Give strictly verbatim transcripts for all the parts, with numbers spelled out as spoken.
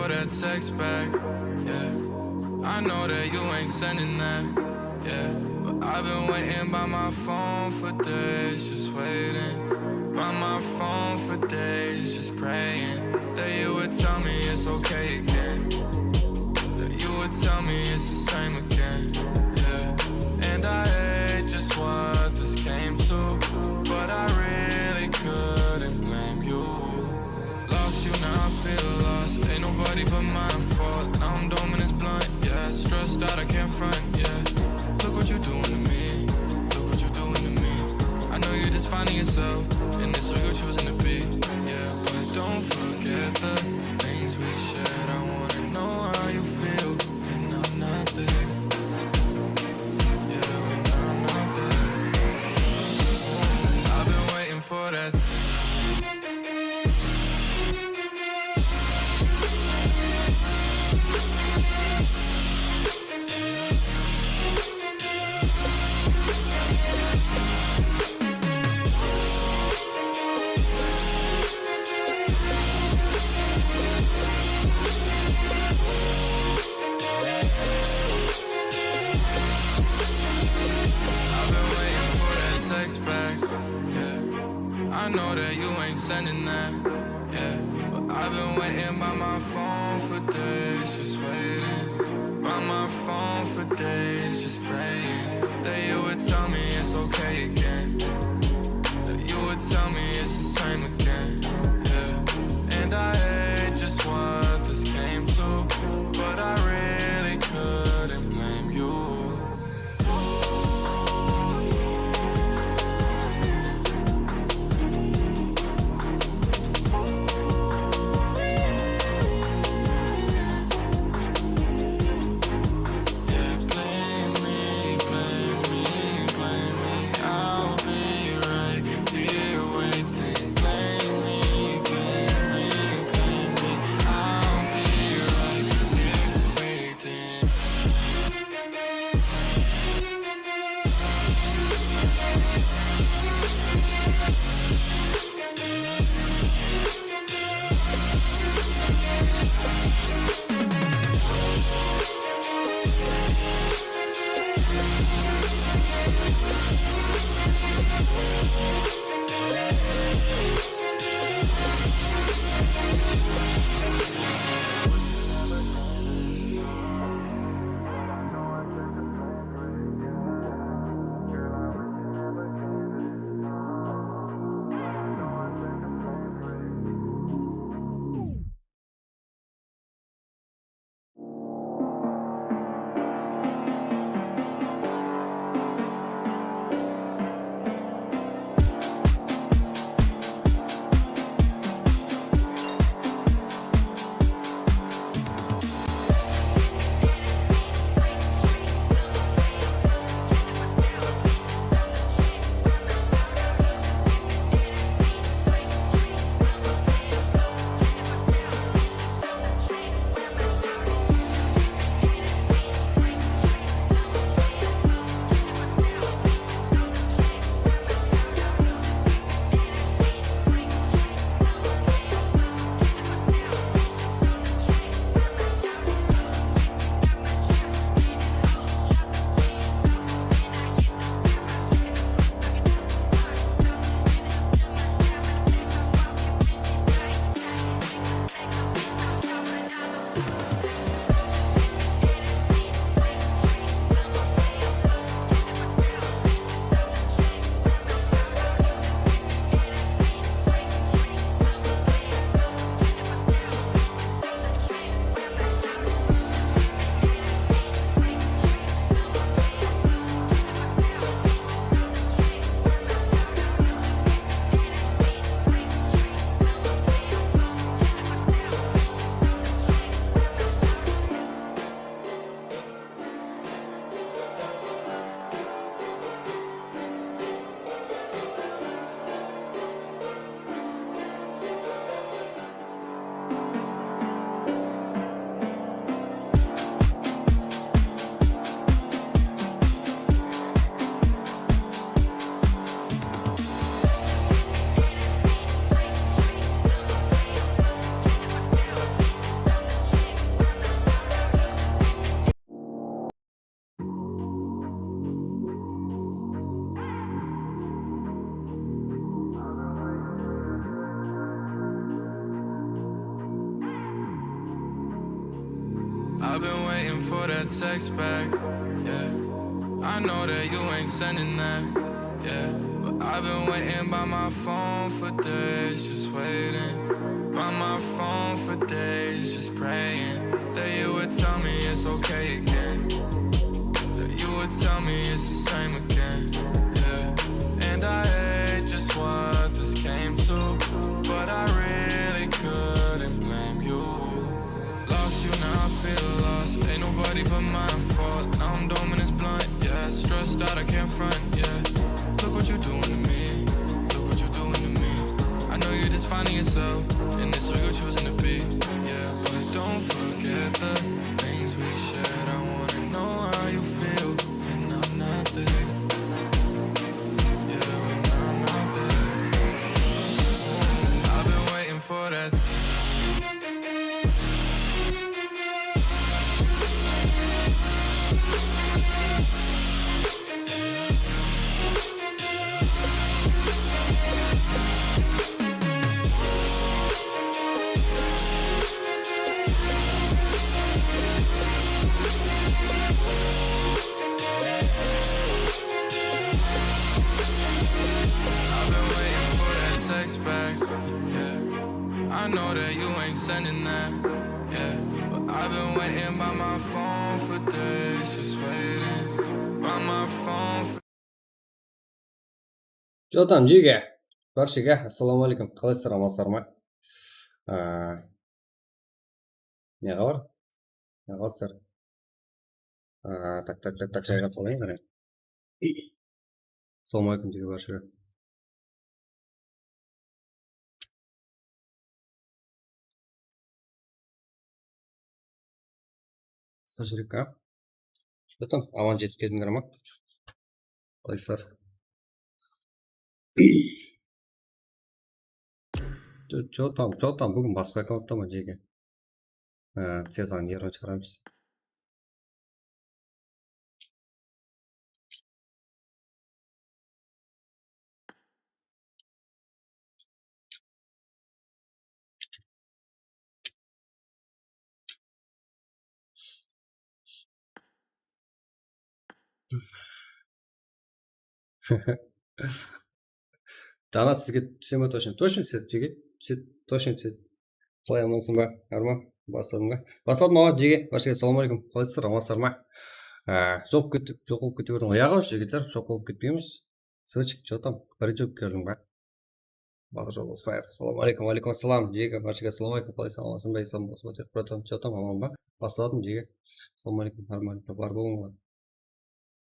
that text back, yeah. I know that you ain't sending that, yeah. But I've been waiting by my phone for days, just waiting. By my phone for days, just praying that you would tell me it's okay again. That you would tell me it's the same again, yeah. And I hate just what this came to, but I really couldn't blame you. Lost you, now I feel lost. Ain't nobody but my fault. Now I'm dome and it's blunt, yeah. Stressed out, I can't front, yeah. Look what you doing to me. Look what you doing to me. I know you're just finding yourself, and it's who you're choosing to be, yeah. But don't forget the things we shared. I wanna know how you feel, and I'm not there. Yeah, when I'm not there. I've been waiting for that. I've been waiting for that text back, yeah. I know that you ain't sending that, yeah. But I've been waiting by my phone for days, just waiting. By my phone for days, just praying that you would tell me it's okay again. That you would tell me it's the same again, yeah. And I hate just what this came to, but I really couldn't blame you. Yeah, blame me, blame me, blame me. I'll be right here waiting. that text back, yeah. I know that you ain't sending that, yeah. But I've been waiting by my phone for days, just waiting. By my phone for days, just praying that you would tell me it's okay again. That you would tell me it's the same again, yeah. And I hate just what this came to, but I really couldn't blame you. Lost you, now I feel lost. Ain't nobody but my fault. Now I'm dome and it's blunt, yeah. Stressed out, I can't front, yeah. Look what you doing to me. Look what you doing to me. I know you're just finding yourself, and it's who you're choosing to be, yeah. But don't forget the things we shared. I wanna know how you feel, and I'm not there. Yeah, when I'm not there. I've been waiting for that. I've been waiting for that text back, yeah. I know that you ain't sending that, yeah. But I've been waiting by my phone for days, just waiting. By my phone for Jotam, jege. Bárshege, assalamu aleykum. Qalaysızlar, amansızlar ma? Aa, ne xabar? Ne qılsızlar? Aa, tak, tak, tak, tak, jayǵa solayın, qáne. Assalamu aleykum, jege, bárshege. Sachrika. Jotam, aman jetip keldińler ma? Qalaysızlar? Jotam, jotam, búgin basqa akkaunttaman, jege. Á, tez ǵana nervin shıǵaramız. Donat sizge túse me? Toshın, toshın túsedi, jigit. Túsedi, toshın túsedi. Qalay, amansıń ba? Arman, basladıń ba? Basladım, awa, jege. Bárshege assalamu aleykum. Qalaysızlar, amansızlar ma? Á, joq bolıp ketip, joq bolıp kete berdiń ǵoy. Yaǵo, jigitler, joq bolıp ketpeymiz. Sóytip, jotam, bir jok keldiń ba? Badır Joldasbaev, assalamu aleykum. Wa aleykum assalam, jege. Bárshege assalamu aleykum. Qalaysań, amansıń ba? Islam bolsın, bratan. Jotam, aman ba? Basladım, jege. Assalamu aleykum, arman, bar bolıńlar.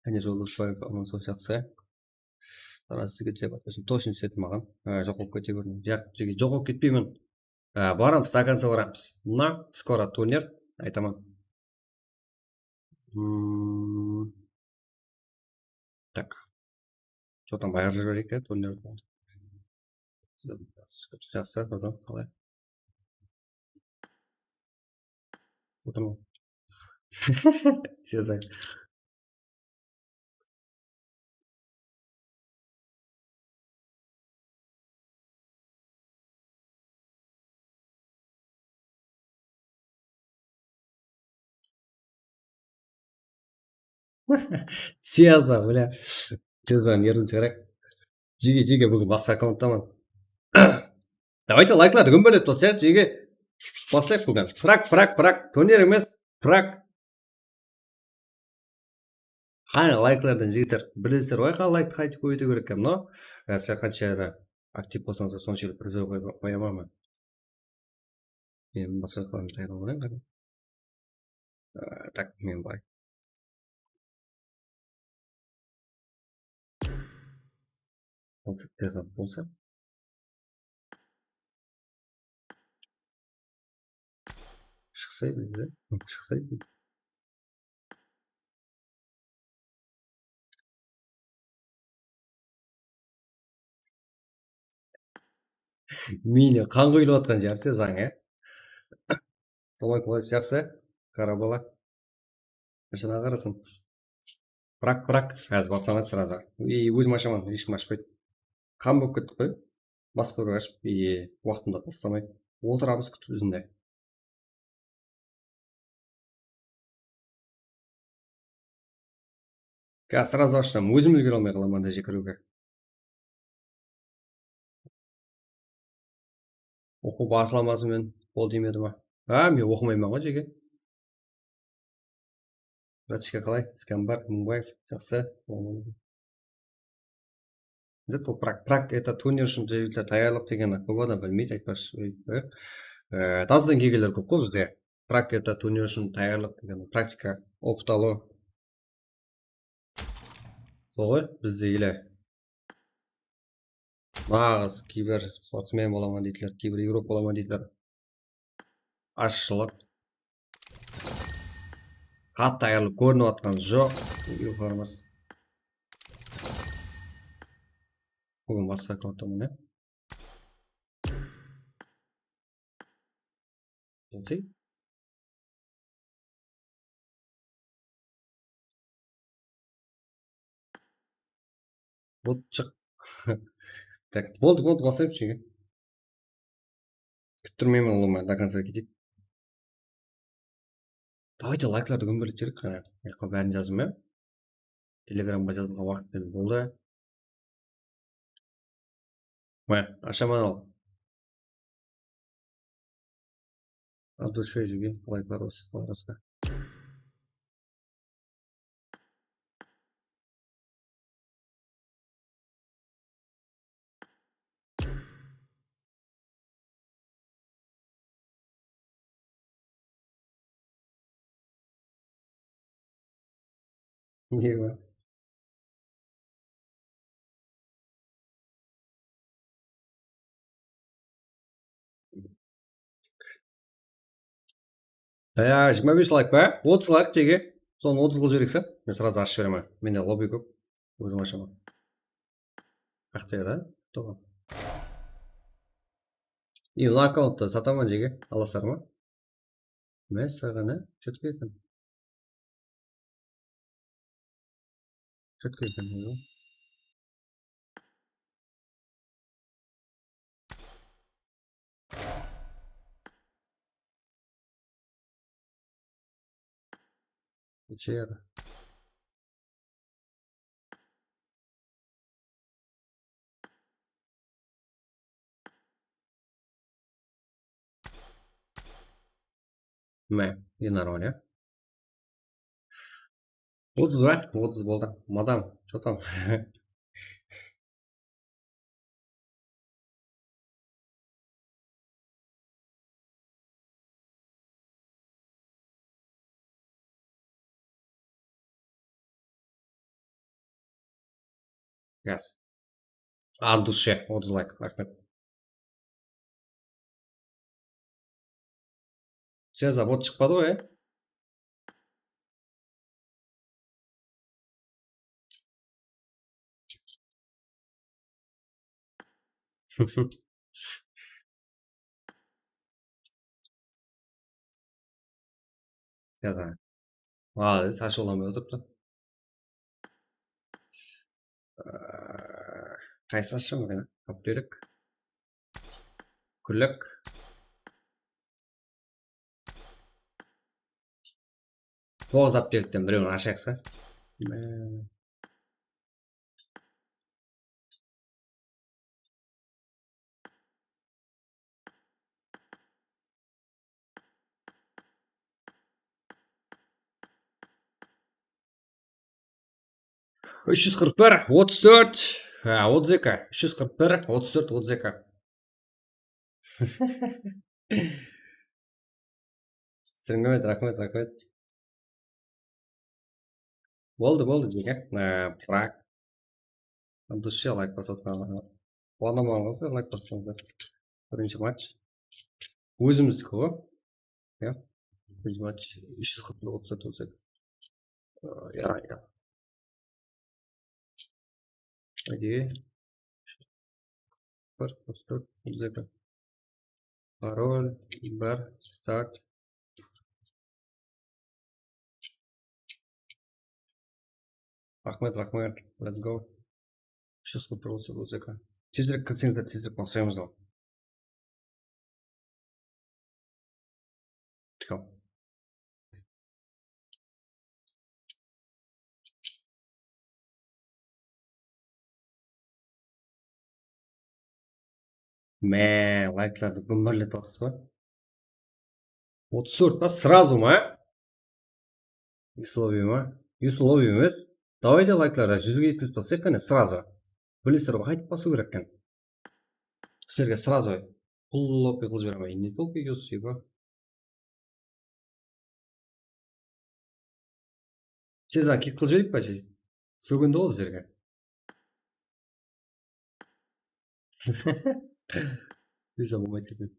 Áne, Joldasbaev, aman sol, jaqsı. Taraz sizge túse me? Toshın túsedi maǵan. Á, joq bolıp kete berdiń. Jaq, jege, joq bolıp ketpeymen. Á, baramız, до конца baramız. Mına, skoro turnir, aytaman. Hmm. Tak. Jotam, bayır júrip bereyik, ya, turnirdi. Jaqsı, bratan, qalay? Otırman. Sezay. Teza, bля. Teza, nervin shıǵarayıq. Jege, jege, búgin basqa akkaunttaman. Давайте, layklardı gúmbelep taslayıq, jege. Baslayıq búgin. Prak, prak, prak. Turnir emes, prak. Qáne, layklardan, jigitler, bilesizler ǵoy, qa-, layktı qáytip kóbeytiw kerek eken, no? Á, sizler qansha da aktiv bolsańızlar, sonshelli prizov qoya-, qoyaman men. Men basqa qılaman, tayar bolayın, qáne. Á, tak, men bay. Bolsa, bolsa. Shıqsaydı, shıqsaydı. Mine, qan quyılıp atqan jaqsı, zań, ya. Solay, qolaysız, jaqsı. Qara bala. Ishine qarasın. Prak, prak. Házir baslanadı sraza. Ey, ózim ashaman, hesh kim ashpaydı. Qan bolıp kettik qoy. Basqa bir ashıp, ey, waqtında taslamay. Otıramız kútip izinde. Gaz srazı ashsam, ózim úlgere almay qalaman da jeke kiriwge. Oqıw baslamasın men, qol tiymedi ma? Ha, men oqımayman ǵoy, jeke. Bratishka, qalay? Iskambar Mumbaev, jaqsı. Zat ol, Prag, Prag, это, turnir ushın tayarlıq degen kóp adam bilmeydi, aytpaqshı. E, tazadan kelgenler kóp qo bizde. Prag, это, turnir ushın tayarlıq degen praktika, opıt alıw. Sol ǵoy, bizde ele naǵız kiber sportsmen bolaman deydiler, kiber igrók bolaman deydiler. Ashshılıq. Qattı ayırılıp kórinip atqan joq. Uyqılarımız. Búgin basqa klantaman, ya. Jensey. Вот, shıq. Так, boldı, boldı, baslayıq jeke. Kúttirmeymen ulıwma, до конца keteyik. Давайте, layklardı gúmberip jibereyik qáne. Mıyaqqa bárin jazdım, ya. Telegramǵa jazılǵan waqıt penen boldı. Mine, ashaman al. От души júrgen layklar, osıtqalar, osqa. Ewa. Ya, jigirma bes layk pa? Otız layk jeke. Sonı otız qılıp jibereyik, sen. Men srazı ashıp jiberemen. Mende lobby kóp. Ózim ashaman. Aqtaya da. Toǵın. I, mına akkaunttı sataman jeke. Alasızlar ma? Mássaǵana, chetko eken. Chetko eken, ya. Içeri. Mine, endi нормально, ya. Otız ba? Otız boldı. Madam, что там? Yes. От души, otız layk, raxmet. Sen zavod shıqpadı ǵoy, e? Yaza. Молодец, ashıwlanbay otırıptı. Ee, Qaysın ashsam eken? Aptelik. Kúlek. Toǵız aptelikten birewin ashayıqsa. Úsh júz qırq bir, otız tórt, ha, otız eki, úsh júz qırq bir, otız tórt, otız eki. Sırıngabet, raxmet, raxmet. Boldı, boldı, jeke. Ee, Prag. От души layk basıp atqanlarǵa. Quwanaman ǵoy, layk bassańızlar. Birinshi match. Ózimizdiki ǵoy. Ya. Birinshi match. Úsh júz qırq bir, otız tórt, otız eki. Ee, ya, ya. Okey. Bir, otız tórt, otız eki. Parol, bir, start. Raxmet, raxmet. Let's go. Úsh júz qırq bir, otız eki. Tezirek kirseńizler, tezirek baslaymiz ǵoy. Tikal. Mine, layklardı gúmberletip atırsız ba? Otız tórt pa? Srazu ma? Uslovie ma? Uslovie emes. Davayte layklardı júzge jetkizip taslayıq qáne, srazu. Bilesizler ǵoy, qaytıp basıw kerek eken. Sizlerge srazu pullap qılıp jiberemen. Не только uslovie. Sezan, kik qılıp jibereyik pa? Sógindi ǵoy bizlerge. Sezan bolmaydı ketedi.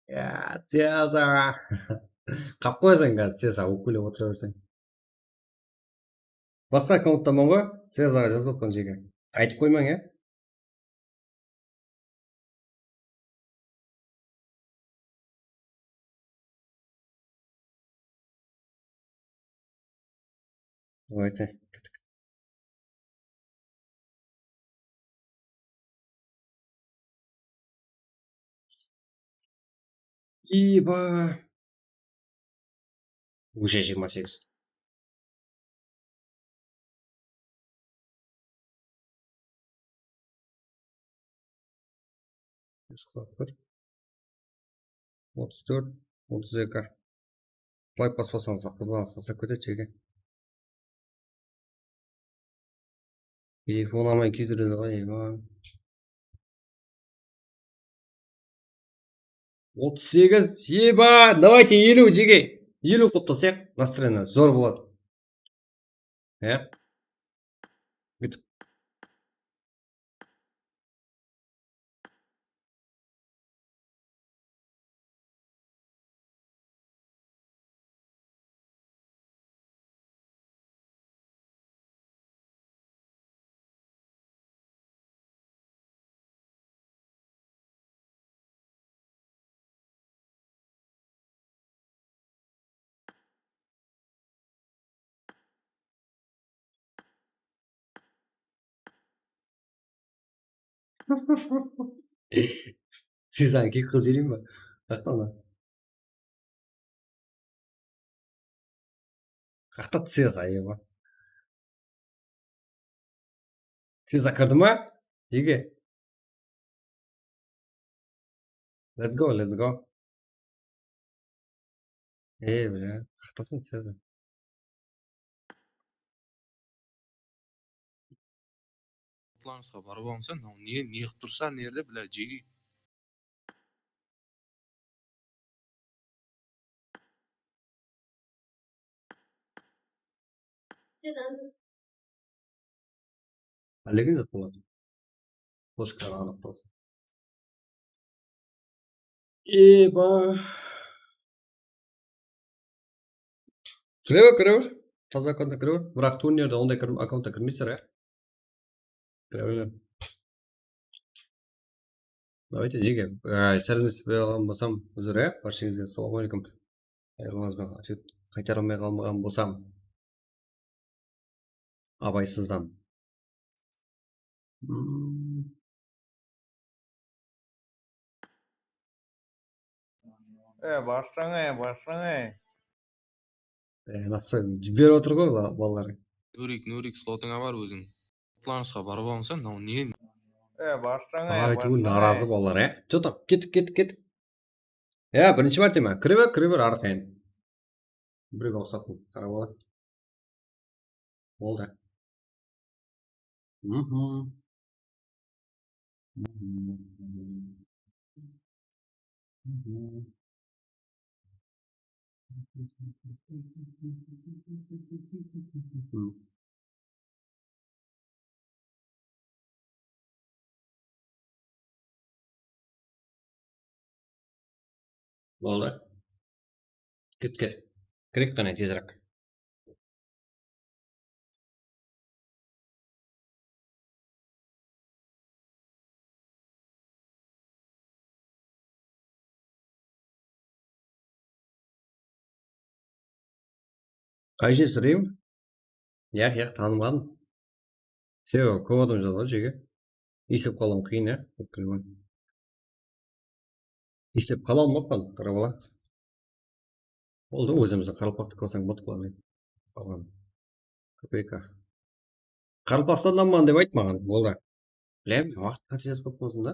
Ya, Cezar. Qap qoyasań házir, Cezar, ókpelep otıra berseń. Basqa akkaunttaman ǵoy, Cezarǵa jazıp atpan jeke. Aytıp qoymań, ya. Давайте, kettik. Iba. Уже jigirma segiz. Júz qırq bir, otız tórt, otız eki. Layk baspasańız, qızbańız tasap ketedi jeke. Telefon almay kúydiredi ǵoy, eba. Otız segiz, eba, давайте, eliw jeke. Eliw qılıp taslayıq, настроение zor boladı. Ya. Búytip. Siz anki qız júreyim ba? Qaqtan lan. Qaqta Cezar, eba. Cezar kirdi ma? Jeke. Let's go, let's go. Ey, bля, qaqtasın Cezar. Atlańızǵa barıp alıńsa, mınaw ne, ne qılıp tursa, ne jerde, bля, jege. Hálegen zat boladı. Qoshqarı anıqtalsa. Eba. Kire ber, kire ber. Taza akkauntta kire ber. Biraq turnirde onday kir-, akkauntta kirmeysizler, ya. Kire ber. Давайте, jeke. Ay, sálem bermey qalǵan bolsam, uzr, ya. Bársheńizge assalamu aleykum. Ayırılmaz ba? Ответ qaytara almay qalmaǵan bolsam. Abaysızdan. Hmm. E, bassań, e, bassań, e. E, nastroy berip otır ǵoy ba-, balalar. Nurik, Nurik, slotıńa bar óziń. Atlańızǵa barıp alıńsa, mınaw ne? E, bassań, e, bassań, e. Aytıwı narazı balalar, e. Что там? Kettik, kettik, kettik. Ya, birinshi márteme. Kire ber, kire ber, arqayın. Birewge uqsatın, qarap alayıq. Boldı. Mhm. Mhm. Mhm. Boldı. Ket, ket. Kireyik qáne tezirek. Ayjez Rayım? Yaq, yaq, tanımadım. Sebebi kóp adam jazadı jege. Eslep qalıwım qıyın, ya. Eslep qala almappan, qara bala. Boldı, ózimizdiń qaraqalpaqtı kórseń boldı, bulardan. Qalǵan. K P K. Qaraqalpaqstandanman dep ayt maǵan, boldı. Bilem, waqıt qáte jazıp qoyıppansın da.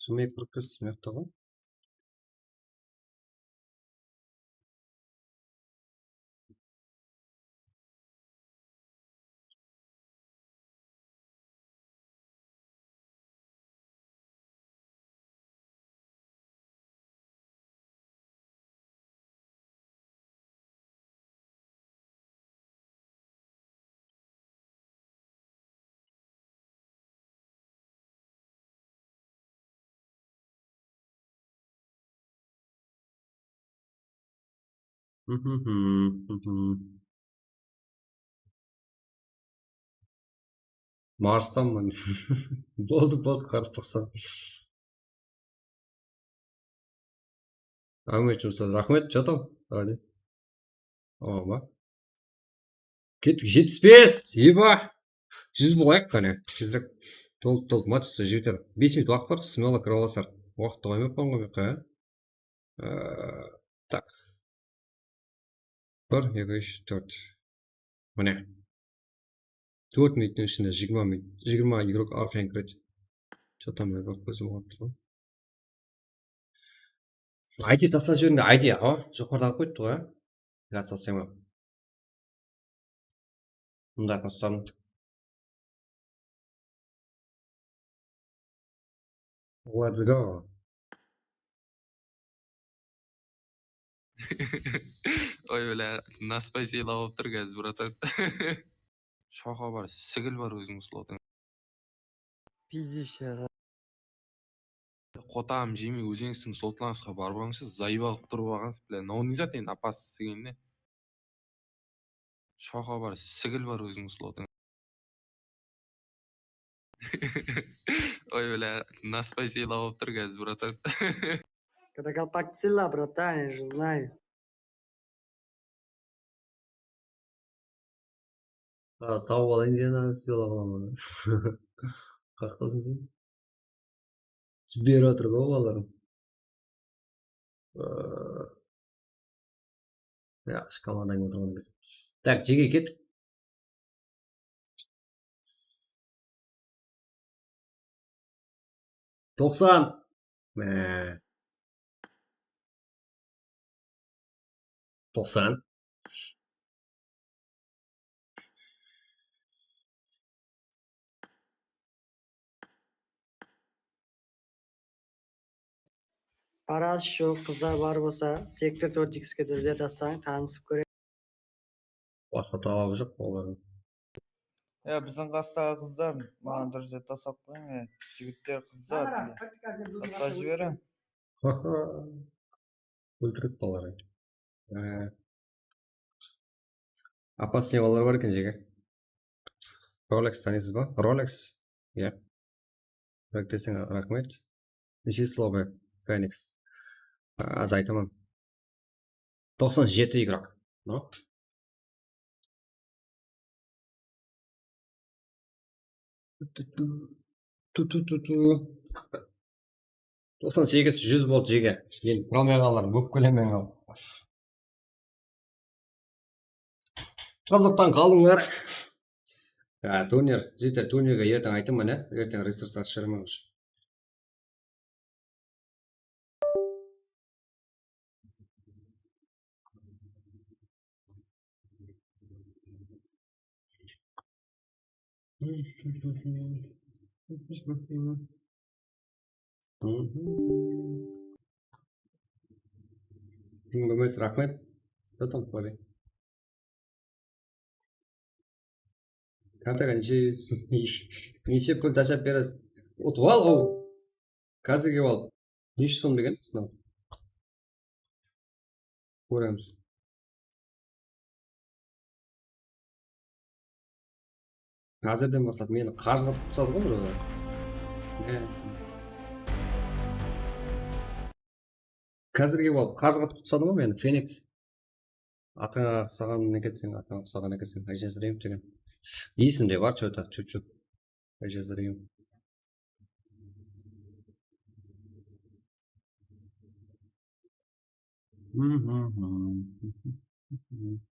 Shımayıp turıp turıpsız, mıyaqta ǵoy. Marstanman. Boldı, boldı, qaraqalpaqstan. Ámiwaytım ustad, raxmet, jatam. Áne. Awa ma? Kettik, jetpis bes, eba! Júz bolayıq, qáne. Tezirek. Tolıp, tolıp, match usta jigitler. Bes minut waqıt bar, smelo kire alasızlar. Waqıttı qoymappan ǵoy, men qa. Ee, tak. Bir, eki, úsh, tórt. Mine. Tórt minuttıń ishinde jigirma minut, jigirma igrok arqayın kiredi. Jatamay baq, kózim aǵrıp tur ǵoy. I D taslap jiberdi, I D, a? Joqarıda qoyıptı ǵoy, a? Yaq, taslayman. Mında tasladım. Let's go. Oy, bile, nasbay sıylap alıp tur, gaz, bratan. Shoqa bar, sigil bar ózińniń slotıń. Пиздище. Qotam jemey ózińizdiń slotıńızǵa barıp alıńshı, zayıp alıp turıp alǵansız, bile, no не зат endi, apasız degenine. Shoqa bar, sigil bar ózińniń slotıń. Oy, bile, nasbay sıylap alıp tur, gaz, bratan. Когда колпак сильно, братан, я же знаю. Tawıp alayın, sen, sıyla qılaman. Qaqtasın sen. Jiberip atır ǵoy balalarım. Yaqshı, komandań oturǵan eken. Tak, jege kettik. Toqsan. Ee. Toqsan. Aras, shu qızlar bar bolsa, sektor tórt ikske dúrzet taslań, tanısıp kóreyin. Basqa talabı joq olardıń. Ya, biziń qastaǵı qızlar maǵan dúrzet taslap qoyıń, e, jigitler, qızlar, bile. Basqa jiberiń. Óltirip qalar edi. Ee, Opasnıy balalar bar eken, jege. Rolex tanıysız ba? Rolex. Iya. Rolex deseń, raxmet. Neshe slobe? Fenix. Azaytaman. Toqsan jeti igrok. No? Tu, tu, tu, tu. Toqsan segiz, júz boldı, jege. Endi tura almay qalǵanlar, bóp kelemen al. Qızıqtan qaldıńlar. Ya, turnir, jigitler, turnirge erteń aytaman, ya. Erteń resurs ashıp jiberemen уже. Mehmet, raxmet. Потом qoyayın. Kartaǵa neshe, neshe pul tashlap beresiz? Utıp al, ǵoy. Házir kelip al. Neshe som degen sınap? Kóremiz. Házirden baslap meni qarızǵa atıp tasladı ǵoy bir adam. Ne? Házir kelip al, qarızǵa atıp tasladı ǵoy meni, Fenix. Atıńa uqsaǵan ekenseń, atıńa uqsaǵan ekenseń, Ájazırayım degen. Esimde bar, что-то, чуть-чуть. Ájazırayım.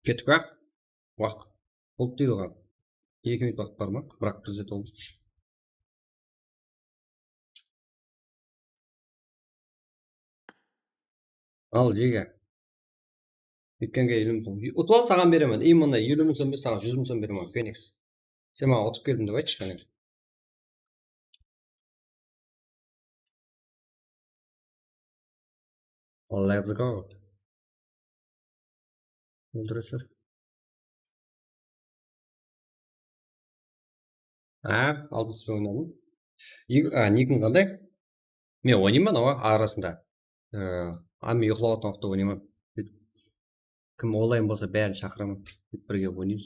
Kettik pa? Waq. Boldı deydi oǵan. Eki minut waqıt bar ma? Biraq bizde toldı. Al, jege. Úytkenge elliw mıń som. Utıp al, saǵan beremen. Именно elliw mıń som emes, saǵan júz mıń som beremen, Feniks. Sen maǵan utıp keldim dep aytshı, qáne. Let's go. Óldireser. Á, alpıs oynadım. Nik-, á, nikiń qanday? Men oynayman, awa, arasında. Ee, á, men uyıqlap atırǵan waqıtta oynayman. Kim onlayn bolsa, bárin shaqıraman. Birge oynaymız.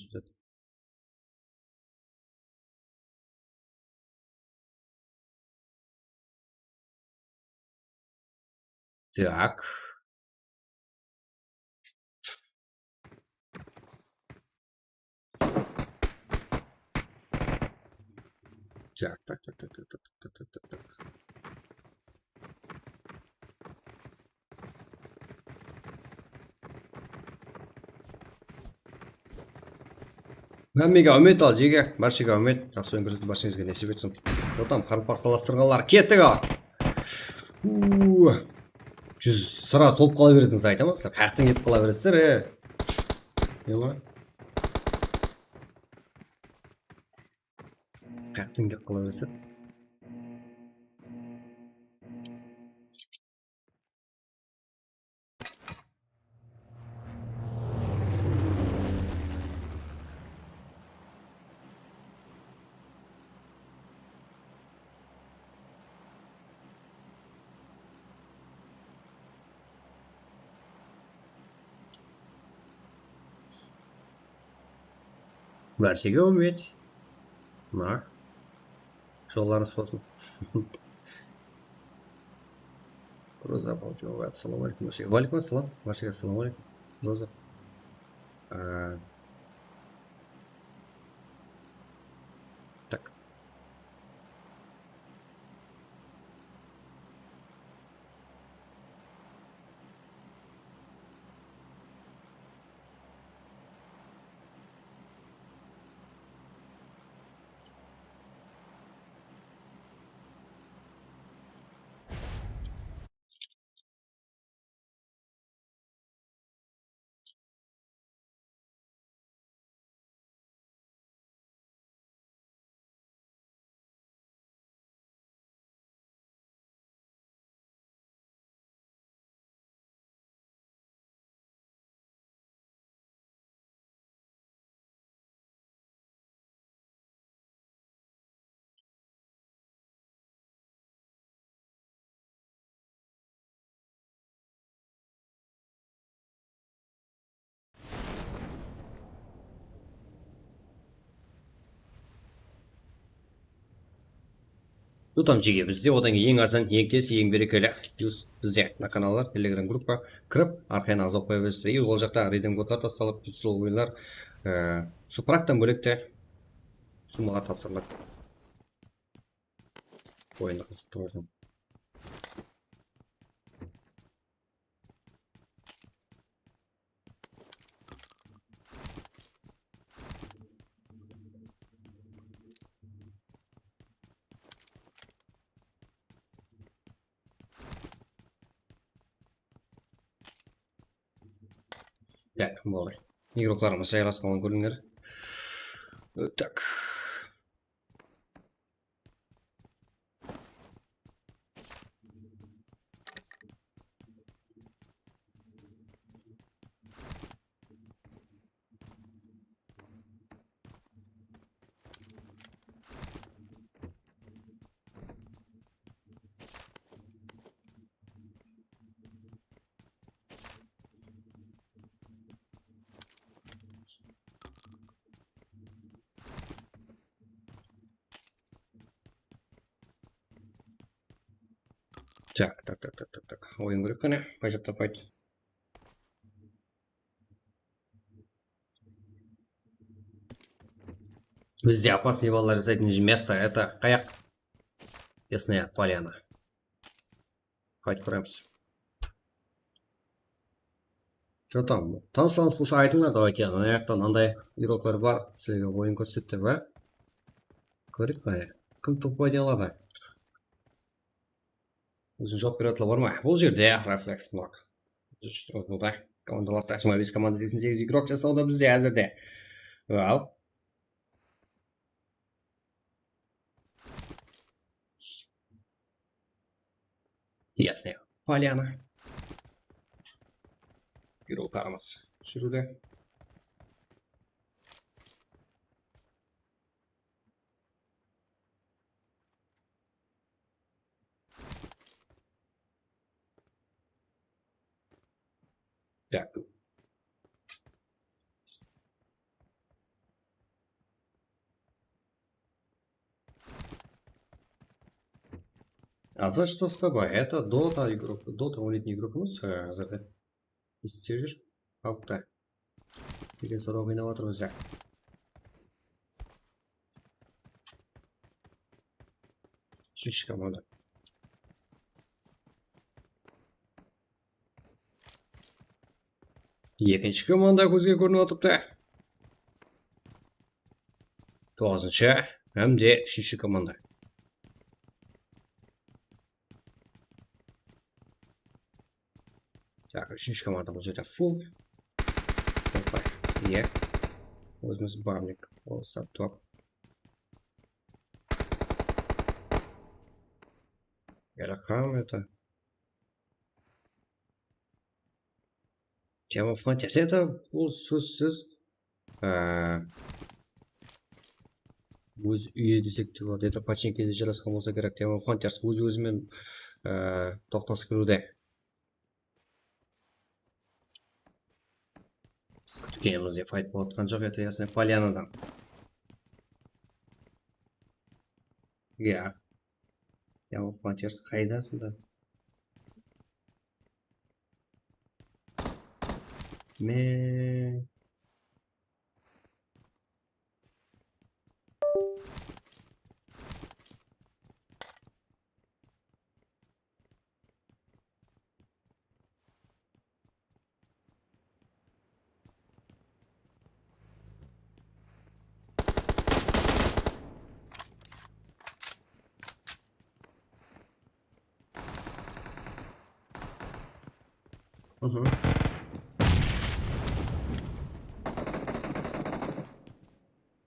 Так. Так, так, так. Hámmege áwmet, al, jege, bárshege áwmet. Jaqsı oyın kórsetip, bársheńizge nesip etsin. Otam, qarıqpastı alastırǵanlar, kettik, al. Uu. Júz sıra tolıp qala beredi, aytaman sizler. Qayaqtan ketip qala beresizler, e. Ne bar? Qayaqtan ketip qala beresizler. Bárshege áwmet. Mına. Jollarıńız bolsın. Roza Pavjova, assalawma áleykum, bárshege. Wa áleykum assalam, bárshege assalawma áleykum. Roza. Á. Tak. Tutam jege bizde, odan keyin eń arzan, eń tez, eń berekeli. Yus bizde mına kanallar, Telegram gruppa kirip, arqayın azıp qoya beresiz. I ol jaqta redeem kodlar tastalıp, slow oyınlar, e, supraktan bólek te summalar tapsırıladı. Oyındı qızıqtı qoysın. Tak, boldı. Igroklarımız jaylasqanın kórińler. Tak. Tak, tak, tak, tak, tak, tak. Oyın kerek qáne, qay jaqta payt? Bizde опасный balalar jasaytın mesto, это qayaq? Ясная Поляна. Qayt kóremiz. Что там? Tanısańız bolsa aytıńlar, давайте. Mına jaqta mınanday игрокlar bar, sizlerge oyın kórsetti ba? Kóreyik qáne. Kim тупой dey aladı? Ózine juwap beretuǵınlar bar ma? Bul jerde Reflex nok. Komandalası jigirma bes komanda, seksen segiz игрок jasawda bizde házirde. Al. Ясная Поляна. Игрокlarımız júriwde. Так. А за что с тобой? Это Dota игрок, Dota oynaytın игрok emes, e, házirde. Esitse júr. Xalıqta. Degen soraw qıynap atır bizdi. Úshinshi komanda. Ekinshi komanda kózge kórinip atırıptı. Toǵızınshı hám de úshinshi komanda. Tak, úshinshi komanda bul jerde full. Opa, iya. Ózimiz bamnik bolsa top. Yaraqam это. Team of Hunters, это bul sózsiz. Á, óz úyi desek te boladı. Это починкide jaylасqan bolsa kerek. Team of Hunters óz-ózi menen, á, toqtasıp kiriwde. Biz kútkenimizdey fayt bolatqan joq, это Ясная Полянадан. Iya. Team of Hunters qayda sonda? Me.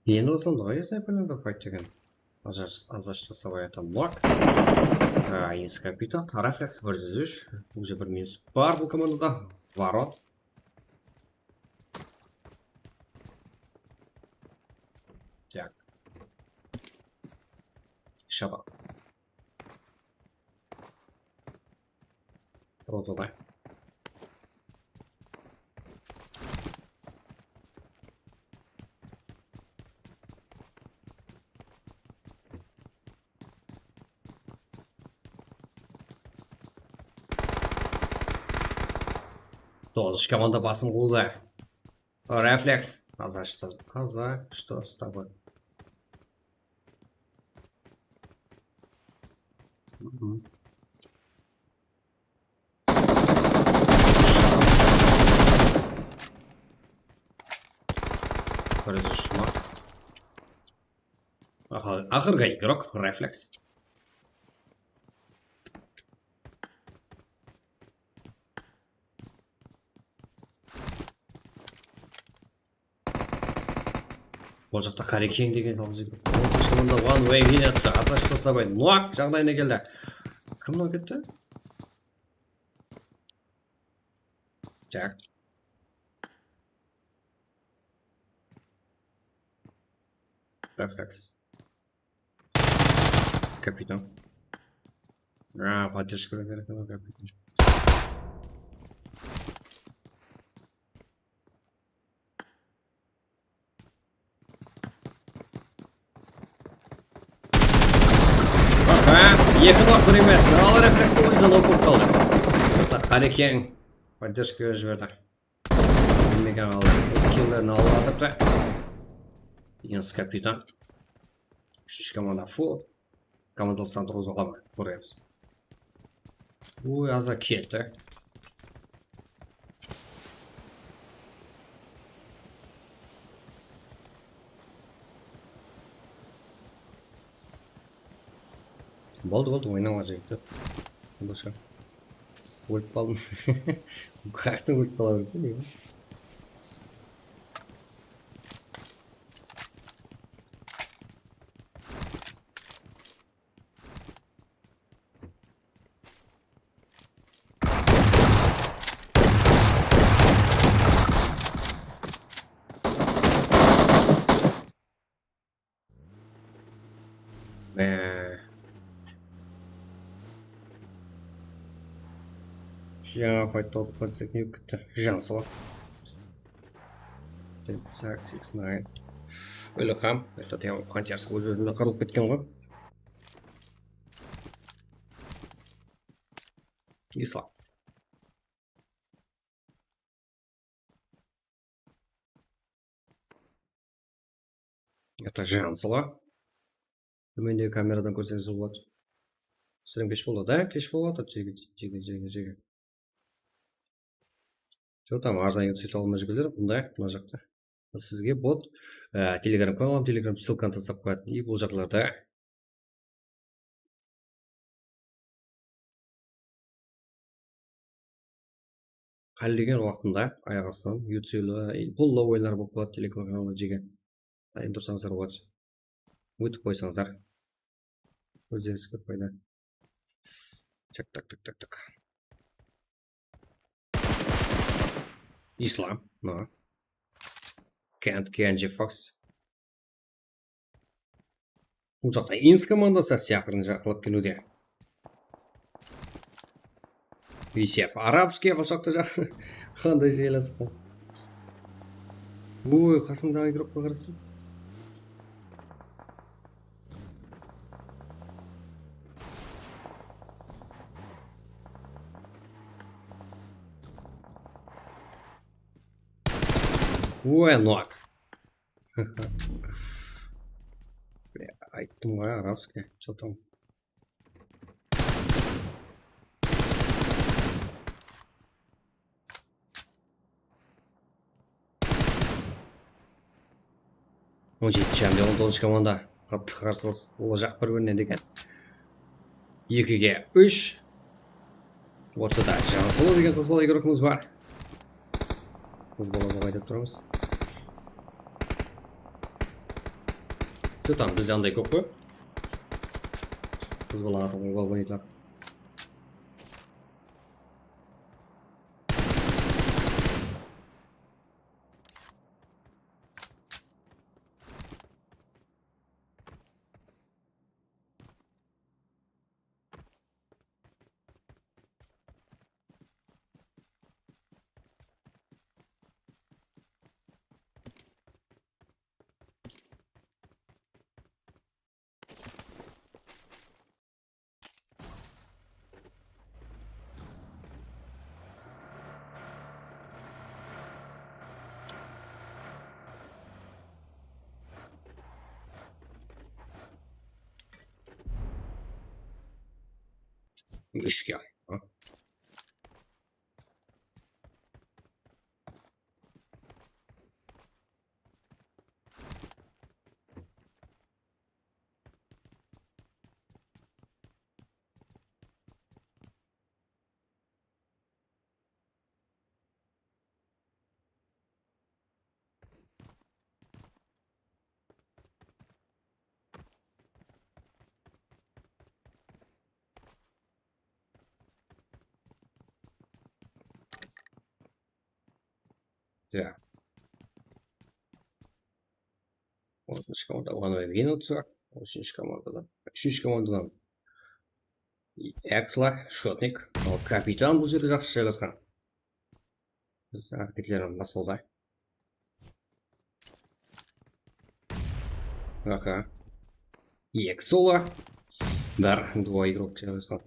Endi baslandı ǵoy, snayperlerden fayt degen. Azar, azar taslamay atan nok. Eski kapitan, Reflex bir júz úsh. Уже bir minus bar bul komandada. Ворот. Так. Еще. Rotada. Toǵızınshı komanda basım qıldı. Reflex. Taza что, taza что с тобой? Хорошо. Aha, aqırǵı игрок, Reflex. Bul jaqta Qarekeń degen talqız ekan. Ol kishkene onda one way win etsa, ata что с тобой? Nok jaǵdayına keldi. Kim nok etti? Tak. Reflex. Kapitan. A, поддержка beredi, kapitan. Aha, eki nok, bir emes. Al, Reflex ózi nok bolıp qaldı. Qarekeń поддержка berip jiberdi. Bilmegen qaldı. Óz killerin alıp atırdı. Eski kapitan. Úshinshi komanda full. Komandalıqtan turǵızıp alaman, kóremiz. Oy, azaq keldi. Boldı, boldı, oynama, jigitler. Boshqa. Ólip qaldım. Qaqtı ólip qala berse, deymen. Ee, jańa fayttı utıp qatsaq, ne bolıp ketti? Jansı bar. Ten, six, nine. Ólekam, это, ten, qancha óz-ózimnen qırılıp ketken ǵoy. Islam. Это Jansıla. Tómendegi kameradan kórseńiz boladı. Sizden kesh boladı, há? Kesh boladı. Jege, jege, jege, jege. Что там, arzan YouTube alma júrgenler, mınday, mına jaqta. Sizge bot, e, Telegram kanalı, Telegram ssılkanı taslap qoyadı. И bul jaqlarda Hállegen waqtında ayaq astınan YouTube, e, pullı oyınlar bolıp qaladı, Telegram kanalı jege. Dayın tursańızlar, вот. Ótip qoysańızlar. Ózlerińizge payda. Tak, tak, tak, tak, tak. Islam, no. Kent, K N G Fox. Bul jaqta Ins komandası sıyaqırın jaqlap keliwde. Visep Arabskiy bul jaqta ja-, qanday jaylasqan. Oy, qasındaǵı igrokqa qarasam. Oy, nok. Bля, ayttım ǵoy, arabskiy, что там? On jetinshi hámde on toǵızınshı komanda. Qattı qarsılıq olajaq bir-birine degen. Ekige úsh. Ortada Jansılı degen qız bala igrokımız bar. Qız bala bala aytıp turamız. Что там, bizde anday kóp qo. Qız bala atı qoyıp alıp oynaydılar. Úshke. Так. Onınshı komanda One Way Win utsa, úshinshi komandadan, úshinshi komandadan Eksla, Shotnik, al kapitan bul jerde jaqsı jaylasqan. Bizde háreketler baslawda. Aka. Eki solo. Bir, два igrok jaylasqan.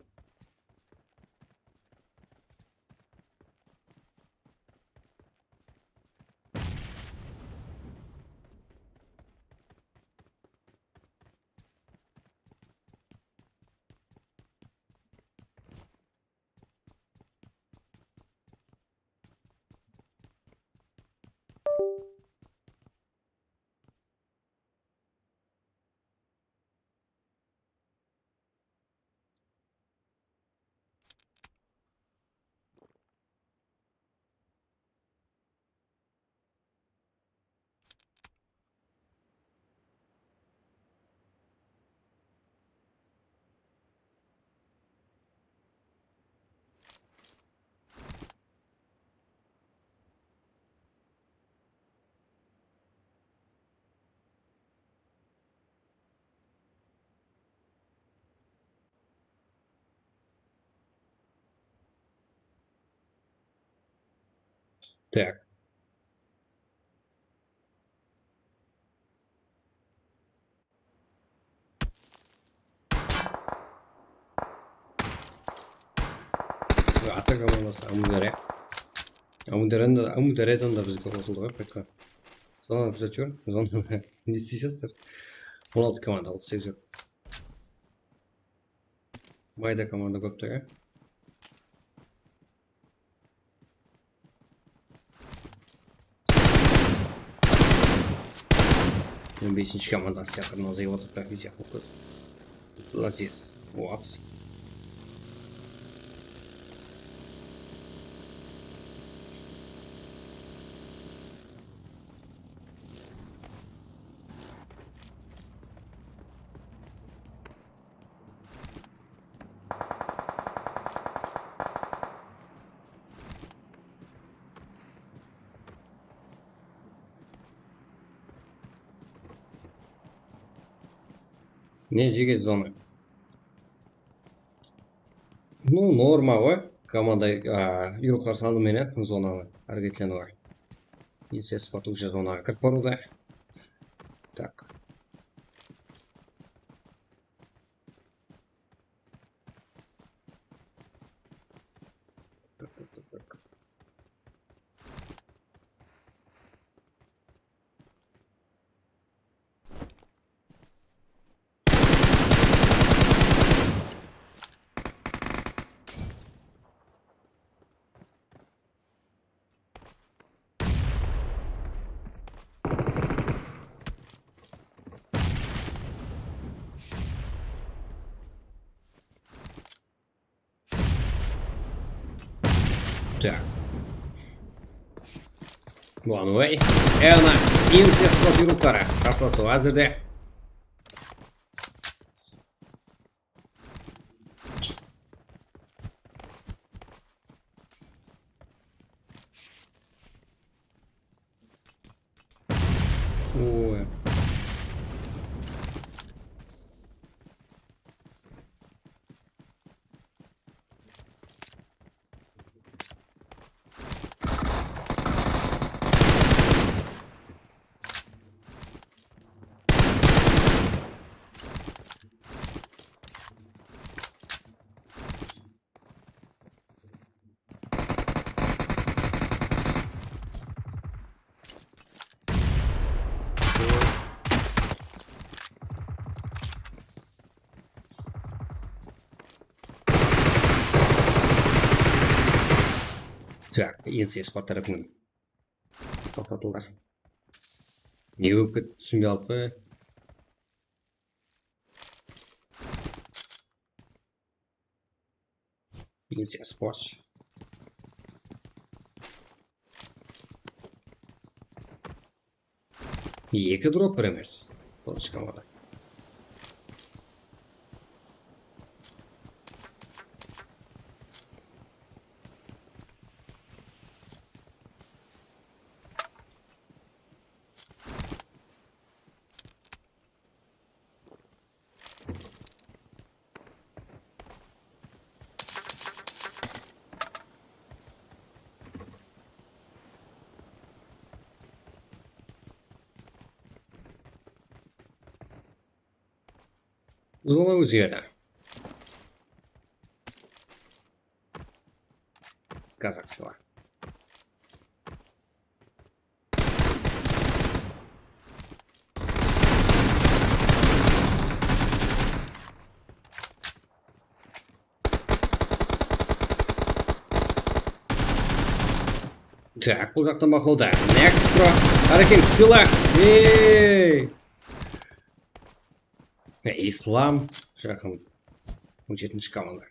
Tak. Ata komandası Amudere. Amudereden de, Amudereden de bizge qosıldı ǵoy qaytqan. Sonı kúzetip júr. Sonı ne isteysiz? On altı komanda, otız segiz júr. Mayda komanda kóp ta. On besinshi komandası sıyaqlı nazayıp otır, так, sıyaqlı kóz. Laziz, uaps. Ne jege zona? Ну, norma ǵoy. Komanda, a, yurıqlar sanı menen zonanı háreket etiwi. Ensesi sport уже zonaǵa kirip barıwda. Tak. Tak, tak, tak, tak. Tak. One way. Ana, ensesi sport yurıqları. Qarsılasıw házirde. Oy. Tak, ensesi sport tárepinen toqtatıldı. Ne bolıp ketti, túsinbey qaldı. Ensesi sport. Eki drop bir emes. Bul shkalada. Zona ózgerdi. Kazakstanda. Tak, bul jaqtan baqlawda. Next pro. Harekeń, sıyla. Ey! E, Islam, jaqın. On jetinshi komanda.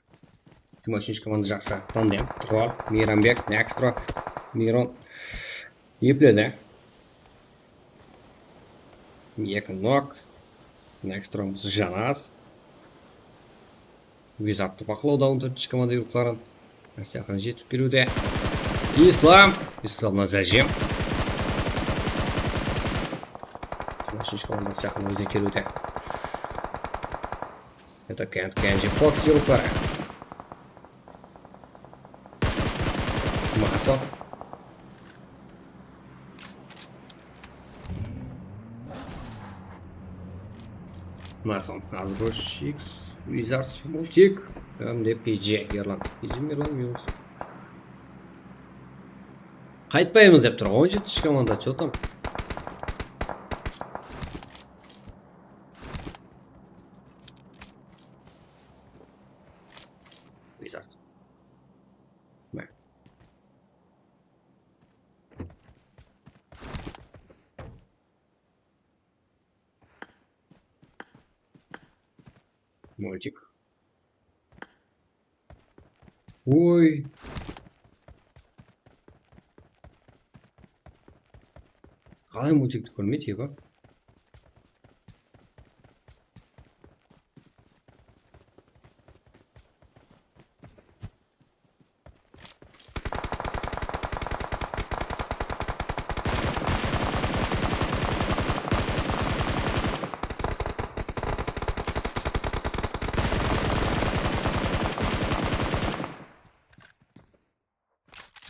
Jigirma úshinshi komanda jaqsı. Tandem. Tro, Meyranbek, Next pro. Meyron. Epledi. Eki nok. Next pro, Janaz. Vizattı baqlawda on tórtinshi komanda yurıqların. Áste-aqırın jetip keliwde. Islam! Islamnan zájem. Jigirma úshinshi komanda áste-aqırın ózine keliwde. Это Kent Kenji Fox yurıqları. Maso. Mason, Azgosh X, Wizards, Multik, hám de P J, Erlan. P J Erlan, minus. Qaytpaymız dep tur, on jetinshi komanda, chё tam? Wizard. Mine. Multik. Oy. Qalay multikti kórmeydi edi?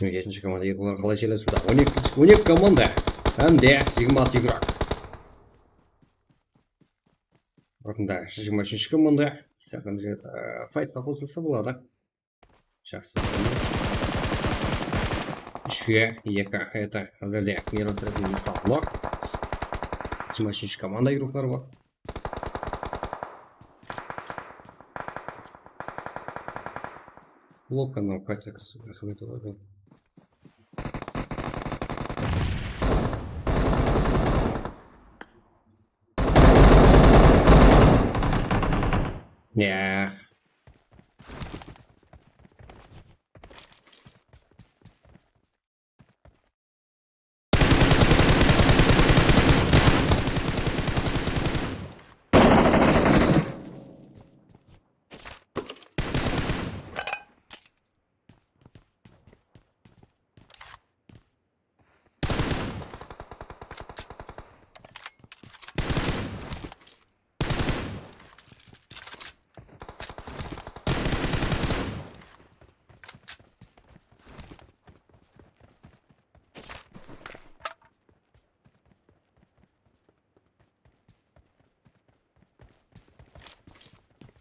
Jetinshi komanda, olar qalay jaylasıwda? On eki, on eki komanda hám de jigirma altı igrok. Ornında jigirma úshinshi komanda. Saqın, e, faytqa qosılsa boladı. Jaqsı. Úshke eki, это, házirde Miron tárepinen uslap blok. Jigirma úshinshi komanda igrokları bar. Blok mınaw qayta kirsin, raxmet, olar. Ya.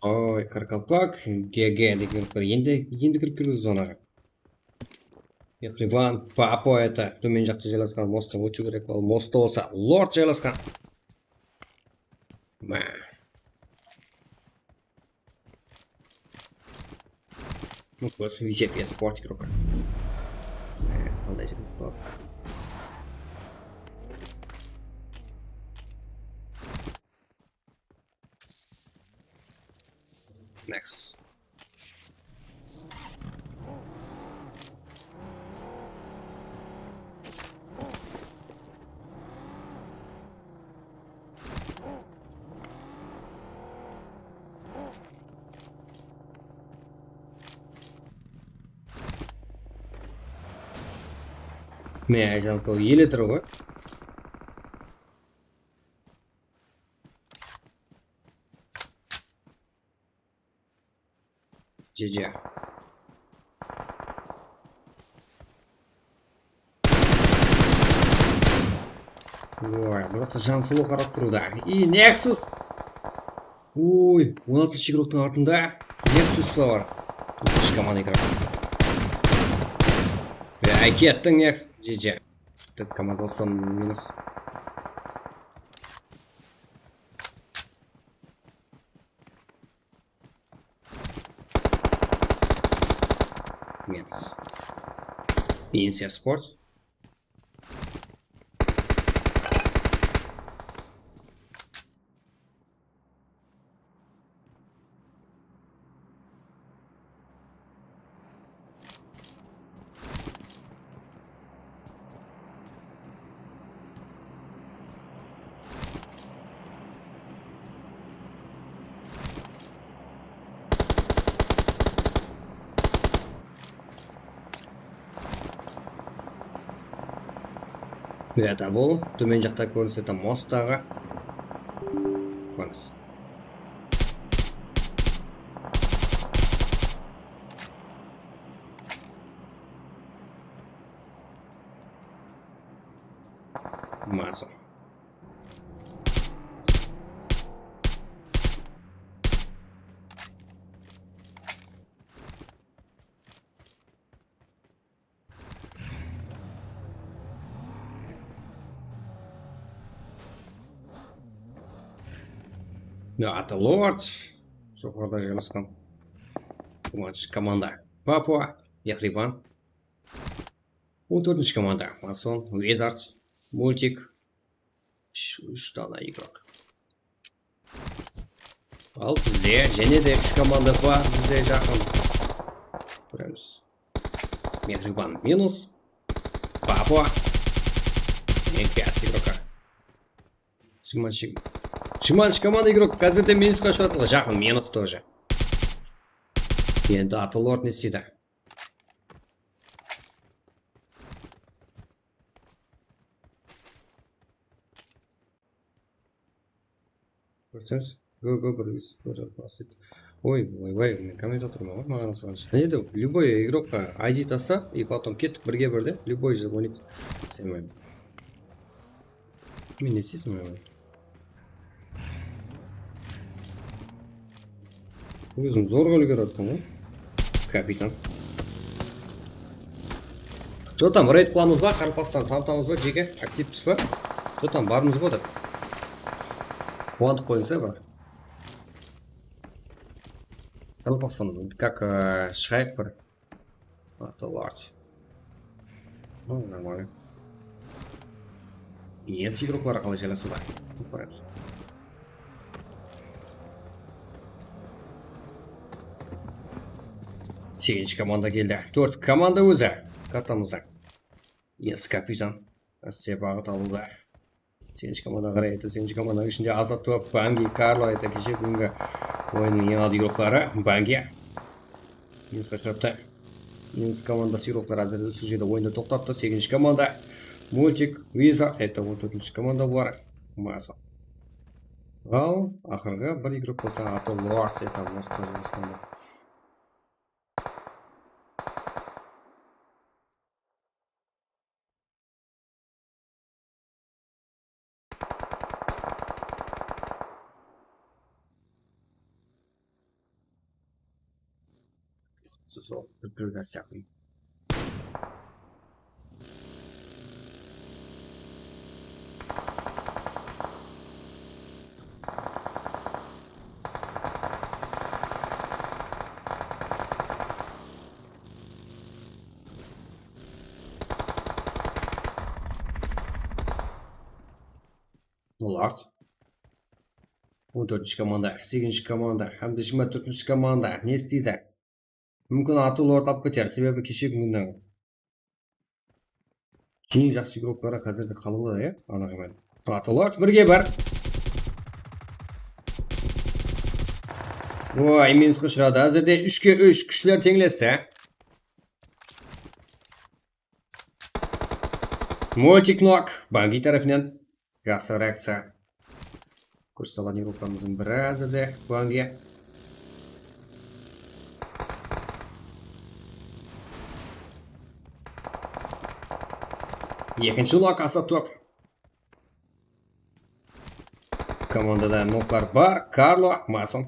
Oy, Qaraqalpaq, G G degen bir endi, endi kirip keldi zonaǵa. Mehriban, Papo, это, tómen jaqta jaylasqan, mosttan ótiw kerek, al mosta bolsa lord jaylasqan. Má. Ну, просто везде я спортик рука. Э, qanday jigit bor. Nexus. Mine, aytsańız, bul ele tur ǵoy. G G. Oy, biraqta jan sulıw qarap turıwda. I Nexus. Oy, on altınshı igroktıń artında Nexus bar. Ikkinshi komanda igrok. Ya, kettiń, Nexus. G G. Tek komanda bolsa minus. Minus. Pensiya sport. Bul tómen jaqta kórinis, это mostaǵı kórinis. Maso. Atı Lord. Joqarıda jaylasqan. On úshinshi komanda Papua, Mehriban. On tórtinshi komanda Mason, Vedart, Multik. Úsh, úsh dana igrok. Al bizde jáne de úsh komanda bar bizde jaqın. Kóremiz. Mehriban minus. Papua. Endi bes igrok. Jigirmanshı, jigirmanshı komanda igrok. Házirde minusqa shıǵadı, jaqın minus тоже. Endi Atı Lord ne isteydi? Kórseńiz, go, go, bir, bir, bir, oy, oy, oy, men kommentatормan ǵoy, maǵan asıǵanshı. Qáne de, любой igrokqa I D taslap, и потом kettik birge birde, любой звонит. Sen men. Men ne isteysiń, men? Ózim zorǵa úlgerip atırman ǵoy. Kapitan. Что там, reyd qılamız ba? Qaraqalpaqstan tanıtamız ba? Jeke aktivpiz ba? Что там, barmız ǵo dep. Quwantıp qoyıńız, a, bir. Qaraqalpaqstan, как, e, shıǵayıq bir. Atı Lord. Ну, нормально. Endi igroklar qalay jaylasıwda? Kóremiz. Segizinshi komanda keldi. Tórt komanda ózi kartamızda. Endi kapitan. Áste baǵıt alıwda. Segizinshi komanda qaray, segizinshi komandanıń ishinde Azat Top, Bangi, Karlo, это keshe kúngi oyınnıń eń aldı igrokları Bangi. Minusqa shıǵıptı. Minus komandası igrokları házirde usı jerde oyındı toqtattı. Segizinshi komanda Multik, Wizard, это on tórtinshi komanda bular. Maso. Al, aqırǵı bir igrok bolsa atı Lord, это mostı jaylasqan. Sol, bir, bir gaz yapayım. Lord. On tórtinshi komanda, segizinshi komanda, hám de jigirma tórtinshi komanda. Ne isteydi? Múmkin, atı Lord alıp keter, sebebi keshe kúnginden keyin jaqsı igrokları házirde qalıwlı, ya, anaǵa men. Atı Lord birge bir. Oy, minusqa ushıradı. Házirde úshke úsh, kúshler teńlesti. Multik nok, Bangi tárepinen. Jaqsı reakciya. Kúsh salǵan igroklarımızdıń biri házirde Bangi. Ekinshi nok, asa top. Komandada noklar bar. Karlo, Mason.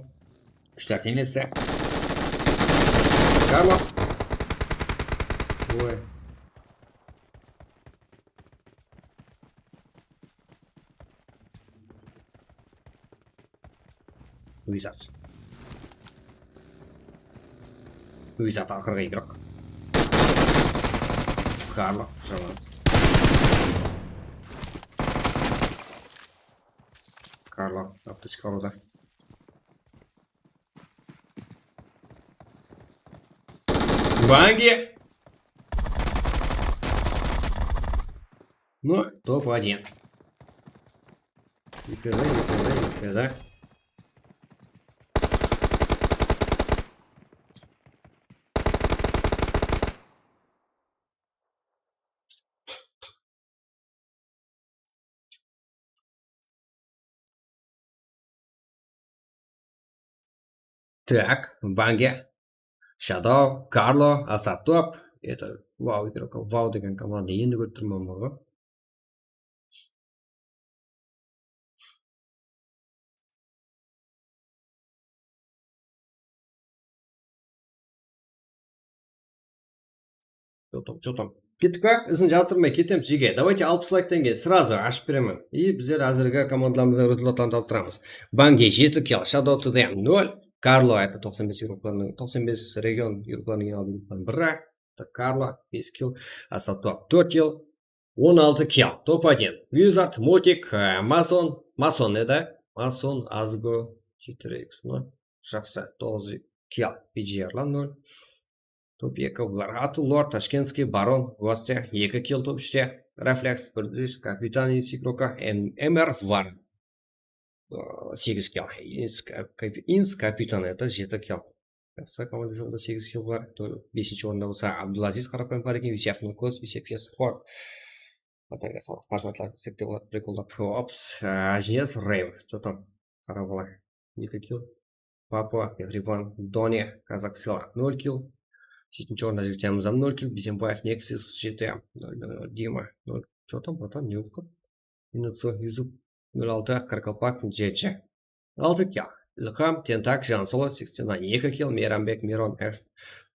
Kúshler teńlesti. Karlo. Oy. Wizard. Wizard aqırǵı igrok. Karlo, jańaz. Karlo, aptechka urdı. Bangi. Ну, топ один. Нифига, нифига, нифига. Так, Bangi, Shadow, Karlo, Asatop. Это вау игроков, вау degen komanda endi kórip turman ǵoy. Что там, что там? Kettik pa? Izin jatırmay ketemiz, jege. Давайте alpıs layktan keyin сразу ashıp beremen. И bizler házirgi komandalarımızdıń rezultatların tanıstıramız. Bangi jeti kill, Shadow to them nol, Karlo это toqsan bes yurıqlarınıń, toqsan bes region yurıqlarınıń eń aldı yurıqlarınıń biri. Karlo bes kill, Asato tórt kill, on altı kill, top один. Wizard, Multik, e, Mason, Mason edi. Mason, Azgo, jeti X, no. Jaqsı, toǵız kill, B G R lan nol. Top eki bular. Atu Lord, Tashkentskiy, Baron, Goste, eki kill top úshte. Refleks, British, Kapitan, Ins Ikroka, M R var. Aa, segiz kill. Ins, kap-, ins Kapitan, это jeti kill. Jaqsı, komandasında segiz kill bar. To-, besinshi orında bolsa Abdulaziz, qarapayım, bar eken. Yusef Nurkos, Yusef Sport. Atanga salıq, parsmatlar, sekte boladı, prikollar. Ops, aa, Ajiniyaz, Reyv. Что там? Qara bala. Eki kill. Papa, Mehriban, Doni, Kazak Sila, nol kill. Jetinshi orında Jigitjan Mızam, nol kill. Bisenbaev, Nexus, jeti, nol, nol, nol, Dima, nol. Что там, bratan, ne bolıp qaldı? Inatso, Yusuf, nol altı, Qaraqalpaq, Jeje. Altı kill. Ilham, Tentak, Jansolo, seksen eki kill. Meyrambek, Miron, Ex,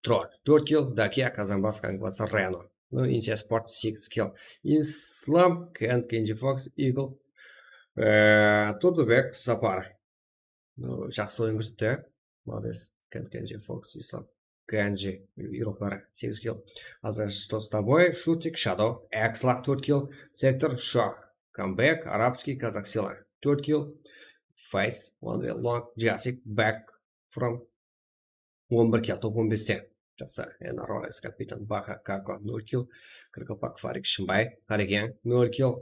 Troll, tórt kill. Dakia, Kazanbas, Kangbas, Reno. No, Insiya Sport, segiz kill. Islam, Kent, Kenji Fox, Eagle, eee, Turdubek, Sapar. No, jaqsı oyın kórsetti, á. Молодец. Kent, Kenji Fox, Islam, Kenji, yurıqları, segiz kill. Azar, что с тобой, Шутик, Shadow, Эксла, tórt kill. Sektor, Shoh, Comeback, Арабский, Kazak Sila, tórt kill. Face, One Way Long, Jasik, Back from on bir kill, top on beste. Jaqsı, N R S, Kapitan, Baha, Kako, nol kill. Qaraqalpaq, Farik, Shımbay, Qaregen, nol kill.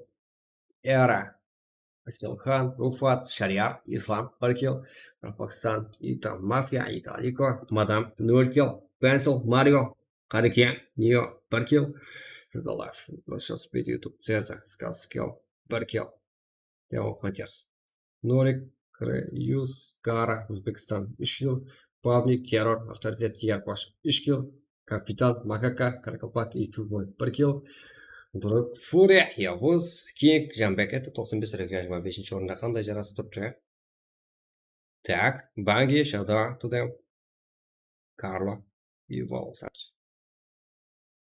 Era, Aselxan, Rufat, Shariyar, Islam, bir kill. Qaraqalpaqstan, Ita, Mafia, Italiko, Madam, nol kill. Pencil, Mario, Qareken, Neo, bir kill. He's alive. Russia Speed, YouTube, Ceza, Skaz, Skill, bir kill. Devam, Hunters. Norik, Kreyus, Gara, Uzbekistan, úsh kill. Pavlik, Terror, Avtoritet, Yarkosh, úsh kill. Kapitan, Makaka, Qaraqalpaq, eki kill, bir kill. Druk, Furya, Yavuz, King, Jambek, это toqsan bes, Rega jigirma besinshi orında, qanday jarasıp turıptı, ya? Так, Банги, Shadow to them. Karlo. И Вау, Сапс.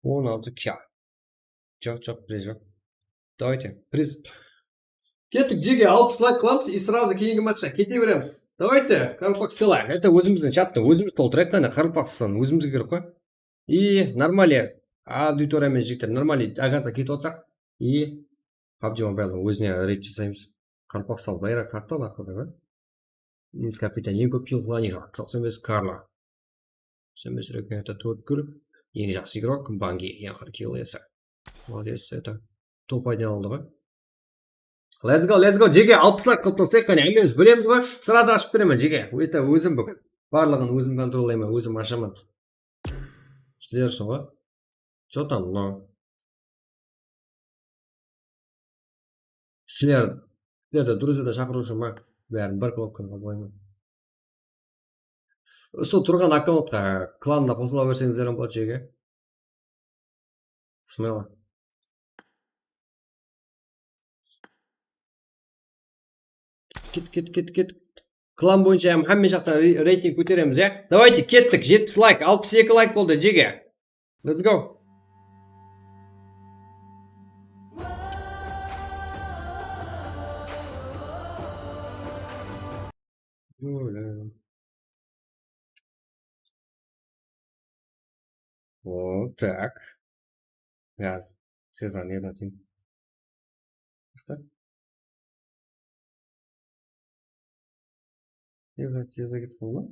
On altı kill. Joq, joq, priz joq. Давайте, priz. Kettik, jege, alpıs layk qılamız и сразу keyingi matchqa kete beremiz. Давайте, Qaraqalpaq Sila. Это ózimizdiń chatta ózimiz toltırayıq, qáne, Qaraqalpaqstan ózimizge kerek ǵoy. И нормальный auditoriya menen, jigitler, нормальный до конца ketip atsaq. И PUBG Mobile'dıń ózine reyd jasaymız. Qaraqalpaqstan bayraq taqqan arqada, ba? Ins Kapitan, eń kóp kill qılǵan igrok, toqsan bes Karlo. Toqsan bes Rekenta, tórt kill. Eń jaqsı igrok Bangi, eń aqırǵı kill esa. Молодец, это top один aldı ǵoy. Let's go, let's go, jege, alpıs layk qılıp taslayıq, qáne, hámmemiz bilemiz ǵoy. Сразу ashıp beremen, jege. Это ózim búgin. Barlıǵın ózim kontrollayman, ózim ashaman. Sizler ushın ǵoy. Что там, но? Sizler, sizlerdi друзьяда shaqırıw ushın ma? Bárin bir knopkanı qabılayman. Usı turǵan akkauntqa klanına qosıla berseńizler hám boladı, jege. Smelo. Ket, ket, ket, ket. Klan boyınsha hám hámme jaqta re-, reyting kóteremiz, ya. Давайте, kettik. Jetpis layk, alpıs eki layk boldı, jege. Let's go. Böyle. O, так. Yaz. Sezar, ne atayım? Toqta. Ne bilen, tezde ketip qaldı ma?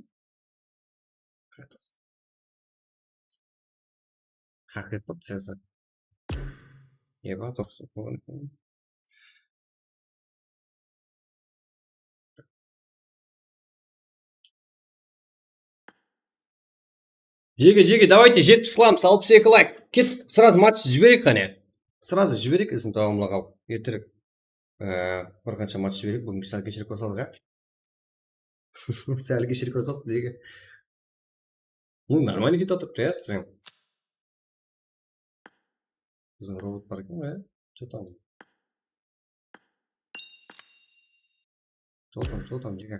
Haqıyqat, tezde. Eba, durıs. Jege, jege, давайте, jetpis qılamız, alpıs eki layk. Ket, сразу match jibereyik qáne. Сразу jibereyik, izin dawamlap alıp. Erterek, e, bir qansha match jibereyik. Búgin sál keshirip basladık, ya. Sál keshirip basladık, jege. Ну, нормально ketip atırıptı, ya, stream. Biziń robot bar eken ǵoy, ya. Что там? Что там, что там, jege?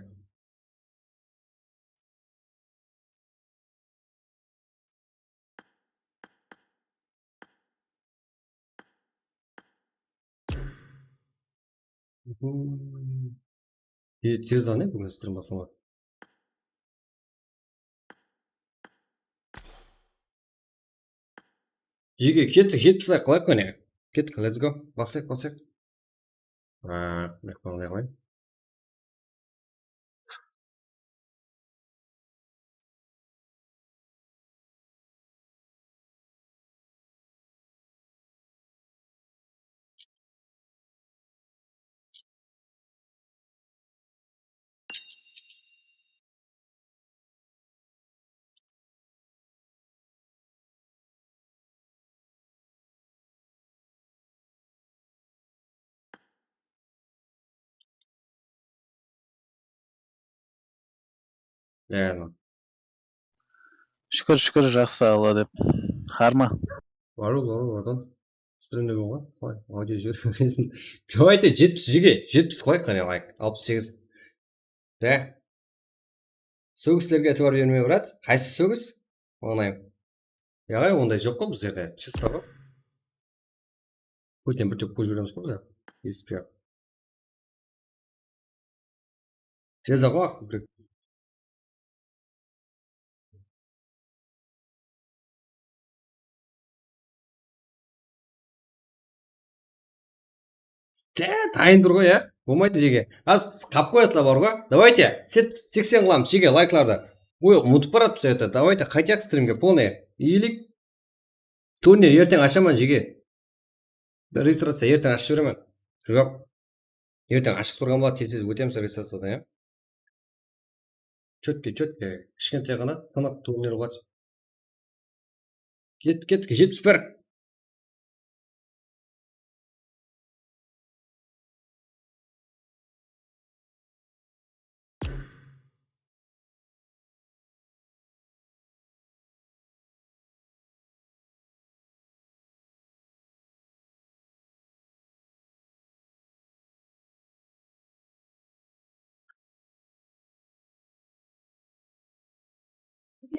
Hmm. E, tez ane búgin strim baslamak. Jege, kettik, jetpis layk qılayıq, qáne. Kettik, let's go. Baslayıq, baslayıq. Aa, mınaqa qılayıq. Bári. Shúkir, shúkir, jaqsı, Alla dep. Harma. Barul, barul, adam. Strimde bolǵan. Qalay? Audio júr. Давайте, jetpis, jege, jetpis qoyayıq, qáne, layk. Alpıs segiz. Da. Sógislerge itibar berme, brat. Qaysı sógis? Ońay. Yaǵay, onday joq ǵoy bizlerde. Чисто ǵoy. Kóyten bir tep kórip júremiz ǵoy bizler. Esitpey-aq. Tez-aq ǵoy, kóbirek. Dá, tayın tur ǵoy, ya. Bolmaydı, jege. Az qap qoyatla bar ǵoy. Давайте, seksen qılamız, jege, layklardı. Oy, umıtıp baratpız, это. Давайте, qaytayıq strimge, полный. Ilik. Turnir erteń ashaman, jege. Registraciya erteń ashıp jiberemen. Joq. Erteń ashıq turǵan boladı, tez-tez ótemiz registraciyadan, ya. Chetke, chetke, kishkentay ǵana, tınıq turnir boladı. Kettik, kettik, jetpis bir.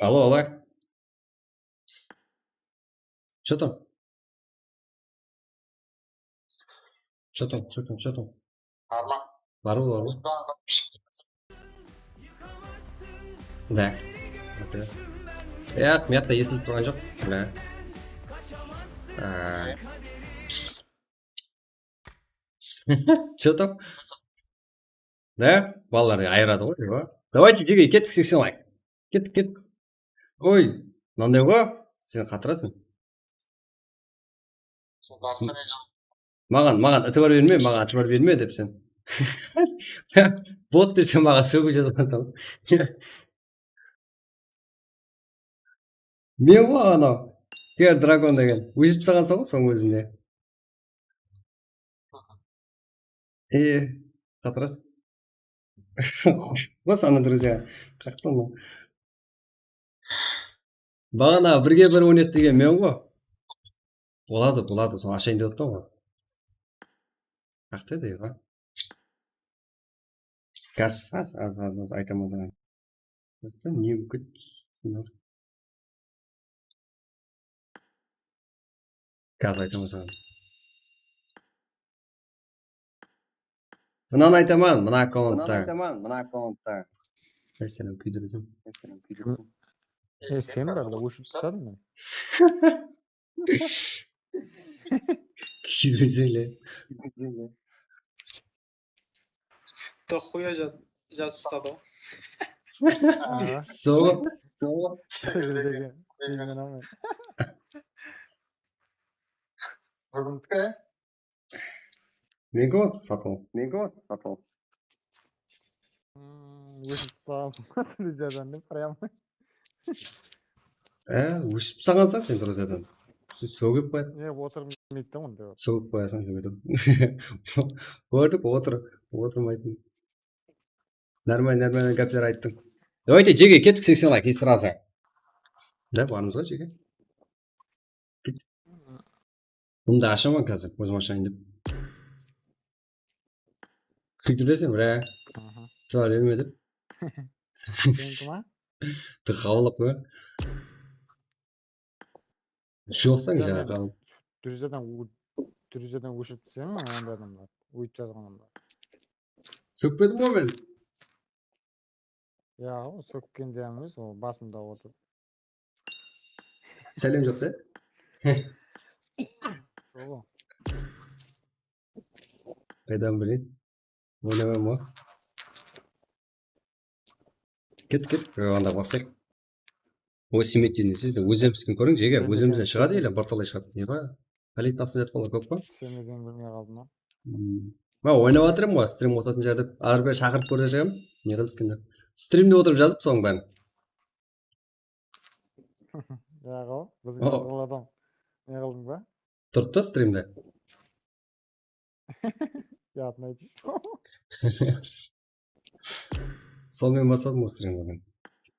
Алло, алло. Что там? Что там, что там, что там? Barma? Barma, barma. Da. Yaq, mıyatta esilip turǵan joq. Da. Что там? Da, balalar ayıradı ǵoy, jeba. Давайте, jege, kettik, seksen layk. Kettik, kettik. Oy, mınanday ǵoy, sen qatırasıń. Maǵan, maǵan itibar berme, maǵan itibar berme dep sen. Bot dese maǵan sógip jazadı. Men ǵoy anaw. Ter Dragon degen. Ózip salǵansań ǵoy sonıń ózinde. E, qatırasıń. Bas ana, друзья. Qaqtı mı? Baǵana birge bir oynayıq degen men ǵoy. Boladı, boladı. Soń ashayın dep atırman ǵoy. Qaqtı edi ǵoy. Gaz, az, az, az, az aytaman saǵan. Просто не выгод. Gaz aytaman saǵan. Mınanı aytaman, mına akkauntta. Mınanı aytaman, mına akkauntta. Ey, sen kúydireseń. Ey, sen kúydireseń. E, sen be, mına óshirip tasladım men. Kúydireseń le. Doxuya jat-, jatsadı. Sol. Sol. Degen, degen ama. Búgindiki. Meniki ol, satıw. Meniki ol, satıw. Hmm, óship tasladım. Друзьядан dep, прямо. E, óship taslaǵansań sen, друзьядан. Sógip qoyadı. E, otırmaydı da onda. Sógip qoyasań, sógip. Kórdik, otır, otırmaydı. Нормально, нормально gápler ayttıń. Давайте, jege, kettik, seksen layk, и сразу. Da, barmız ǵoy, jege. Bunı da ashaman házir, ózim ashayın dep. Kúydireseń, bra. Aha. Itibar berme dep. Seniki ma? Dıqawlıq pa? Joqsań, ya, jaǵa men qaldı. Друзьядан ó-, друзьядан óshirip tasladım onday adamlar. Óytip jazǵan adamlar. Sókpedim ǵoy men. Ya, o sókken de emes, o basımda otır. Sálem joq ta. Sol. Qaydan bileyin? Oynamayman ǵoy. Kettik, kettik. Onda baslayıq. Oy, simetiyniy, siz ózimizdikin kóriń, jege, Simetiyniy ózimizden shıǵadı kóriń. ele, portalǵa shıǵadı. Ne bar? Kollektiyasın aytqanlar kóp pa? Islemegen bilmey qaldım. Hmm. Men oynap atırım ǵoy, strim qosatın jarıp, ar bir shaqırıp kórip júrem. Ne qılıp etkende? Strimde otırıp jazıp, soń bárin. Ya ǵo, bizge O. qızǵın adam. Ne qıldıń ba? Turıptı strimde. Yadın aytıshı. Sonımen basladım ǵoy strimdi men.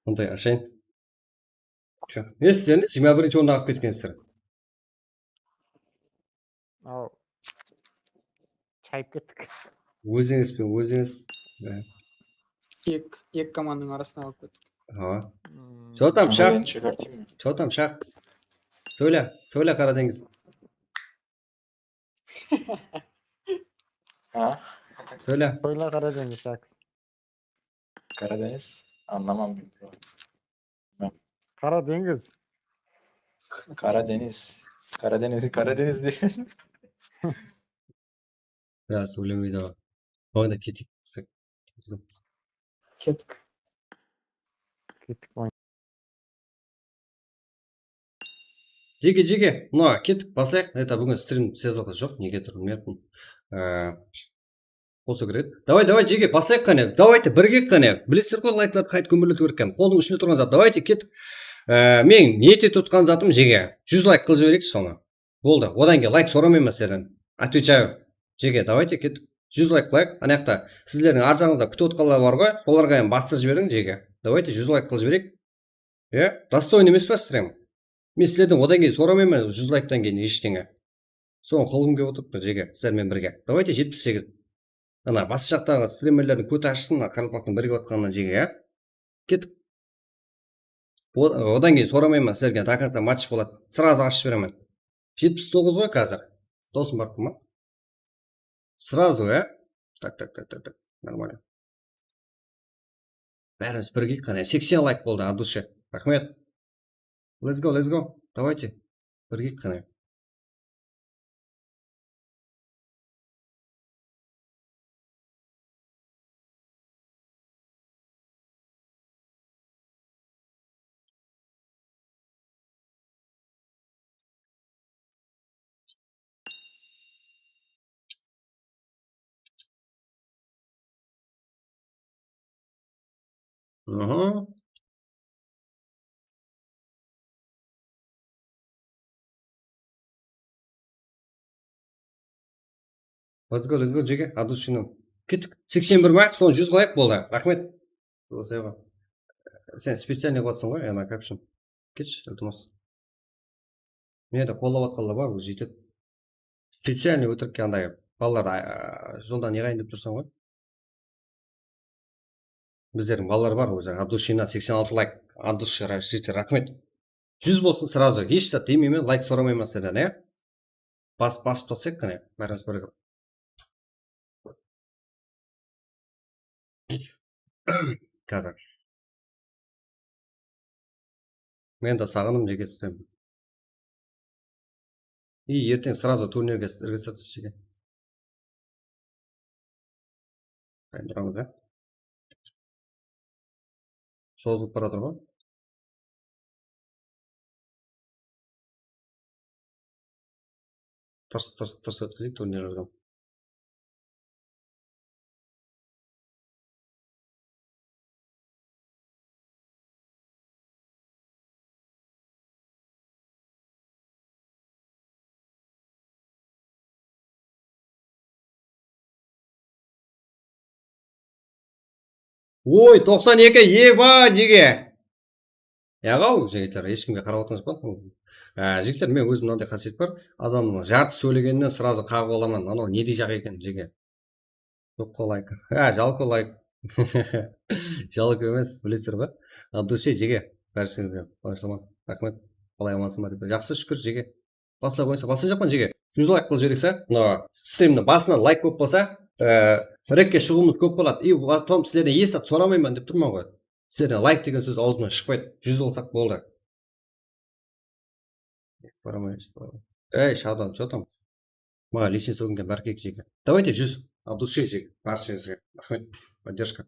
Bunday ashayın. Chı. Ne sizler ne? Jigirma birinshi orındı alıp ketkensizler. Aw. Shayıp kettik. Ózińiz pe, ózińiz. Eki, eki komandanıń arasına alıp kettik. Ha. Hmm. Что там, Ага. Shaq? Oyın shıkartayım. Что там, Shaq? Sóyle, sóyle, Qara deńiz. Ha? Sóyle. Sóyle, Qara deńiz, Shaq. Karadenis. Anlamam. Qara deńiz. Karadenis. Karadenis, Karadenis degen. Ya, sóylemeydi ǵoy. Oyında ketik. Kettik. Kettik oyın. Jege, jege, mına kettik, baslayıq. Это búgin strim sezildi joq, nege tur bilmeyatpın. Ee, Qosıw kerek. Davay, davay, jege, baslayıq qáne. Davayte, birigeyik qáne. Bilesizler ǵoy, layklardı qayt kómberletiw kerek eken. Qoldıń ústinde turǵan zat. Davayte, kettik. Ee, men niyet etip otqan zatım, jege, júz layk qılıp jibereyikshi sonı. Boldı. Odan keyin layk soramayman sizlerden. Отвечаю. Jege, davayte, kettik. Júz layk qılayıq. Ana jaqta sizlerdiń arjaǵıńızda kútip otqanlar bar ǵoy. Solarǵa hám bastırıp jiberiń, jege. Davayte, júz layk qılıp jibereyik. Ya, dostoyno emes pa strim? Men sizlerden odan keyin soramayman, júz layktan keyin eshteńe. Sonı qılǵım kelip otırıptı, jege, sizler menen birge. Davayte, jetpis segiz. Ana, bas jaqtaǵı strimerlerdiń kóti ashsın, mına, qaraqalpaqtıń birigip atqanına, jege, ya. Kettik. O-, odan keyin soramayman sizlerge, так это match boladı. Сразу ashıp jiberemen. Jetpis toǵız ǵoy házir. Dosım bar ma? Сразу, ya? Так, так, так, так, так. Нормально. Bárimiz birigeyik qáne. Seksen layk boldı, от души. Raxmet. Let's go, let's go. Давайте. Birigeyik qáne. Aha. Let's go, let's go, jege. От души. Kettik. Seksen bir ma? Sonı júz qılayıq, boldı. Raxmet. Sen специальный qılıp atırsań ǵoy, ana, капшын. Ketshi, iltimas. Mende qollap atqanlar bar, ózi jetedi. Специальный óltirikke anday balalardı, a, joldan yıǵayın dep tursań ǵoy. Bizlerdiń balalar bar, ózi от души seksen altı layk, от души, ra-, jete, raxmet. Júz bolsın сразу, hesh zat demeymen, layk soramayman sizlerden, ya. Bas, basıp taslayıq qáne, bárimiz birigip. Házir. Men de saǵındım, jege, sizden. I, erteń сразу turnirge irgisatsız, jege. Qayın turamız, ya. Sozılıp baratır ǵoy. Tırs, tırs, tırs ótkizeyik turnirlerden. Oy, toqsan eki, eba, jege. Yaǵaw, jigitler, hesh kimge qarap otırıńız ba? Á, jigitler, men ózim mınanday qásiyet bar. Adamnıń jartı sóylegeninen сразу qaǵıp alaman. Anaw ne deyjaq eken, jege? Joq qo layk. Á, jalko layk. Jalko emes, bilesizler ba? От души, jege. Bárshengizge, balasaman. Raxmet. Qalay, amansız ba dep. Jaqsı, shúkir, jege. Baslap qoysa, baslayjaqpan, jege. Júz layk qılıp jibereyik, mına strimniń basına layk kóp bolsa, e, rekke shıǵıwımız kóp boladı. I, потом sizlerden es zat soramayman dep turman ǵoy. Sizlerden layk degen sóz awzımnan shıqpaydı. Júz bolsaq boldı. Ey, Shawdan, что там? Maǵan listen sógingen bárkek jege. Давайте júz. От души jege. Barsheńizge. Raxmet. Поддержка.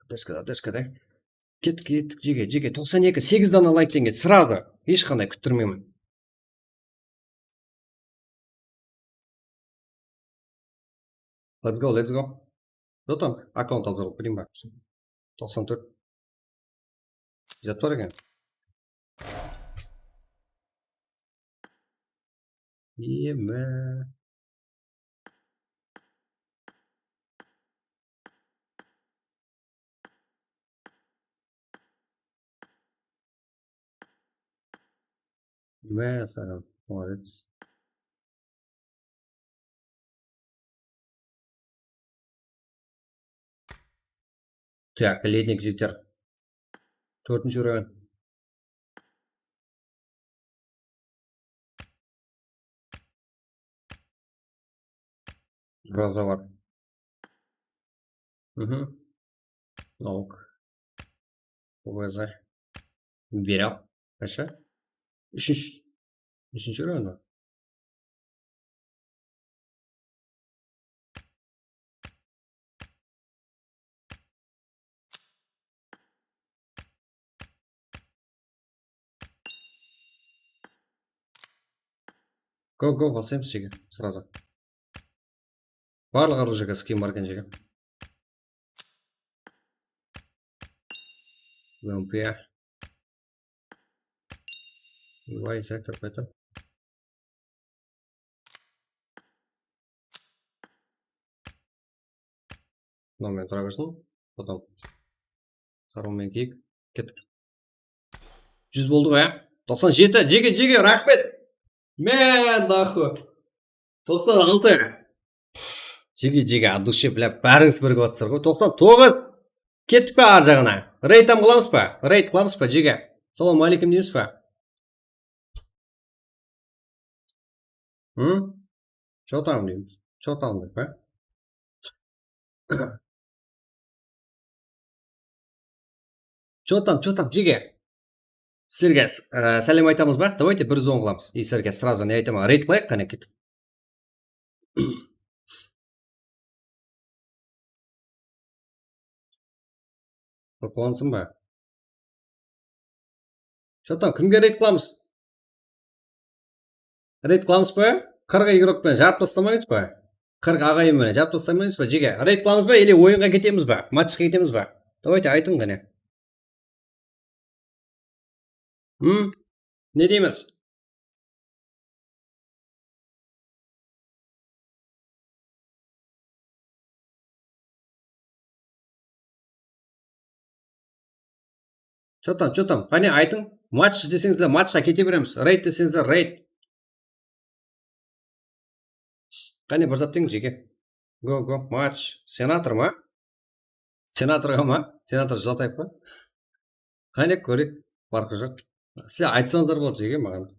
Поддержка, поддержка, да? Kettik, kettik, jege, jege. Toqsan eki, segiz dana layk degen. Сразу. Hesh qanday kúttirmeymen. Let's go, let's go. Что там? Аккаунт обзор, блин, ба. Toqsan tórt. Zat bar eken. Ema. Máselen, молодец. Так, ледник jigitler. Tórtinshi уровень. Grazovor. Mhm. Nauk. Obrazlar. Beral. Qasha? Úshinshi. Úshinshi urovень ba? Go, go, basaymız jege, сразу. Barlıq оружиеге скин bar eken jege. Lampiya. Vay, sektor qayta. Mınaw menen tura bersin. Потом sarı menen kiyik. Kettik. Júz boldı ǵoy, á? Toqsan jeti, jege, jege, raxmet. Men, нахуй. Toqsan altı. Jege, jege, от души, блядь, bárińiz birigip atsızlar ǵoy. Toqsan toǵız. Kettik pe ar jaǵına? Reyd hám qılamız ba? Reyd qılamız ba, jege? Salam aleykum deymiz ba? Hı? Что там deymiz? Что там dep pa? Что там, что там, jege? Sizlerge, e, sálem aytamız ba? Давайте bir звон qılamız. И sizlerge сразу ne aytaman? Reyd qılayıq, qáne, ketip. Qurqılansın ba? Что там, kimge reyd qılamız? Reyd qılamız ba? Qırq igrok penen jarıp taslamaymız ba? Qırq aǵayin menen jarıp taslamaymız ba, jege? Reyd qılamız ba, или oyınǵa ketemiz ba? Matchqa ketemiz ba? Давайте, aytıń qáne. Hım? Ne deymiz? Что там, что там? Qáne, aytıń. Match deseńizler, matchqa kete beremiz. Reyd deseńizler, reyd. Qáne, bir zat deń, jege. Go, go, match. Senator ma? Senatorǵa ma? Senator Jılataev pa? Qáne, kóreyik. Parqı joq. Sizler aytsańızlar boldı, jege, maǵan.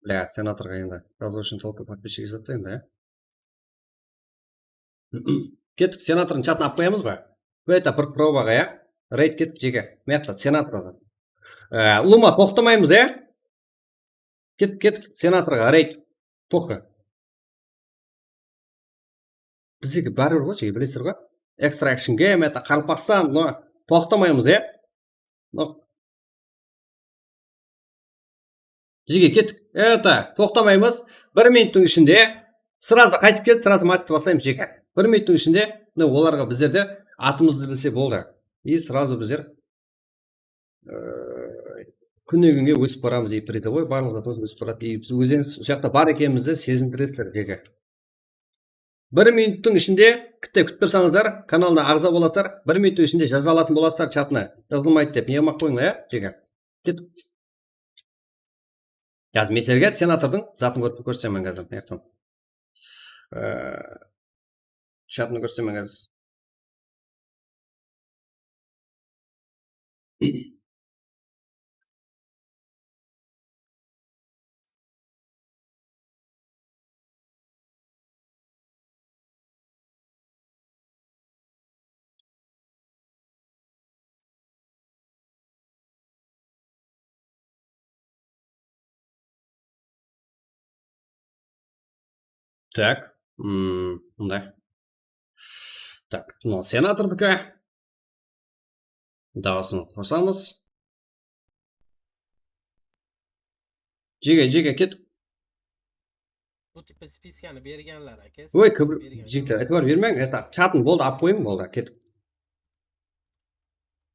Bля, senatorǵa endi. Razı ushın tolko podpischik jazıptı endi, ya. Kettik, senatordıń chatına alıp qoyamız ba? Bu ete bir probaǵa, ya. Reyd kettik, jege. Mıyaqta senatorǵa. E, ulıwma toqtamaymız, ya. Kettik, kettik, senatorǵa reyd. Poxı. Bizdeki báribir ǵoy, jege, bilesizler ǵoy. Extractionge, mıyaqta Qaraqalpaqstan, no, toqtamaymız, ya. No. Jege, kettik. Это, toqtamaymız. Bir minuttıń ishinde сразу qaytıp kelip, сразу matchtı baslaymız, jege. Bir minuttıń ishinde, mine, olarǵa bizler de atımızdı bilse boldı. И сразу bizler, e, kúnne-kúnge ósip baramız, и передовой, barlıq zatımız ósip baradı. И biz ózlerińiz usı jaqta bar ekenimizdi sezindiresizler, jege. Bir minuttıń ishinde, kitte kútip tursańızlar, kanalına aǵza bolasızlar, bir minuttıń ishinde jaza alatın bolasızlar chatına. Jazılmaydı dep, ne qılmay-aq qoyıńlar, ya, jege. Kettik. Ya, men sizlerge senatordıń zatın kórip kórsetemen házir, mıyaqtan. Ee, chatını kórsetemen házir. Tak, mm, mınday. Tak, mınaw senatordiki. Dawısın qosamız. Jege, jege, ket. Bu tipi spiskanı bergenler, aka. Oy, kibir, jigitler, itibar bermeń. Eta, chatın boldı, alıp qoyıń, boldı, ket.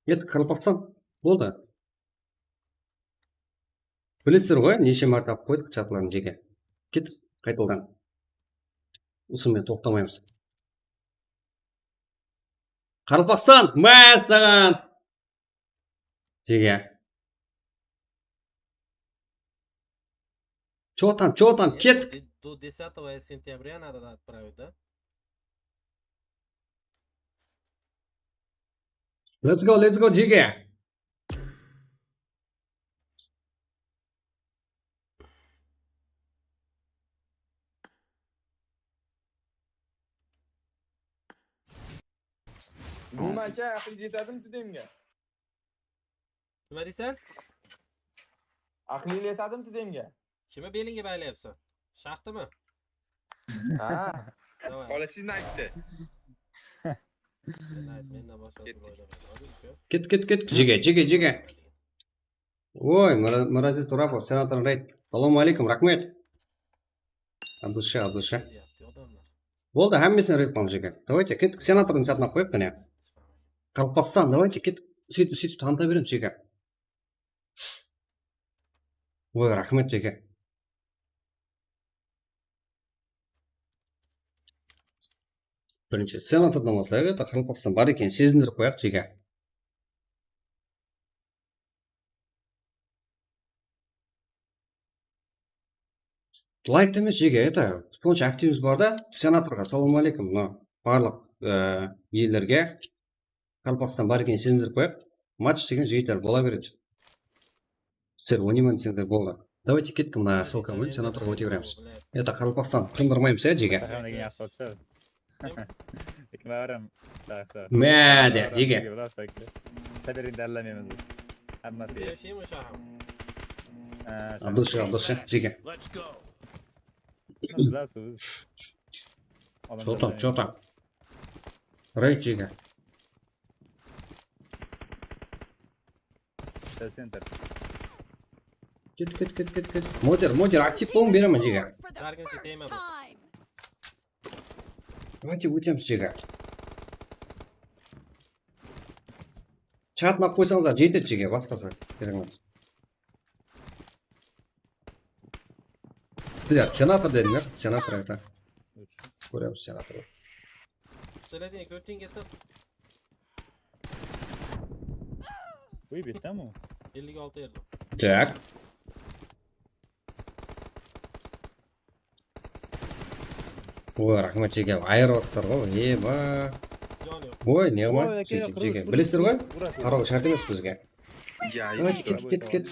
Ket, Qaraqalpaqstan. Boldı. Bilesizler ǵoy, neshe márte alıp qoydıq chatların, jege. Ket, qaytadan. Usı menen toqtamaymız. Qaraqalpaqstan, má saǵan! Jege. Чё там, чё там, ket. До десятого сентября надо отправить, да? Let's go, let's go, jege. Guma aka, aqıl jetadimi tidemge? Nima deysan? Aqıl jetadimi tidemge? Kimni belińge baylayapsan? Shaxtimi? Ha. Davay. Xola sizni ayttı. Endi ayt, mendan boshqa deb o'ylamayman. Ket, ket, ket, jege, jege, jege. Oy, Mira-, Mirazez Turapov, senator raid. Salom aleykum, raxmet. Abdusha, Abdusha. Boldı, hámmesine raid qılamız, jege. Давайте, kettik, senatordıń chatına qoyıq, qáne. Qaraqalpaqstan, давайте, kettik, sóytip, sóytip tanıta beremiz, jege. Oy, raxmet, jege. Birinshi senatordan baslayıq, это Qaraqalpaqstan bar ekenin sezindirip qoyaq, jege. Layk emes, jege, это, soncha aktivimiz bar da, senatorǵa, salom aleykum, mına, barlıq, e, ellerge. Qaraqalpaqstan bar ekenin sezindirip qoyaq. Match degen, jigitler, bola beredi. Sizler oynayman deseńler boldı. Давайте kettik, mına ссылка qoyayın, senatorǵa óte beremiz. Это Qaraqalpaqstan qındırmaymız, ya, jege. Saxan degen yaqsı bolsa. Kim? Kim aram? Sağ, sağ. Má de, jege. Taberin dárlamaymiz biz. Hammasi. Abdusha, Abdusha, jege. Что там, что там? Raid, jege. Center. Ket, ket, ket, ket, ket. Moder, moder, aktiv bolıń, beremen, jege. Darkınshi deymen. Давайте ótemiz, jege. Chatına qoysańızlar, jetedi, jege, basqası kerek emes. Sizler senator dedińler, senator это. Kóremiz senatordı. Sóylediń, kórtiń ketip. Uy, bettami? Ellik olti erdi. Tak. Oy, raxmet, jege, ayırıp atırsızlar ǵoy, eba. Jan yoq. Oy, ne qılmaydı, jege, bilesizler ǵoy, qaraw shárt emes bizge. Давайте, ket, ket, ket.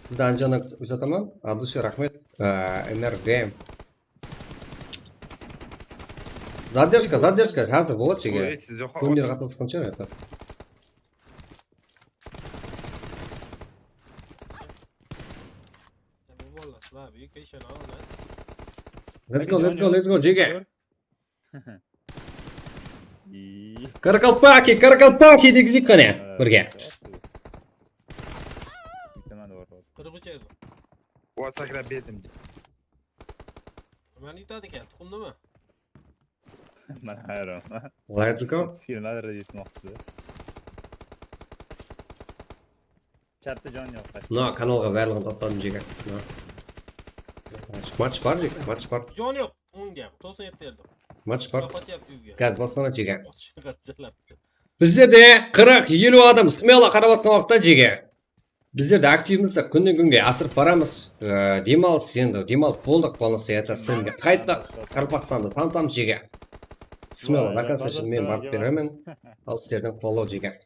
Sizdi Andijannan uzataman. Abdusha, raxmet. Ee, M R Game. Задержка, задержка, házir boladı, jege. Kómler qatnasqansha, это. Let's go, let's go, let's go, jege. Qaraqalpaqi, Qaraqalpaqi degizeyik qáne birge. Qırıq úsh erdi. Oa, sakrap berdim. Meni yutadı eken, tuqımdı ma? Mana, hayron. Let's go. Sirmadır deytim oqıdı. Chattı jon yoq. Mına kanalǵa barlıǵın tasladım, jege. Mına. Match bar, jege, match bar. Jon yoq, onga, toqsan yetti erdi. Match bar. Gaz baslana, jege. Bizlerde qırıq, eliw adam smel'a qarap atqan waqıtta, jege. Bizler de aktivimizdi kúnnen-kúnge asırıp baramız. Ee, dem alıs, endi dem alıp boldıq, полностью это, strimge qayttıq. Qaraqalpaqstandı tanıtamız, jege. Smel'a до конца men barıp beremen. Al sizlerden qollaw, jege.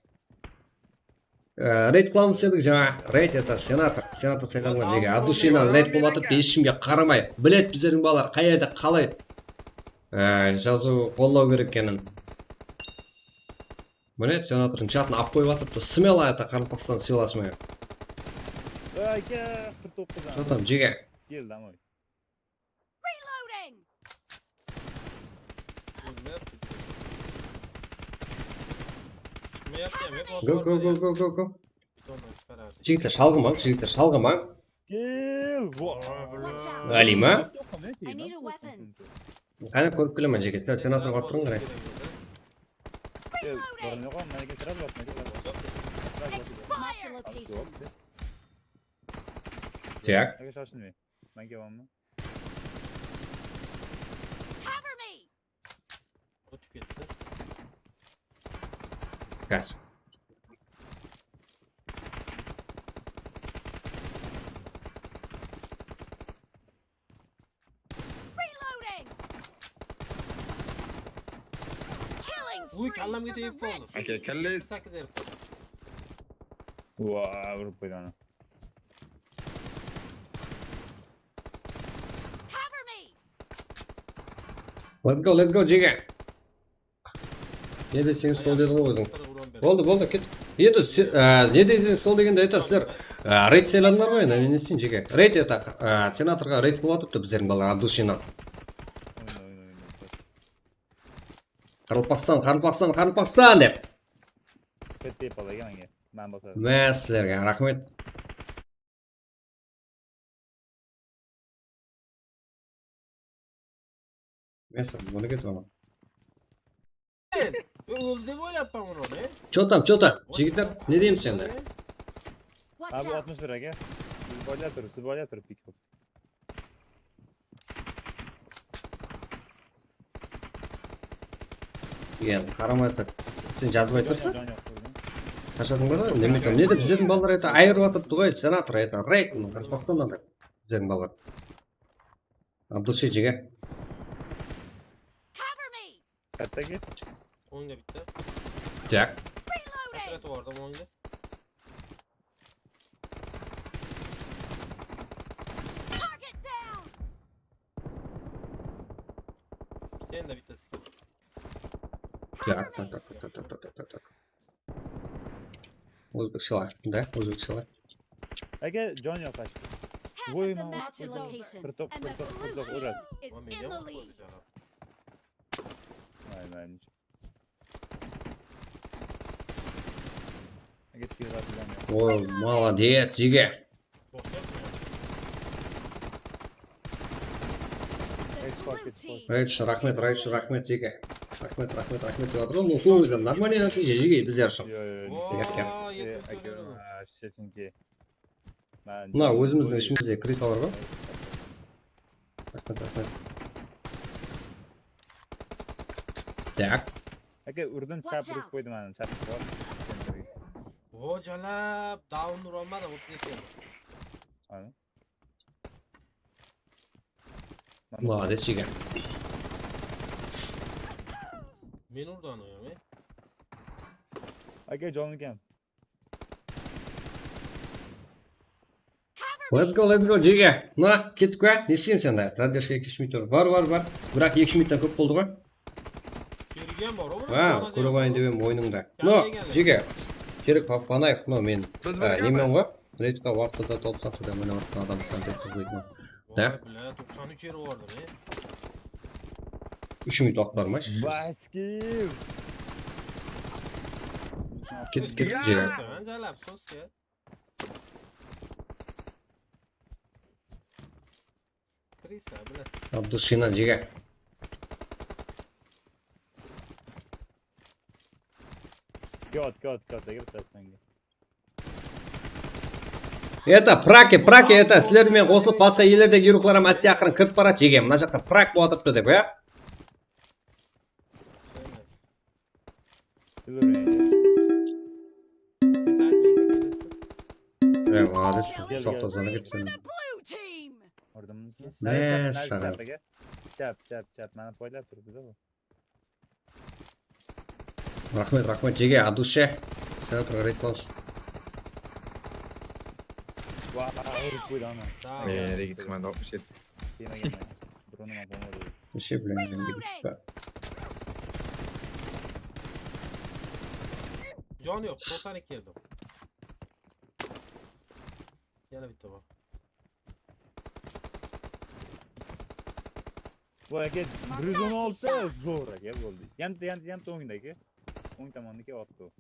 Ee, reyd qılamız dedik, jańa reyd, это senator. Senator saylanǵan, nege? Adushinan reyd qılıp atırıptı, hesh kimge qaramay. Biledi bizlerdiń balalar qay jerde qalay, ee, jazıw, qollaw kerek ekenin. Mine, senatordıń chatın alıp qoyıp atırıptı. Смело это, qaraqalpaqstan sıylasıma. Aka, qırq toǵız. Что там, jege? Gel, домой. Reloading! Go, go, go, go, go. Jigitler, shalǵımań, jigitler, shalǵımań. Gel, wa. Watch out! Ǵaliyma. I need a weapon. Qáne, kórip kelemen, jigitler, senator barıp turıń, qáne. Gel, burın joq, mına keltiremen, mına keltiremen. Expired! Marked a location. Tak. Mına shashın be. Mına kelip alma. Cover me! Ótip ketti. Gaz. Reloading! Killing spree for the red team! Aka, kalle. Sakız erip qoydı. Ua, urıp qoydı anı. Cover me! Let's go, let's go, jege. Ne deseńiz, sol dedi ǵoy óziń. Boldı, boldı, ket. Endi se-, á, ne deseńiz, sol degende, это, sizler, á, reyd sayladıńlar ǵoy, endi men ne isteyin, jege. Reyd, это, á, senatorǵa reyd qılıp atırıptı bizlerdiń balalar, от души-nan. Oyna, oyna, oyna. Qaraqalpaqstan, Qaraqalpaqstan, Qaraqalpaqstan dep. Ket dep ala, eke, manga. Mán basar. Má, sizlerge raxmet. Men sırtımdan ketip alaman. Ózi dep oylappan bunı, ne? Чё там, чё там? Jigitler, ne deymiz endi? Abi, altmıs bir, aka. Siz boyla tur, siz boyla tur, pik. Endi qaramaysań, sen jazıp aytırsań. Jon joq, jon joq, jon joq. Qashadıń ba da? Neme, ne dep bizlerdiń balalar это ayırıp atırıptı ǵoy, senator это, reyd, mına, qaraspaxsan da bizlerdiń balalar. Abdulshej, jege. Katta ket. Ońda bitta. Tak. Reloading. Katta ket orada, ońda. Target down. Sen de bitta skill. Tak, tak, tak. Ózbekshela, da, ózbekshela. Aka, jon yoq, qashıp. Ой, мама. Bir top, bir top, bir top, uras. Ay, ay. Aka, skill atıp. Oy, молодец, jege. Raysh, raxmet, Raysh, raxmet, jege. Raxmet, raxmet, raxmet dep atır. Usı ózi normalnıy, jege, bizler ushın. Yo, yo, yo. Yaq, yaq. Mına, ózimizdiń ishimizde krisa bar ǵoy. Raxmet, raxmet. Tak. Aka, urdım, chap urıp qoydım anı, chap. O, jalap, down ura almadı, otız eki. Anı. Молодец, jege. Men urdı anı ya, men. Aka, jon eken. Let's go, let's go, jege. Mına, kettik pe? Ne isteyseń sen de? Tradeshka eki úsh minut bar, bar, bar. Biraq eki úsh minuttan kóp boldı ǵoy. Kelgen bar, o, ha, kórip alayın dep edim oyınıńdı. No, jege. Kerek panayıq, no, men. Biz bir nemen ǵoy. Redka waqtında top saqladı, mına atqan adam kontent qızlaydı. Vay, bile, toqsan úsh eri vardı, ne? Úsh minut waqıt bar ma? Baskim. Kettik, kettik, jege. Sen jalap, sos ya. Krisa, bile. Abdushinan, jege. Ket, ket, ket, ket, ket. Это, прак, прак, это, sizler menen qosılıp, basqa ellerdegi yurıqlar hám átte aqırın kirip baradı, jege. Mına jaqta прак bolıp atırıptı dep, ya. Ey, молодец, ushaqta janı ketsin. Urdım. Máshaǵa. Chap, chap, chap, mana poylap turıptı da bu. Raxmet, raxmet, jege, adushe. Senatorǵa reyd qılamız. Vay, urıp qoydı ana. Tamam. Ee, Regit komanda altmış yedi. Kemegen. Dronim aldı, ońar. Bir şey bilemiyorum. Canı yoq, toqsan eki keldi. Yana bitti bu. Bu aka, bir júz on altı zor aka boldı. Yandı, yandı, yandı ońda aka. Oń tamanda kep attı o.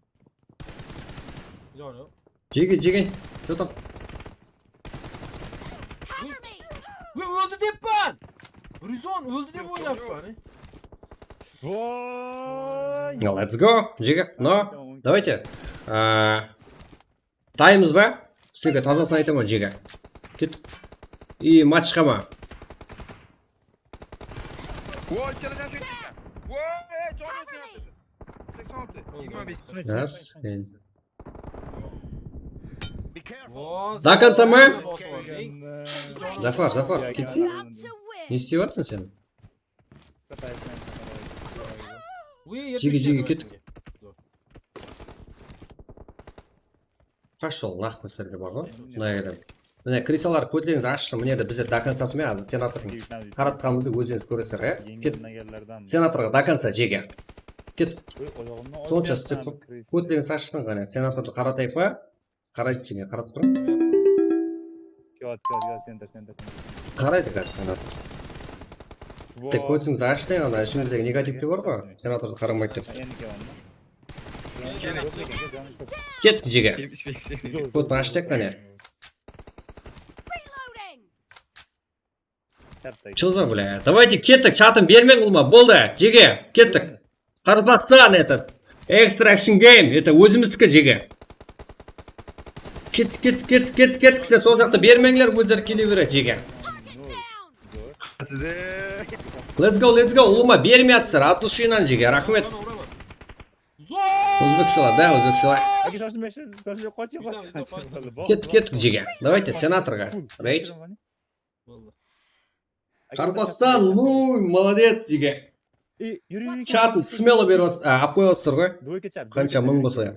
Canı yoq. Jege, jege. Что там? Ve óldi deppan! Bir júz on óldi dep oylappan, e? Voy! Let's go, jege. No, давайте. Aa, taymız ba? Sizge tazasın aytaman, jege. Ket. I matchqa ma? Voy, kelajan júrdi. Voy, ey, canı seksen altı. Yigirma bes. Yes, yes. До конца мы? Zafar, Zafar, ketsene. Ne istep atırsań sen? Jege, jege, ket. Пошёл, нахуй sizlerge bar ǵoy. Mına jerden. Mine, krisalar kótlegińiz ashsın. Mine de bizler до концасы menen házir senatordıń qaratqanımızdı ózińiz kóresizler, e? Ket. Senatorǵa до конца, jege. Ket. Sonsha step qılıp, kótlegińiz ashsın ǵane. Senatordı qaratayıq pa? Siz qaraydı, jege, qarap turıń. Kel, kel, kel, center, center, center. Qaraydı házir senator. Tek kótińizdi ashıń, ana ishimizdegi negativler bar ǵoy. Senatordı qaramaydı dep. Endi kel onda. Ket, jege. Kótin ashtık, qáne. Что за, бля? Давайте, kettik, shatın bermeń ulıwma, boldı, jege, kettik. Qaraqalpaqstan, это, Extraction Game, это, ózimizdiki, jege. Ket, ket, ket, ket, ket, sizler sol jaqta bermeńler, ózleri kele beredi, jege. Let's go, let's go, ulıwma bermey atırlar, от души-nan, jege, raxmet. Ózbekshila, da, ózbekshila. Aka, shashın bershi, shashın, qoch, qoch, qoch. Kettik, kettik, jege. Давайте, senatorǵa. Reyd. Boldı. Qaraqalpaqstan, ну, молодец, jege. Chatın смело berip at-, a, alıp qoyıp atırlar ǵoy. Qansha mıń bolsa ya.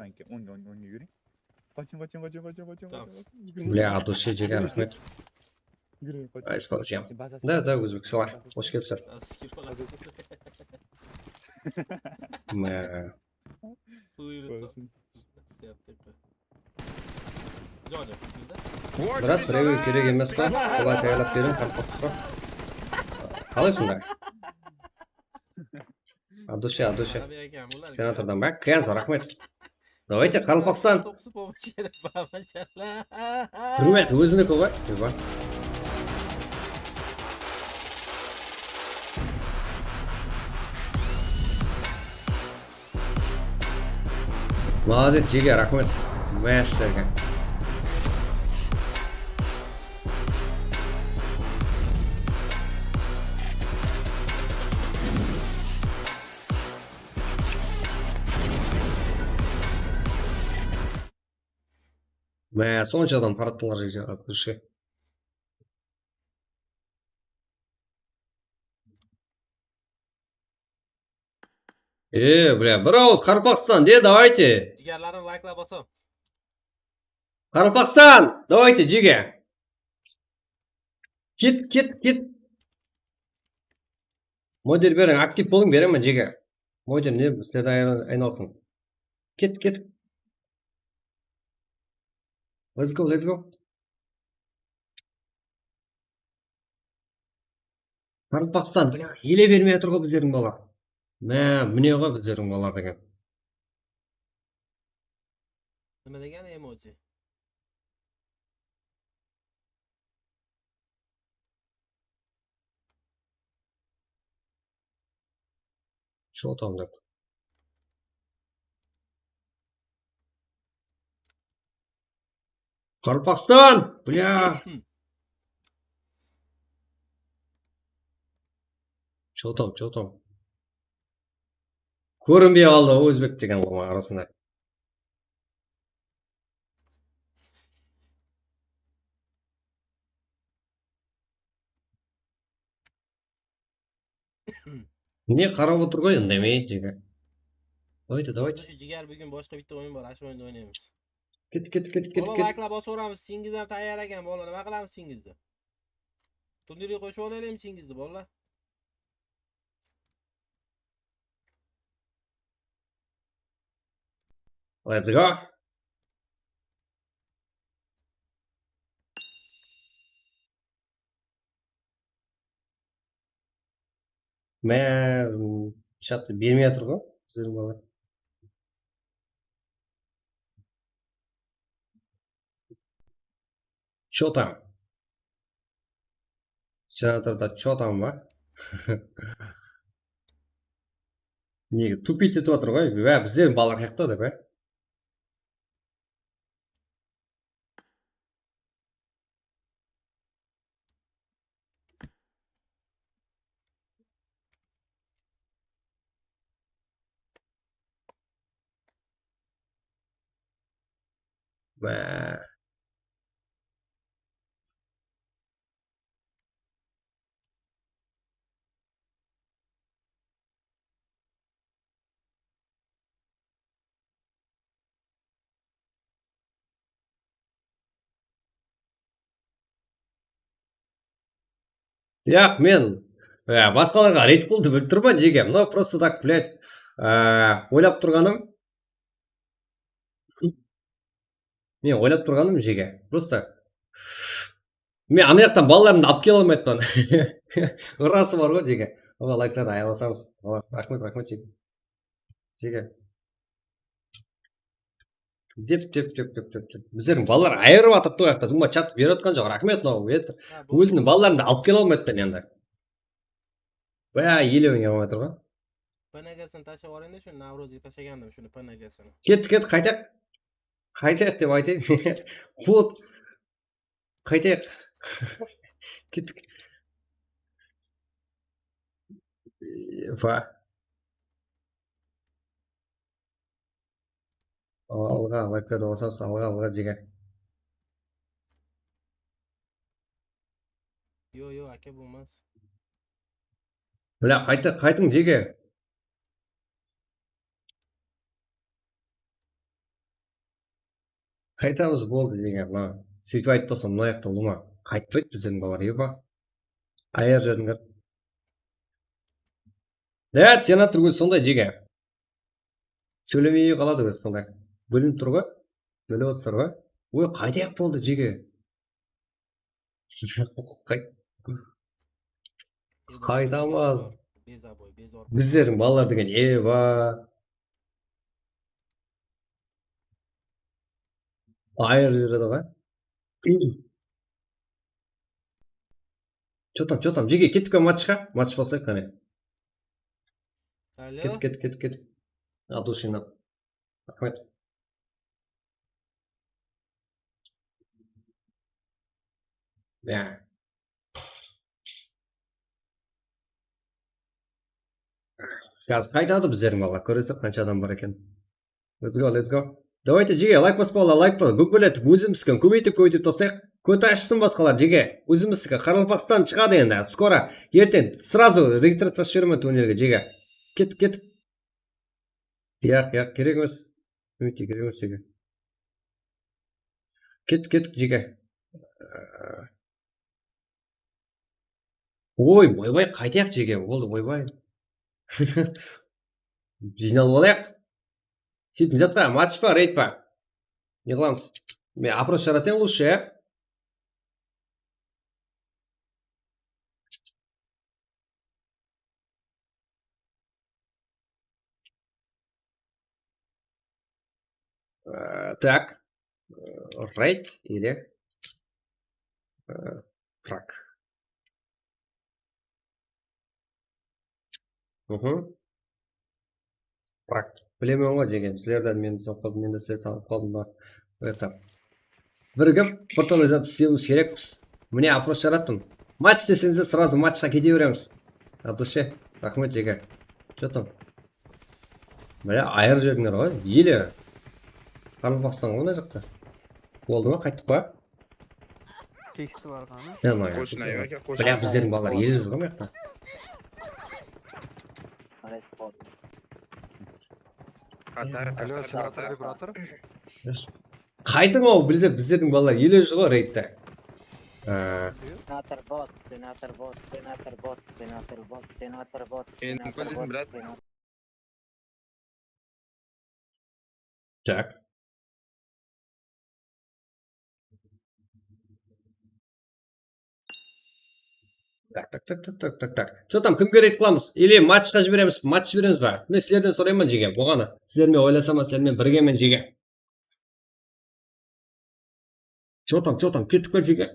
Бля, от души, jege, raxmet. Ayıs, получаем. Да, да, ózbekshila. Xosh kelipsizler. Mine. Brat, birewi kerek emes pa? Qolay tayarlap beriń, qaraqalpaqstan. Qalay sonday? От души, от души. Senatordan ba? Kiyans, raxmet. Давайте, Qaraqalpaqstan. Húrmet, óziniki ǵoy. Eba. Молодец, jege, raxmet. Bárshelerge. Mine, sonsha adam qarattılar, jege, atlıshı. E, bля, bir awız Qaraqalpaqstan, de, давайте. Jigerlerim, layklap basıń. Qaraqalpaqstan, давайте, jege. Ket, ket, ket. Model beriń, aktiv bolıń, beremen, jege. Model ne, sizlerden aylan-, aynalasın. Ket, ket. Let's go, let's go. Qaraqalpaqstan, bля, ele bermey atır ǵoy bizlerdiń bala. Mine, mine ǵoy bizlerdiń bala degen. Nima degen emoji? Что там dep. Qaraqalpaqstan, bля. Что там, что там? Kórinbey qaldı ózbek degen ǵoy arasında. Mine, qarap otır ǵoy, indemey, jege. Давайте, давайте. Jiger, búgin boshqa bitta oyın bar, ashıp oyında oynaymız. Ket, ket, ket, ket, ket. Bola, layklap otıramız, Chingiz hám tayar eken, bola, nima qılamız Chingizdi? Turnirge qoshıp oynaylayın Chingizdi, bola. Let's go. Mine, chat bermey atır ǵo, sizlerdiń balalar. Чё там? Senatorda чё там ba? Nege tupit etip atır ǵoy? Bá, bizlerdiń balalar qıyaqta dep, á? Bá. Yaq, men, e, basqalarǵa reyd qıldı bilip turman, jege. Mınaw просто так, блядь, e, oylap turǵanım. Men oylap turǵanım, jege. Просто men ana jaqtan balalarımdı alıp kele almayappan. Irası bar ǵoy, jege. Oǵan layklardı ayalasamız. Raxmet, raxmet, jege. Jege. Dep, dep, dep, dep, dep, dep. Bizlerdiń balalar ayırıp atırıptı o jaqta. Duma chat berip atqan joq. Raxmet, mınaw, óziniń balalarımdı alıp kele almayappan endi. Baya ele oynay almay atır ǵoy. P N G sini tashlap yuborayın da, shuni Navrozga tashlagandim, shuni P N G sini. Kettik, kettik, qaytayıq. Qaytayıq dep aytayın. Вот. Qaytayıq. Kettik. Fa. Alǵa, layklardı basasız, alǵa, alǵa, jege. Yo, yo, aka, bolmaz. Bile, qaytı, qaytıń, jege. Qaytamız, boldı, jege, mına. Sóytip aytıp tursań, mına jaqta ulıwma. Qaytpaydı bizlerdiń balalar, epa. Ayır jerin kir. Dát, senator ózi sonday, jege. Sóylemey qaladı ózi sonday. Bilinip tur ǵoy. Bilip otırsızlar ǵoy. Oy, qaytayıq boldı, jege. Qayt-, qaytamız. Bizlerdiń balalar degen, eba. Ayır jiberedi ǵoy. Чё там, чё там, jege, kettik pe matchqa? Match baslayıq, qáne. Alo. Kettik, kettik, kettik, kettik. От души. Raxmet. Ya. Házir qaytadı bizlerdiń balalar. Kóresizler, qansha adam bar eken. Let's go, let's go. Давайте, jege, layk basıp ala, layk bas. Gúmbeletip, ózimizdikin kóbeytip, kóbeytip taslayıq. Kóti ashsın basqalar, jege. Ózimizdikin Qaraqalpaqstan shıǵadı endi. Skoro. Erteń сразу registraciya ashıp jiberemen turnireǵa, jege. Kettik, kettik. Yaq, yaq, kerek emes. Óte kerek emes, jege. Kettik, kettik, jege. Oy, oybay, qaytayıq, jege, boldı, oybay. Jıynalıp alayıq. Seytip, ne zat pa, match pa, reyd pa? Ne qılamız? Men опрос jaratayın, лучше, ya? Ee, так. Ee, reyd или, ee, frag. Frag. Bilemen ǵoy, jege. Sizlerden meni soqıp qaldım, men de sizlerdi tanıp qaldım da. Это. Birigip, bir talay zat islewimiz kerekpiz. Mine, опрос jarattım. Match deseńizler, сразу matchqa kete beremiz. От души. Raxmet, jege. Чё там? Bile, ayır jerińler ǵoy. Ele. Qaraqalpaqstan ǵoy mına jaqta. Boldı ma, qayttıq pa? Kesti barǵanı. Bile, bizlerdiń balalar ele júr ǵoy mına jaqta. Alo, senator dep uratır. Qaytıń-aw, bizler, bizlerdiń balalar ele júr ǵoy reydte. Á. Senator bot, senator bot, senator bot, senator bot, senator bot, senator bot, senator bot. Так. Так, так, так, так, так, так, так. Что там, kimge reyd qılamız? Или matchqa jiberemiz, match jiberemiz ba? Mine, sizlerden sorayman, jege. Bolǵanı. Sizler menen oylasaman, sizler menen birgemen, jege. Что там, что там, kettik pe, jege?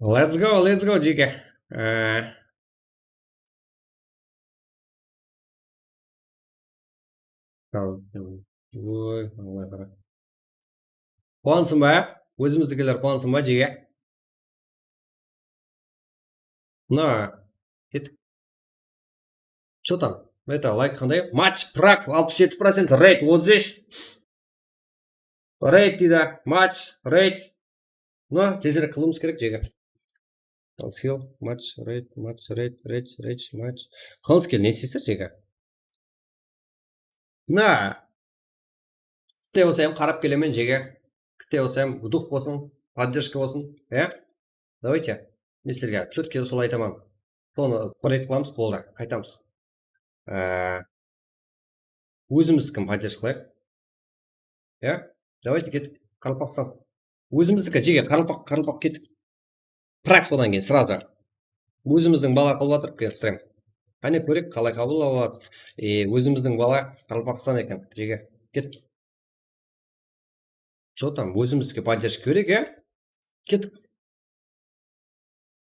Let's go, let's go, jege. Ee, oy, oy, oy. Quwansın ba? Ózimizdikiler quwansın ba, jege? Mına, kettik. Что там? Это, layk qanday? Match, Prag, alpıs jeti procent, reyd, otız úsh. Reyd deydi, match, reyd. Mına, tezirek qılıwımız kerek, jege. Skill, match, reyd, match, reyd, reyd, reyd, match. Qılıńız kel, ne isteysizler, jege? Mına, kitte bolsa hám qarap kelemen, jege. Kitte bolsa hám duh bolsın, podderjka bolsın, ya? Давайте, men sizlerge chotki usıl aytaman. Sonı bir ret qılamız, boldı, qaytamız. Ee, ózimizdikin podderj qılayıq. Ya? Давайте, kettik. Qaraqalpaqstan. Ózimizdiki, jege, qaraqalpaq, qaraqalpaq, kettik. Prag sodan keyin сразу. Ózimizdiń bala qılıp atır, keyin stream. Qáne kórek, qalay qabıllap aladı. E, ózimizdiń bala Qaraqalpaqstan eken, jege. Kettik. Что там, ózimizge поддержка kerek, ya? Kettik.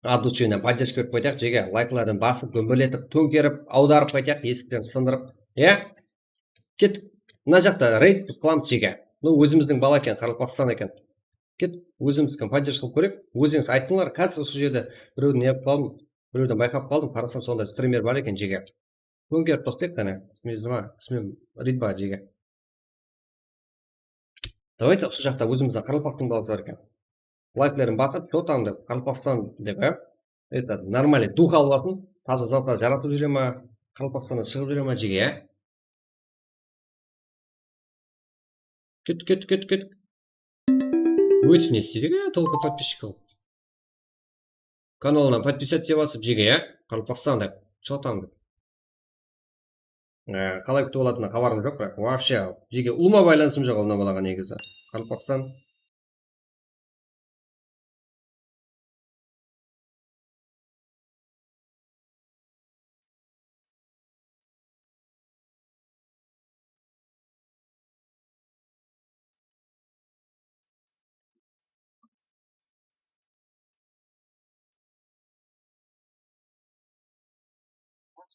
От души podderjka berip qoyayıq, jege. Layklardan basıp, gúmbeletip, tóńkerip, awdarıp qoyayıq, esikten sındırıp, ya? Kettik. Mına jaqta reyd qılamız, jege. Mına ózimizdiń bala eken, Qaraqalpaqstan eken. Kettik. Ózimizge podderjka qılıp kóreyik. Ózińiz ayttıńlar, házir usı jerde birewden ne qılıp qaldım, birewden bayqap qaldım, qarasam, sonday strimer bar eken, jege. Tóńkerip toqtayıq, qáne. Ismi nima? Ismi Ridba, jege. Давайте, usı jaqta ózimizdiń qaraqalpaqtıń balası bar eken. Laykların basıp, что там dep, Qaraqalpaqstan dep, e? Это, нормальный дух alıp alsın, taza zatlar jaratıp júre ma, Qaraqalpaqstannan shıǵıp júre ma, jege, ya? Kettik, kettik, kettik, kettik. Ótip ne isteydi, ya, только подписчик al. Kanalına подписаться basıp, jege, ya? Qaraqalpaqstan dep, что там dep. Ee, qalay kútip alatınına xabarım joq, biraq, вообще, jege, ulıwma baylanısım joq mına balaǵa negizi. Qaraqalpaqstan.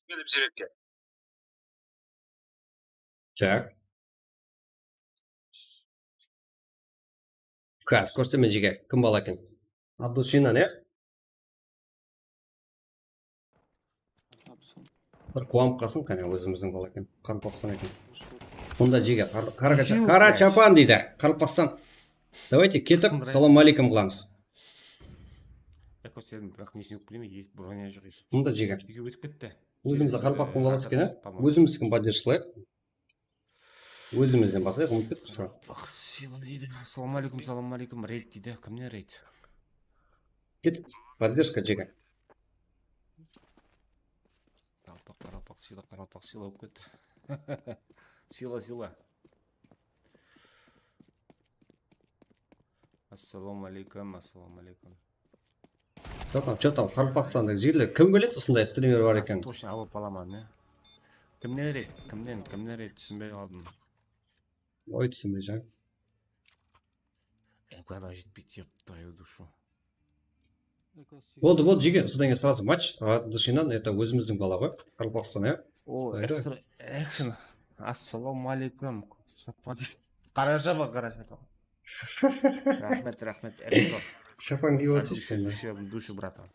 Kelip jiberekke. Так. Házir kórsetemen, jege, kim bala eken. Abdulshina, ne? Bir quwanıp qalsın, qáne, ózimizdiń bala eken. Qaraqalpaqstan eken. Bunda, jege, qar-, qara, qara chapan deydi. Qaraqalpaqstan. Давайте, ketip, salam aleykum qılamız. Ya, kórsetedim, biraq nesine bilmeymen, bronea joq eken. Bunda, jege. Úyge ótip ketti. Ózimiz de qaraqalpaqtıń balası eken, á? Ózimizdikini podderj qılayıq. Ózimizden baslayıq, umıtıp kettik. Qaraqalpaq sıyla deydi. Assalawma aleykum, salawma aleykum, reyd deydi. Kimnen reyd? Ket, поддержка, jege. Qaraqalpaq, qaraqalpaq, sıyla, qaraqalpaq, sıyla bolıp ketti. Sıyla, sıyla. Assalawma aleykum, assalawma aleykum. Что там, что там, Qaraqalpaqstandagi jigitler, kim biledi usınday strimer bar eken? Точно alıp alaman, ya. Kimnen reyd? Kimnen, kimnen reyd? Túsinbey qaldım. Oy, túsinbey, jan. Em, когда жетпейді, ёб твою душу. Boldı, boldı, jege, usıdan keyin сразу матч, а, душиnan, это, ózimizdiń bala ǵoy, Qaraqalpaqstan, ya. O, ekstra action. Assalawma aleykum. Qara shapa, qara shapa. Raxmet, raxmet, ekstra. Shapan kiyip otır sen de. Dushi, dushi, bratan.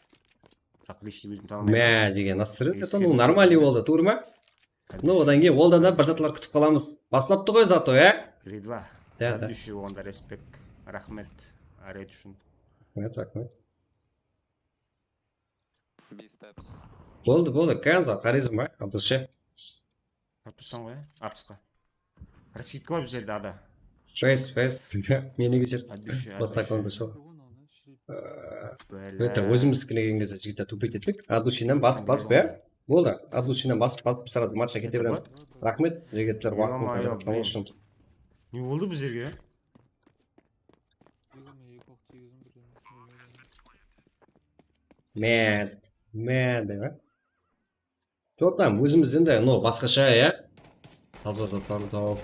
Jaq, личный ózim tana almayman. Má, jege, настроение, это, ну, нормальный boldı, tuwrı ma? Ну, odan keyin oldan da bir zatlar kútip qalamız. Baslaptı ǵoy, зато, ya? Ridva. Ya, da. Dushi, onda respekt. Raxmet, reyd ushın. Raxmet, raxmet. B steps. Boldı, boldı. Kanza, харизма, от души. Tursań ǵoy, apsqa. Raskidka bar bizlerde ada. Фейс, фейс. Meni keshir. От души. Basqa konda shol. Bala. Óte, ózimizdikiine kelgen gezde jigitler tupet ettik. От души-nen basıp, basıp, ya. Boldı. От души-nen basıp, basıp, сразу matchqa kete beremiz. Raxmet, jigitler, waqtıńızdı ajıratıp alǵan ushın. Ne boldı bizlerge? Mad, mad, ya. Что там, ózimizden de, no, basqasha, ya. Taza zatlardı tawıp.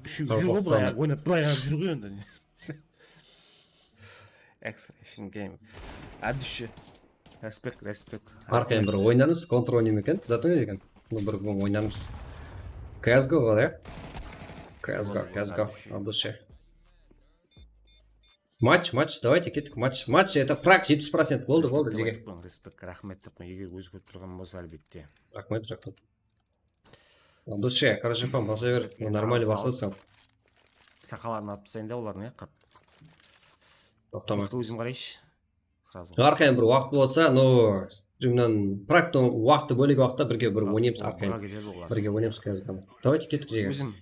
Úshew júr ǵoy, bılay oynatıp, bılay ǵana júr ǵoy endi. Extraction game. От души. Respect, respect. Arqayın bir oynarmız, kontrol neme eken, zatı ne eken? Bunı bir kún oynarmız. C S G O ǵoy, ya? C S G O, Boldı, C S G O, от души. От души. Match, match, давайте kettik, match. Match, это праг, jetpis procent. Boldı, boldı, jege. Respect, raxmet dep qoy, eger ózgerip turǵan bolsa, álbette. Raxmet, raxmet. От души, короче, basa ber, нормально basıp atsań. Saqaların alıp taslayın da olardıń, ya, qap. Toqtama. Ózim qarayshı. Сразу. Arqayın bir waqıt bolsa, no, jimnan, прагtıń waqtı, bólek waqıtta birge bir oynaymız, arqayın. Buǵa ketedi olar. Birge oynaymız, C S G O-nı. Давайте kettik, jege. Ózim.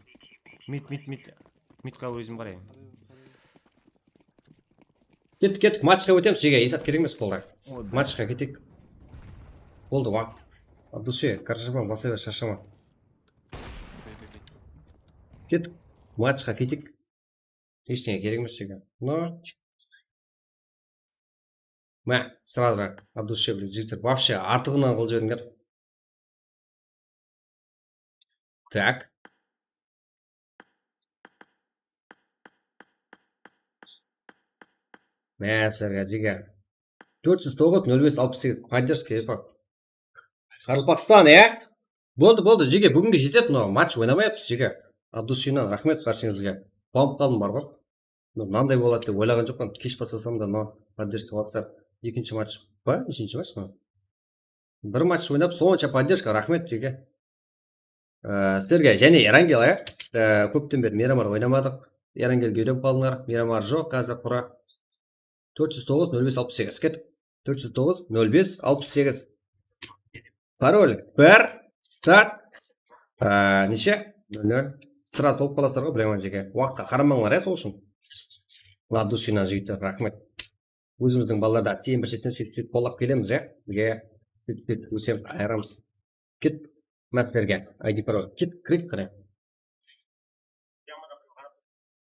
Mid, mid, mid. Midqa ózim qarayın. Kettik, kettik, matchqa ótemiz, jege, esap kerek emes, boldı. Oy, Matchqa keteyik. Boldı, waqıt. От души, короче, basa ber, sharshama. Kettik, matchqa keteyik. Eshteńe kerek emes, jege. No. Má, сразу, от души, блин, jigitler, вообще artıǵınan qılıp jiberińler. Так. Má, sizlerge, jege. Tórt júz toǵız, nol bes, alpıs segiz, поддержка, epa. Qaraqalpaqstan, ya? Boldı, boldı, jege, búginge jetedi, mınaw match oynamayapız, jege. От души-nan raxmet bársheńizge. Quvamıp qaldım, bar ǵoy. Mınanday boladı dep oylaǵan joqpan, kesh baslasam da, mınaw поддержка WhatsApp. Ekinshi match pa? Neshinshi match mınaw? Bir match oynap, sonsha поддержка, raxmet, jege. Ee, sizlerge jáne Erangel, ya? Ee, kópten beri Miramar oynamadıq. Erangelge úyrenip qaldıńlar. Miramar joq, házir qura. Tórt júz toǵız, nol bes, alpıs segiz, kettik. Tórt júz toǵız, nol bes, alpıs segiz. Parol bir, start. Aa, neshe? Nol nol. Сразу tolıp qalasızlar ǵoy, bilemen, jege. Waqıtqa qaramańlar, ya, sol ushın. От души-nan, jigitler, raxmet. Ózimizdiń balalarda sen bir shetten sóytip, sóytip qollap kelemiz, ya. Birge sóytip, sóytip, ósemiz, ayıramız. Ket, má sizlerge, I D parol. Ket, kireyik qáne.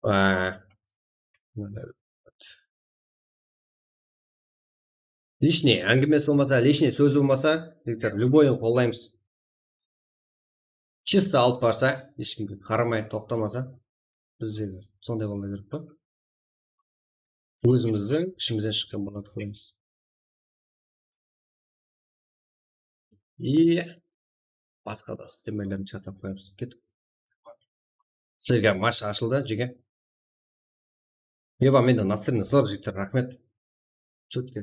Aa. Личный áńgimesi bolmasa, личный sóz bolmasa, jigitler, любойın qollaymız. Чисто alıp barsa, hesh kimge qaramay, toqtamasa, bizde sonday bola kerek pa? Ózimizdiń ishimizden shıqqan boladı, qoyamız. I basqa da sistemalardı shıǵarıp qoyamız. Kettik. Sizlerge match ashıldı, jege. Eba, mende настроение zor, jigitler, raxmet. Чётко.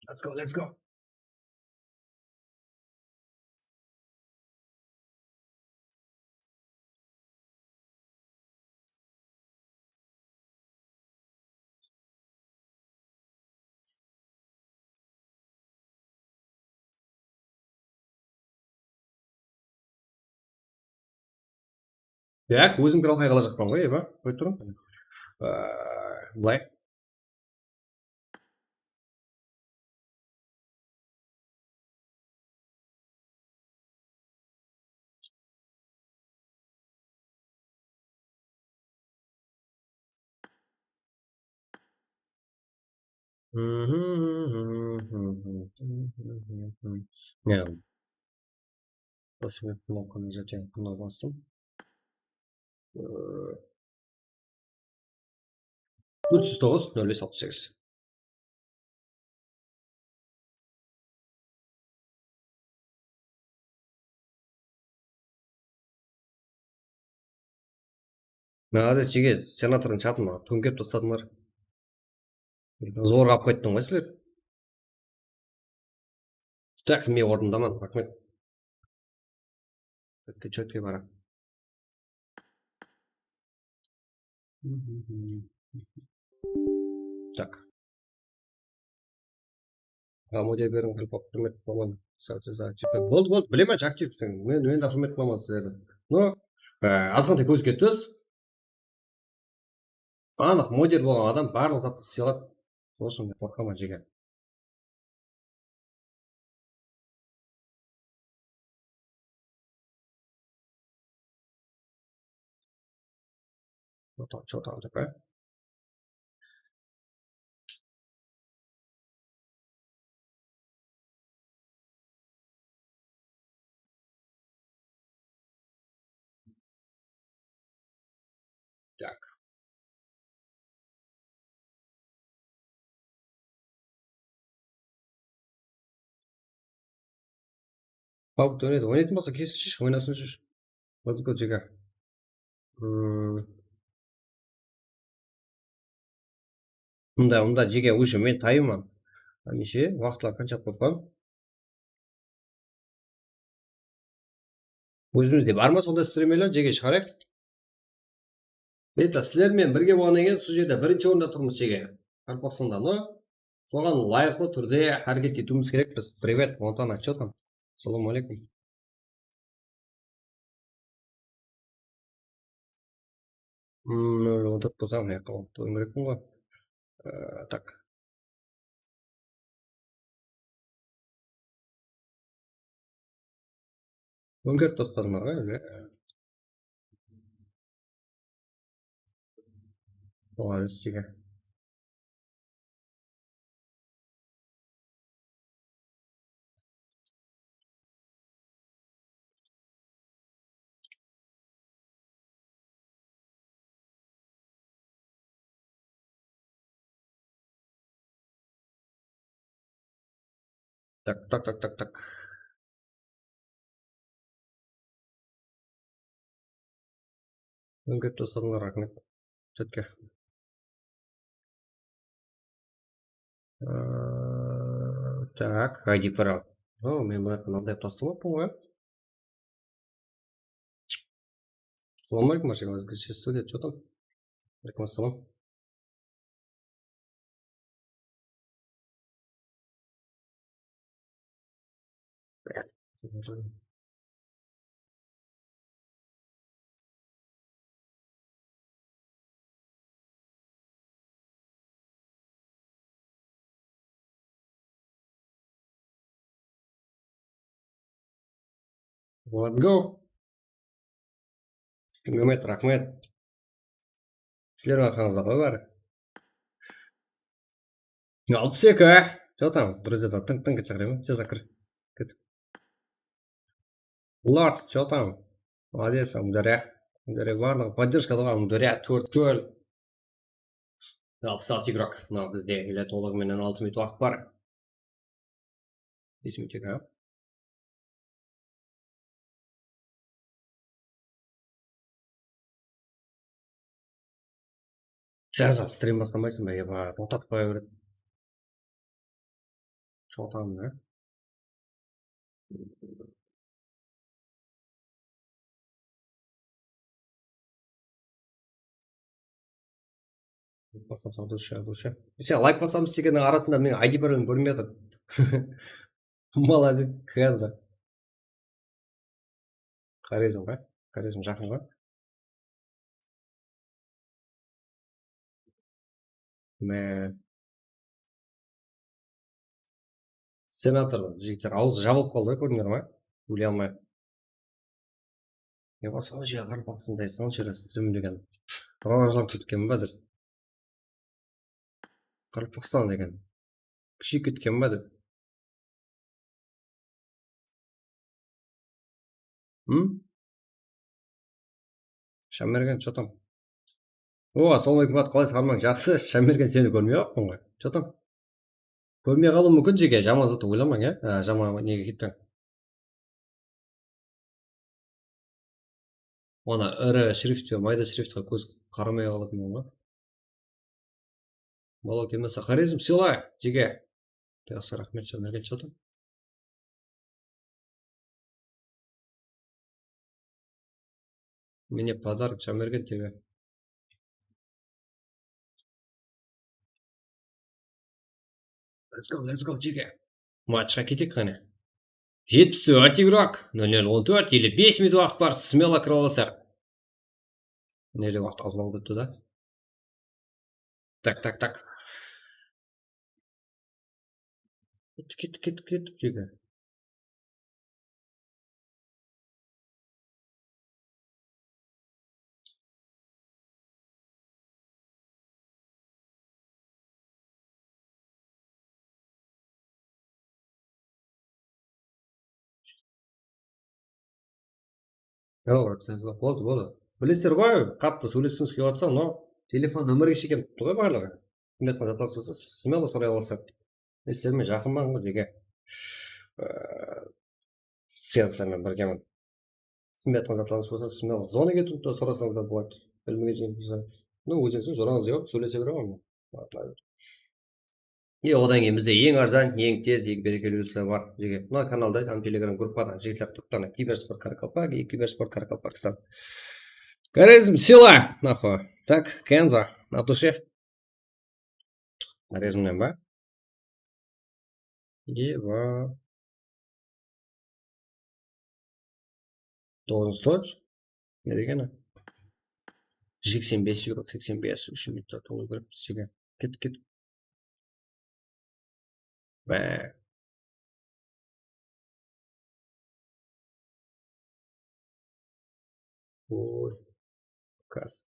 Let's go, let's go. Так, ózim kire almay qalajaqpan ǵoy, eba, qoyıp turıń. Aa, bılay. Ya. Спасибо, knopkanı zaten mına bastım. Ee, Tórt júz toǵız, nol bes, alpıs segiz. Молодец, jigit, senatordıń chatına tóńkep tasladıńlar. Zorǵa alıp qayttıń ǵoy sizler. Так, men ornımdaman, raxmet. Chatke, chatke baraman. Tak. Aǵa, model beriń, Qalpaq, húrmet qılaman. Boldı, boldı, bilemen, aktivseń. Men, men de húrmet qılaman sizlerdi. No, e, azǵantay kóz ketpes. Anıq model bolǵan adam barlıq zattı sıyladı. Sol ushın men qorqaman, jeke. Что там, что там такое? Так. Pabg oynaydı. Oynaytın bolsa, kesin sheship oynasın, sheship. Let's go, jeke. Hmm. Mında, mında, jeke, уже men tayınman. Hámiyshe, waqıtlar qansha bolıp qalǵan? Ózimizde bar ma sonday strimerler, jeke, shıǵarayıq. Beta, sizler menen birge bolǵannan keyin usı jerde birinshi orında turmız, jeke. Qaraqalpaqstanda, no? Soǵan ılayıqlı túrde háreket etiwimiz kerekpiz. Привет, Montana, чё там? Assalawma áleykum. Hmm, nol otız bolsa, mına jaqqa waqıt qoyıwım kerekpin ǵoy. Ee, tak. Óngerip tasladılar ǵoy, ele? Молодец, jeke. Так, так, так, так, так. Óngerip tasladılar, raxmet. Chatke. Ee, tak, I D Pro. O, men bulardı mınanday qılıp taslamappan ǵoy. Assalawma áleykum, Ashik, Studio, что там? Aleykum assalam. Let's go. Raxmet, raxmet. Sizlerdiń arqańızda ǵoy bári. Alpıs eki. Что там? Друзья, tıń, tıń, ket, shaqıraman. Tez kir. Ket. Lord, что там? Молодец, Ámiwdárya. Ámiwdárya barlıǵı. Поддержкada ǵoy, Ámiwdárya, tórtkól. Alpıs altı игрок. Mına bizde ele tolıǵı menen altı minut waqıt bar. Bes minut eken, á? Srazu strim baslamaysın ba, ya ba, toqtatıp qoya beredi. Что там, á? Basam, ducha, ducha. Sen layk basamız degenniń arasında meniń I D birin kórmey atır. Молодец, Хенза. Хорезм ba? Хорезm jaqın ǵoy. Mine. Senator jigitler awzı jabılıp qaldı ǵoy, kórdińler ma? Sóyley almay. Ya basqa jerde qaraqalpaqstanday sonshalik strim degen. Rawajlanıp ketken ba dep. Qaraqalpaqstan degen. Kúsheyip ketken ba dep. Hım? Shamergen, что там? O, assalawma aleykum, brat, qalaysań, hármań, jaqsı. Shamergen, seni kórmey qalıppın ǵoy. Что там? Kórmey qalıwı múmkin, jeke, jaman zattı oylamań, ya. Á, jaman nege ketpeń. Ona iri shriftte, mayda shriftke kóz qaramay qalatuǵın ǵoy. Bala kelmese, Xorezm, сыйлай, jeke. Jaqsı, raxmet, Shamergen, что там? Mine, подарок, Shamergen, тебе. Let's go, let's go, jeke. Matchqa keteyik qáne. Jetpis tórt igrok, nol nol on tórt, ele bes minut waqıt bar, smelo kire alasızlar. Mine de waqıt az qaldı depti da. Tak, tak, tak. Kettik, kettik, kettik, kettik, jeke. Yawır, boldı, boldı. Bilesizler ǵoy, qattı sóyleskingiz kelip atsa, no, telefon nomerge shekem turıptı ǵoy barlıǵı. Kimde qanday zat bolsa, smelo soray alasızlar. Men sizler menen jaqınman ǵoy, jeke. Ee, Sizler menen birgemen. Kim aytqan zatlarıńız bolsa, smelo zvonik etiń de sorasań da boladı. Bilmegen jerińiz bolsa. No, ózińiz jorańız yoq, sóylese beremen. E, odan keyin bizde eń arzan, eń tez, eń berekeli usıllar bar. Jeke, mına kanalda hám Telegram gruppada jigitler turıptı, ana, Kibersport Karakalpak, e, Kibersport Karakalpakstan. Горизм, сила, нахуй. Так, Kenzo, на душе. Горизмнен ba? Eva. Toǵızınshı slot. Ne degeni? Seksen bes yevro, seksen bes, úsh minutta tolıw kerek bizge. Kettik, kettik. Bá. Oy. Kas.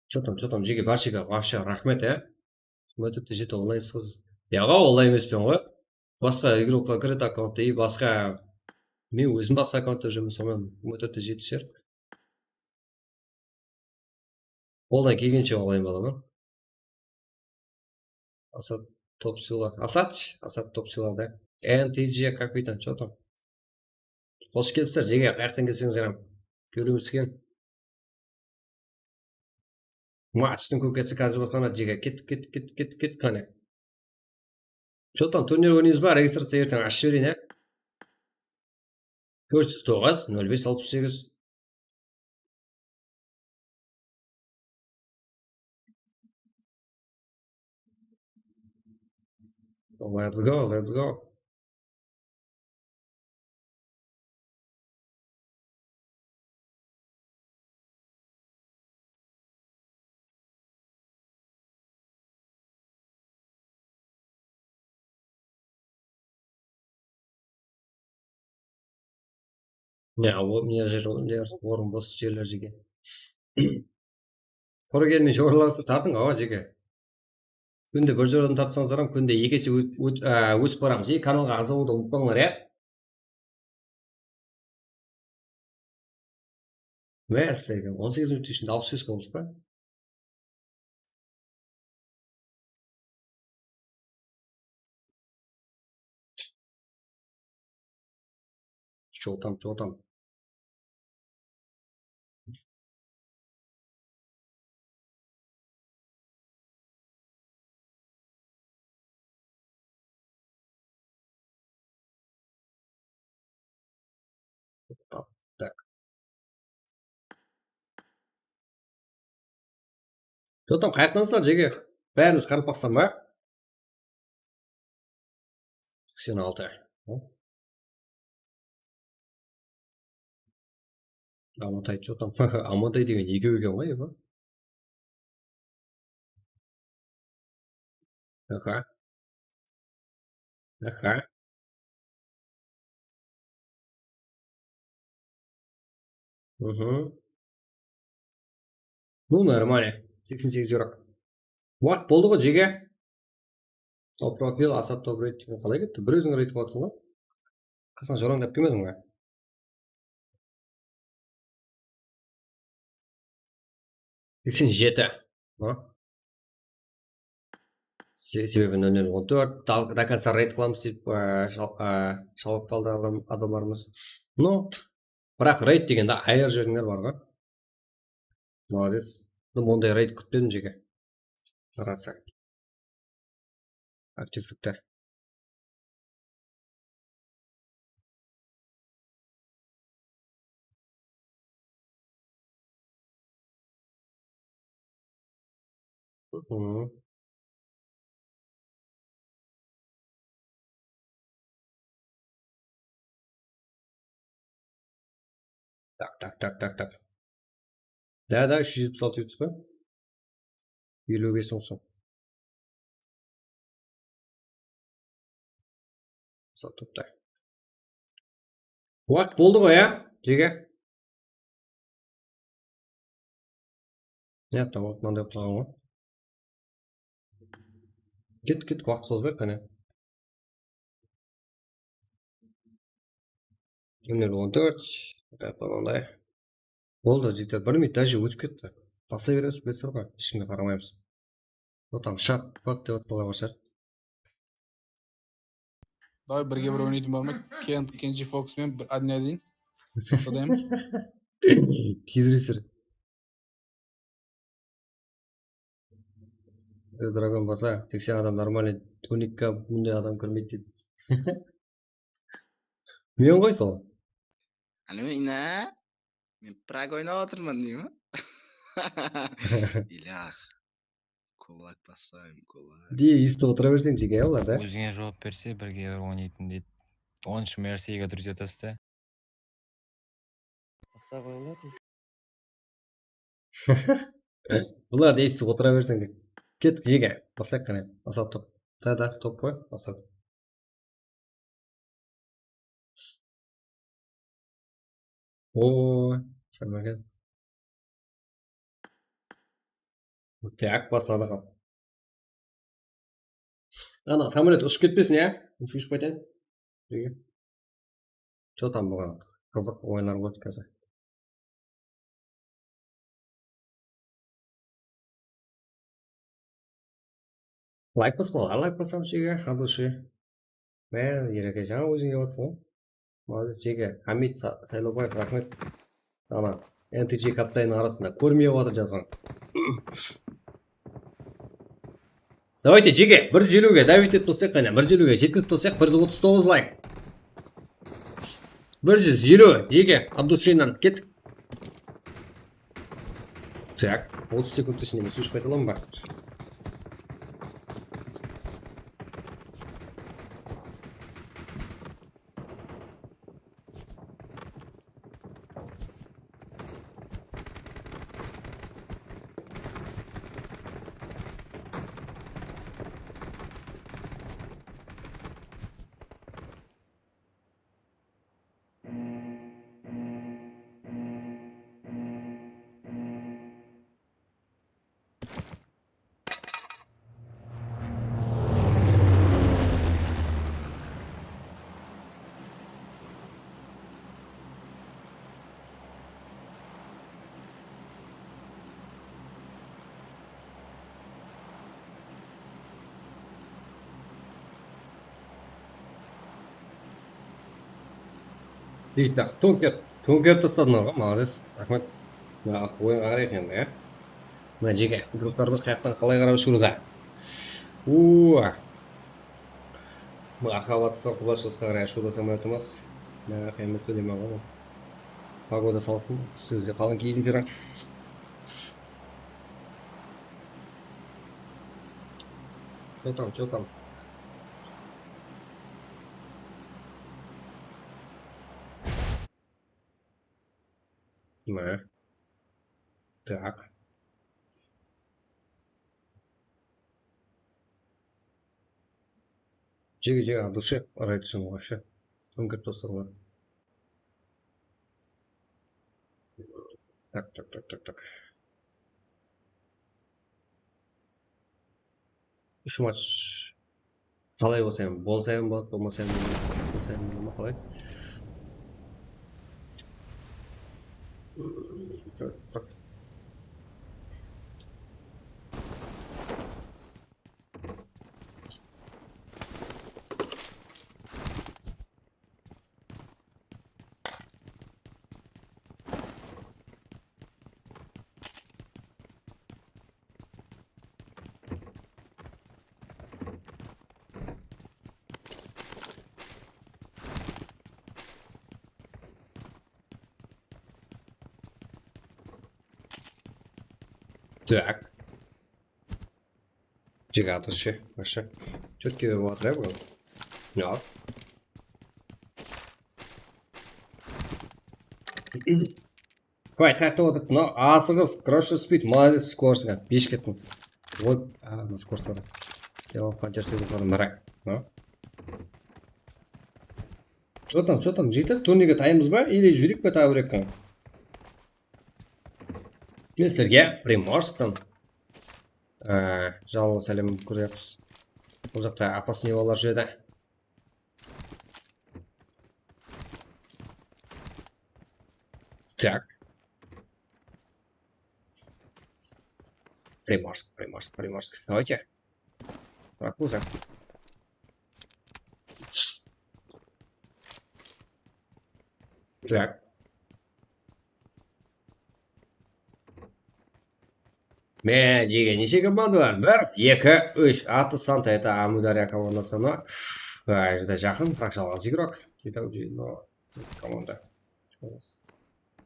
Что там, что там, jeke, barshege вообще raxmet, e. Смотрите, jete onlayn sız. Yaǵa, onlayn emespen ǵoy. Basqa igroklar kiredi akkauntta, и basqa, men ózim basqa akkauntta júrmen, sonıman смотрите, jete shier. Qoldan kelgenshe onlayn bolaman. Asad top sıyla. Asad, Asad top sıyladı. N T G kapitan, что там? Xosh kelipsizler, jeke, qayaqtan kelseńizler hám. Kewlimiz kelgen. Matchtıń kókesi házir baslanadı, jeke. Kettik, kettik, kettik, kettik, kettik, qáne. Что там, turnir oynaymız ba? Registraciya erteń ashıp jibereyin, ya. Tórt júz toǵız, nol bes alpıs segiz. Let's go, let's go. Ya, o, mına jerler orın bos jerler, jeke. Qurı kelmey orınlarsa tartıń, awa, jeke. Kúnde bir joradan tartsańızlar hám kúnde eki ese ó-, ó-, á, ósip baramız. E, kanalǵa aǵza bolıwdı umıtpańlar, ya. Másselem, on segiz minut ishinde alpıs bes qılıńız ba? Что там, что там? Так. Что там, qayaqtansızlar, jeke? Bárimiz qaraqalpaqstan ba? Seksen altı. Amatay, что там? Amatay degen ekew eken ǵoy, eba. Aha. Aha. Мгм. Ну, нормально. Seksen segiz yuraq. Waqıt boldı ǵoy, jeke. Al profil, Asad top reyd degen qalay ketti? Bir óziń reyd qılatsań ǵoy. Qasıńa jorań dep kelmediń be? Seksen jeti. Ha? Se-, sebebi nol nol on tórt, dal-, до конца reyd qılamız dep, e, shal-, e, shalap qaldı adam, adamlarımız. Ну, biraq reyd degende ayırıp jiberińler bar ǵoy. Молодец. Ну, bunday reyd kútpedim, jeke. Rasa. Aktivlikte. Mhm. Tak, tak, tak, tak, tak. Da, da, úsh júz jetpis altı yutsa pa? Eliw bes mıń soń. Sat, toqta. Waqıt boldı ǵoy, ya, jege. Ya, tamam, mınanday qılǵan ǵoy. Ket, ket, waqıt sozbay, qáne. Nol nol on tórt, mınanday. Boldı, jeter. Bir minut, daje ótip ketti. Basa beremiz, bilesizler ǵoy, hesh kimge qaramaymız. O, tam shap, pap dep atqanlar bar shıǵar. Davay, birge bir oynaytın bar ma? Kent, Kenji Fox penen bir одни один. Saqladayım. Kiydiresizler. E, Dragon basa, tek sen adam нормальный, tunikka bunday adam kirmeydi dedi. Men ǵoy sol. Alo, ina. Men Prag oynap atırman, deymi? İlyas. Kulak basayım, kulak. Diye, esitip otıra berseń, jeke, ya, bular da. Ózińe juwap berse, birge bir oynaytın deydi. Onıncı Mercyge, друзья, tastı. Basqa qoyıńlar, tez. Bulardı esitip otıra berseń de. Kettik, jeke. Baslayıq qáne. Basat top. Da, da, top qoy. Basat. Oo, Shamargan. Tak, basladıq. Ana, samolyot ushıp ketpesin, ya? Ushıp ketedi. Nege? Что там buǵan? Qızıq oyınlar boladı házir. Layk baspalar, layk basamız, jeke, от души. Mine, Ereke, jańa óziń kep atırsań ǵoy. Молодец, jeke. Hamid Sa-, Saylawbaev, raxmet. Ana, N T J kaptayınıń arasında kórmey atır jazǵan. Давайте, jeke, bir júz eliwge davit etip tursaq, qáne, bir júz eliwge jetkizip tursaq, bir júz otız toǵız layk. Bir júz eliw, jeke, от души-nan kettik. Так, otız sekund ishinde men suv iship qayta alaman ba? Итак, tóńkerip, tóńkerip tasladıńlar ǵoy, молодец, raxmet. Mına, oyın qaray eken, ya. Mına, jeke, druklarımız qayaqtan qalay qarap ushırıwda? Uuu. Mına, arqa batıstan qubla shıǵısqa qaray ushıwda samolyotımız. Mına, qıyamet sóyleymen ǵoy. Pogoda salqın, ústimizde qalın kiydim, Ferran. Что там, что там? Mına. Так. Jege, jege, от души ıraydı sen вообще. Tóńkerip tasladıńlar. Tak, tak, tak, tak, tak. Úsh match. Qalay bolsa ham, bolsa ham boladı, bolmasa ham boladı, bolsa ham boladı ma, qalay? Так. Jigatoshi, вообще. Чётко bolıp atır, ya, bugün. Ya. Qoy, qaytta otırıp, mına asıǵız, Crusher Speed, молодец, skorostiga, besh kettim. Oy, a, mına skorostiga. Telefon Hunter Speed, mına. No. Что там, что там, jigitler, turnirge tayınbız ba? Ili júreyik pe, tawır ekkan? Men sizlerge Primorsktan, e, jalınlı sálem kóremiz. Bul jaqta опасный balalar júredi. Так. Приморск, Приморск, Приморск. Давайте. Ракуза. Так. Mine, jege, neshe komanda bar? Bir, eki, úsh. Atı Santa, это Amudárya komandası, no. Ay, júdá jaqın, biraq jalǵız igrok. Titauji, no, komanda.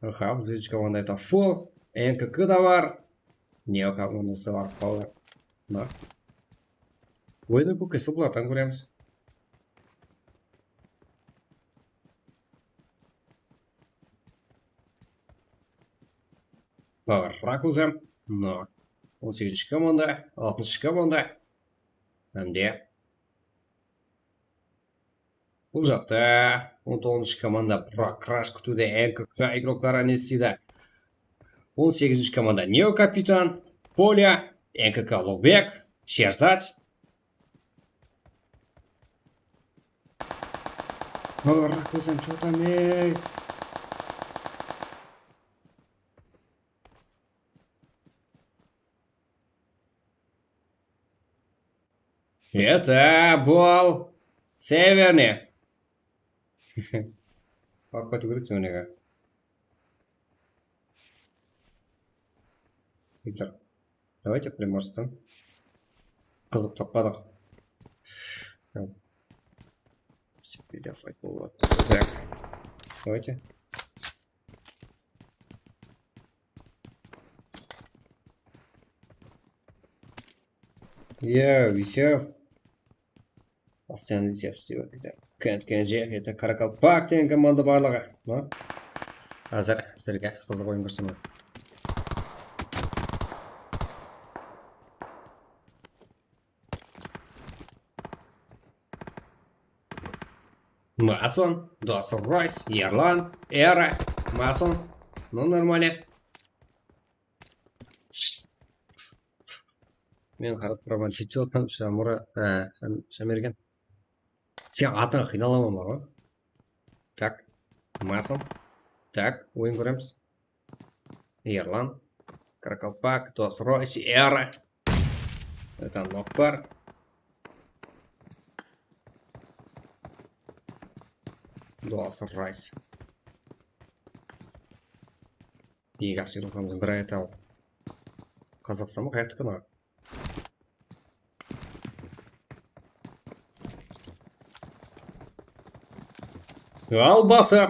Aha, bizge komanda, это full. N K K da bar. Neo komandası da bar, balalar. Mına. Oyını kókesi bulardan kóremiz. Balalar, Rakuzem. Mına. On segizinshi komanda, altınshı komanda. Hám de Bul jaqta on toǵızınshı komanda Prokrash kútiwde, N K K igrokları ne isteydi? On segizinshi komanda Neo Kapitan, Polya, N K K Ulubek, Sherzad. Rakuzem, что там, ey? Это был Северный. Подхватывай, говорит, Северныйǵa. Виктор, давайте Приморскты. Qızıq tappadıq. Speedda fight bolıp atır. Так. Давайте. Yo, висёв. Постоянно висёв, deydi. Kent Kenji, это Karakalpak degen komanda barlıǵı. No? Házir sizlerge qızıq oyın kórsetemen. Mason, Dos Roys, Erlan, Era, Mason. Ну, нормально. Men qarap turaman, jeti otırıp, Shamura, e, Sham-, Shamergen. Sen atıń qıynalaman ǵoy. Tak, Mason. Tak, oyın kóremiz. Erlan, Karakalpak, Dos Roys, Era. Это nok bar. Dos Roys. Ega sıyırılǵanımız bir ayet al. Qazaqstan ba, qayaqtiki mına? Al bası.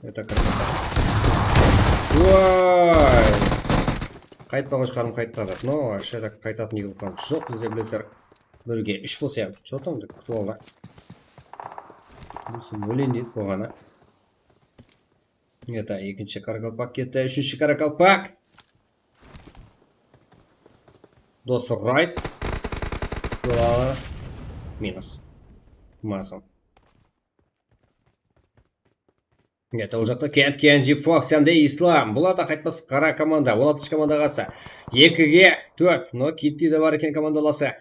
Это красота. Vay! Qaytpaǵısh qarım qaytpadı. No, вообще так qaytatın ekin qarım joq, bizde bilesizler. Birge úsh bolsa, что там dep kútip aldı. Bilsem, óleyin deydi bolǵanı. Это, ekinshi Karakalpak ketti, úshinshi Karakalpak. Dos Roys. Minus. Mason. Neta, ol jaqta Kent Kenji, Fox hám de Islam. Bular da qaytpas qara komanda. On altınshı komandaǵa asa. Ekige tórt. No, Kitti de bar eken komandalası.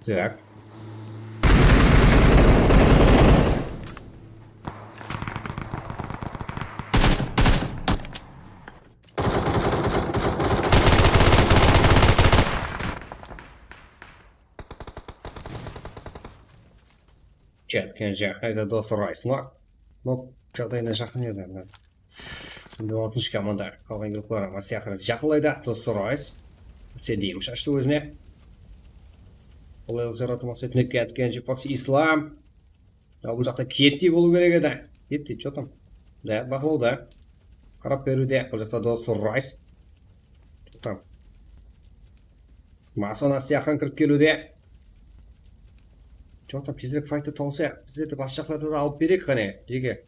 Так. Ketken jaqtayda Dos Roys. No, no, jaǵdayına jaqın edi endi. Endi altınshı komanda qalǵan guruhlar mına sıyaqlı jaqınlaydı. Dos Roys. Sedim shashtı ózine. Qolaylıq jaratı maqsetine ketken Fox Islam. Al, bul jaqta Ketty bolıw kerek edi. Ketty, что там? Да, baqlawda. Qarap beriwde. Bul jaqta dosı Rays. Что там? Mason áste-aqırın kirip keliwde. Что там, tezirek fayttı tawsayıq. Bizlerdi bas jaqlarda da alıp bereyik qáne, jeke.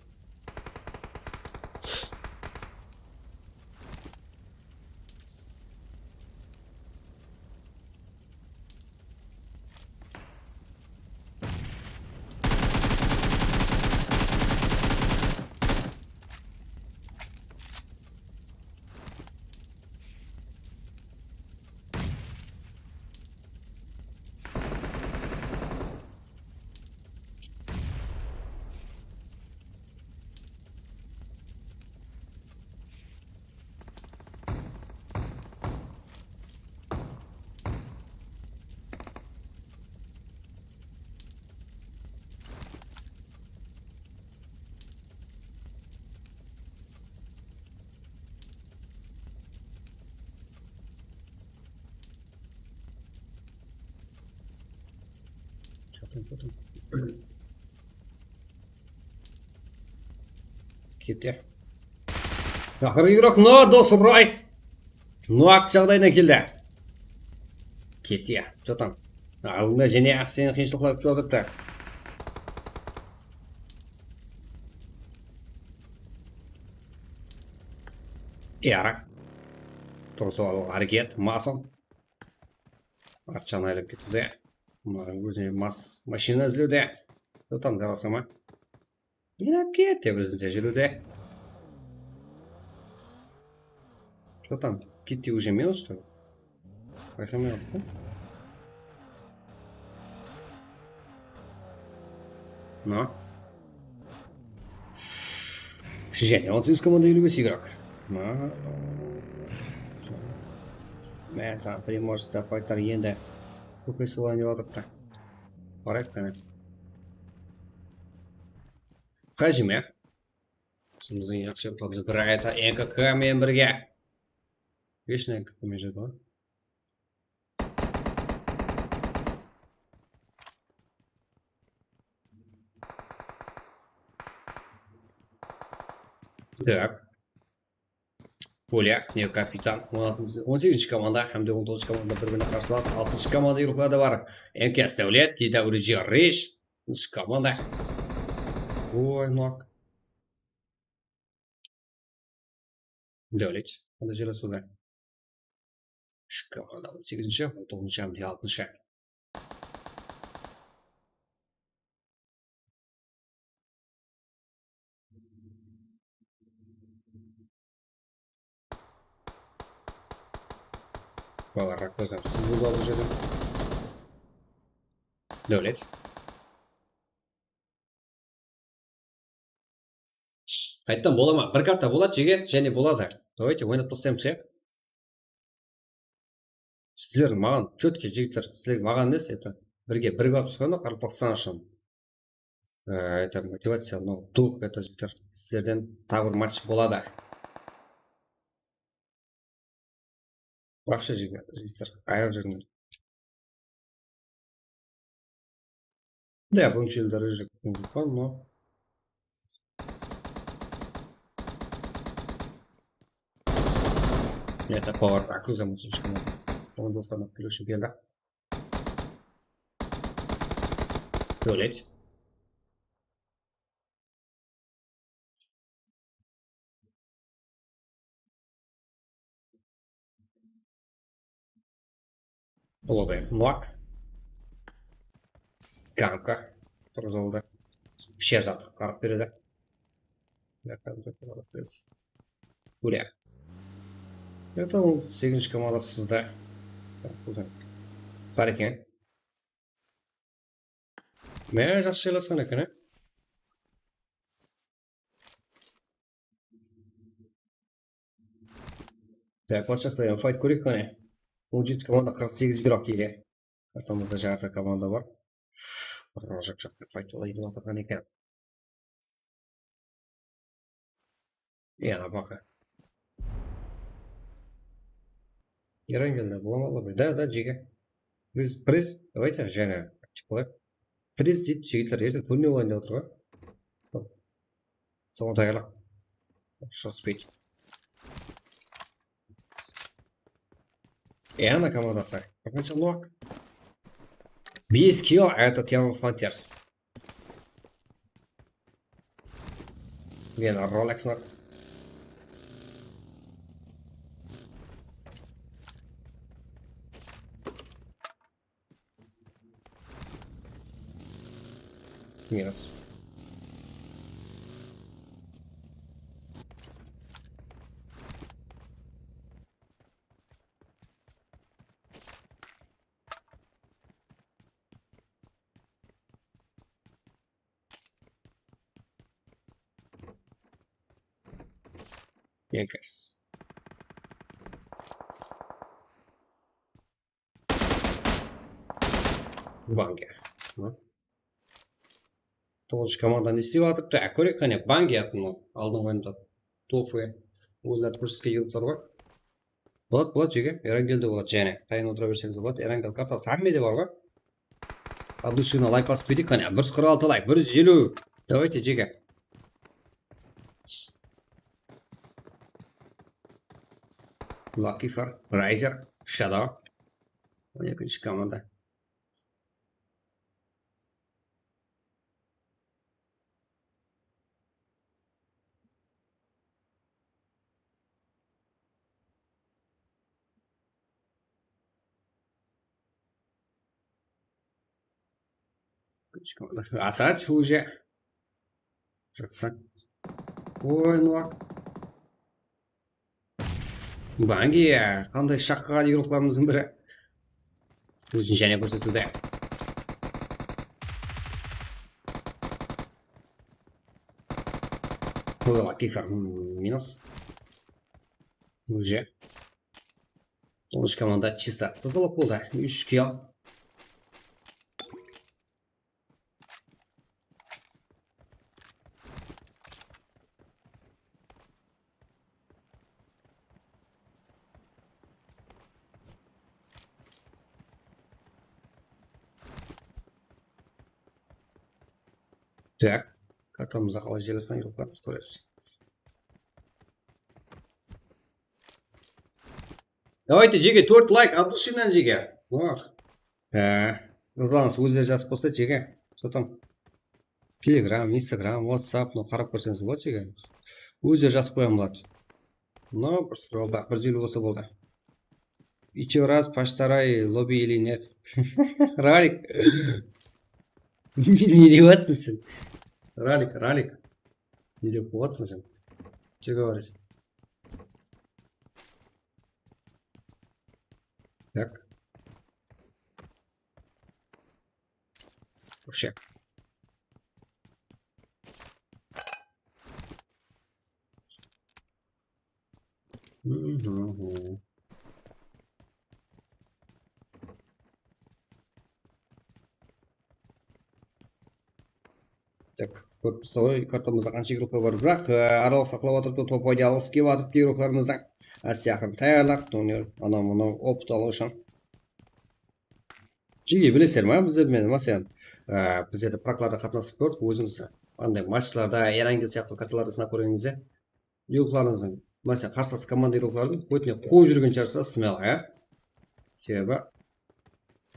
Что там, что там? Kete. Jaqır Yurok, no, dos Rays. Noak jaǵdayına keldi. Kete, что там? Aldıńda jáne aq seni qıyınshılıqlar kútip atırıptı. Yaraq. Turısıp alıwǵa háreket, Mason. Artjaǵına aylap ketiwde. Mına ózine mas-, mashina izlewde. Что там, garasama? Oynap kette, bizde júrdi. Что там? Kitty уже минус, что ли? Bayqamay qaldım. No. Және он сегиз команда, елу бес игрок. Mine, saǵan Primorskta faytlar endi. Kókesi oynap atırıptı. Barayıq qáne. Qajime. Bizimizdiń yaqshı yurtlarımız bir ayta N K K menen birge. Вечно N K K men júrdi ǵoy. Так. Polyak, ne kapitan, on altıncı, on segizinshi komanda hám de on toǵızınshı komanda bir-birine qarsılas. Altınshı komanda yurıqlarda bar. M K S Dáwlet, T W G Rish. Altıncı komanda. Oy, nok. Dáwlet, onda jelasıwda. Úsh komanda, on segizinshi, on toǵızınshı hám de altınshı. Balalar, ko'zim, siz bul jerde. Dáwlet. Qayttan bola ma? Bir karta boladı, jege, jáne boladı. Давайте, oynap taslaymız, ya. Sizler maǵan, четко, jigitler, sizler maǵan emes, это, birge birigip alıp shıqqanda Qaraqalpaqstan ushın. Ee, это, motivaciya, ну, дух, это, jigitler, sizlerden taǵı bir match boladı. Вообще, jigitler, ayırıp júrińler. Да, buncha yıllar уже kútken joqpan, но. Это повар, akuzamız eshkim. Onu dostlarına плюши keldi. Dáwlet. Ulıbay, Muak. Gamka. Turıp aldı. Sherzat qarap beredi. Gulya. Это, ol segizinshi komanda sızdı. Bar eken. Mine, jaqsı jaylasqan eken, e. Так, bas jaqta fayt kóreyik qáne. On jeti komanda, qırq segiz игрок edi. Kartamızda jartı komanda bar. Rojak jaqta fayt olayın atırǵan eken. Yana baqa. Erangelda bulamalı be? Да, да, jege. Приз, приз. Давайте, jáne aktiv bolayıq. Priz deydi, jigitler, erte kórmey qoyayın dep otır ǵoy. Soǵan tayarlıq. Shıǵıspaydı. E, ana komandası. Bir qansha nok. Bes kill, это тема Frontiers. Men Rolex nok. Minus. Yankas. Bangi. Toǵızınshı komanda ne islep atırıptı? Á, kóreyik qáne, Bangi atın aldınǵı oyında. Tofu. Oyınlardı kórsetken yurtlar bar. Boladı, boladı, jege. Erangel de boladı, jáne. Tayın otıra berseńiz boladı. Erangel kartası hámmede bar ǵoy. От души layk basıp keteyik qáne. Bir júz qırq altı layk, bir júz eliw. Давайте, jege. Lucky for Riser, Shadow. On ekinshi komanda. Asad уже. Jaqsı. Oy, Noak. Bangi, qanday shaqqıǵan igroklarımızdıń biri. Ózin jáne kórsetiwde. Oy, Lucky for, hmm, minus. Уже. Toǵızınshı komanda чисто tazalap boldı. Úsh kill. Так, kartamızda qalay jerlesken yurtlarımızdı kóremiz. Давайте, jege, tórt layk, от души-nan, jege. Wah. Há, qızlarıńız ózleri jazıp qoysa, jege. Что там? Telegram, Instagram, WhatsApp, mına qarap kórseńiz boladı, jege. Ózleri jazıp qoyǵan boladı. Mına bir sıralda bir júz eliw bolsa boldı. Ещё раз постарай лобби или нет? Ralik. Ne dep atırsań sen? Ralik, Ralik. Ne dep atırsań sen? Че говоришь? Так. Вообще. Мгм. Так, kórip tursa ǵoy, kartamızda qansha igroklar bar. Biraq, e, aralıq saqlap atırıptı, top oynaǵısı kelip atırıptı igroklarımızdıń. Áste-aqırın tayarlap, turniir, anaw mınaw opıt alıw ushın. Jege, bilesizler ma, bizler menen, máselen, e, bizler de praklarda qatnasıp kórdik, ózińiz anday matchlarda, Erangel sıyaqlı kartalarda sınap kórgenińizde, igroklarıńızdıń, máselen, qarsılas komanda igrokların ótine quwıp júrgen shıǵarsız, smelaya. Sebebi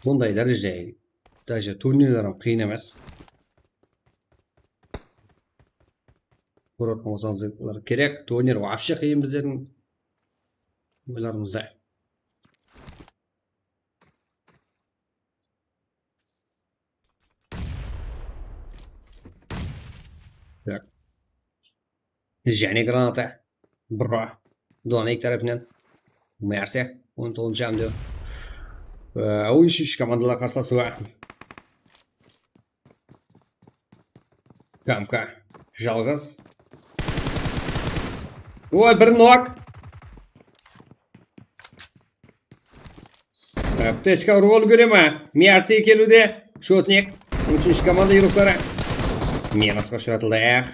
bunday dárejede, даже turnirler hám qıyın emes. Kórip otqan bolsańızlar kerek, turnir вообще qıyın bizlerdiń oylarımızda. Так. Jáne granata. Bro. Donik tárepinen. Mersi. On toǵızınshı amde. Ee, úshinshi komandalar qarsılasıwı. Kamka. Jalǵız. Oy, bir nok. Aptechka rol kóre ma? Mersi keliwde. Shotnik. Úshinshi komanda igrokları. Minusqa ushıratıldı. Eh,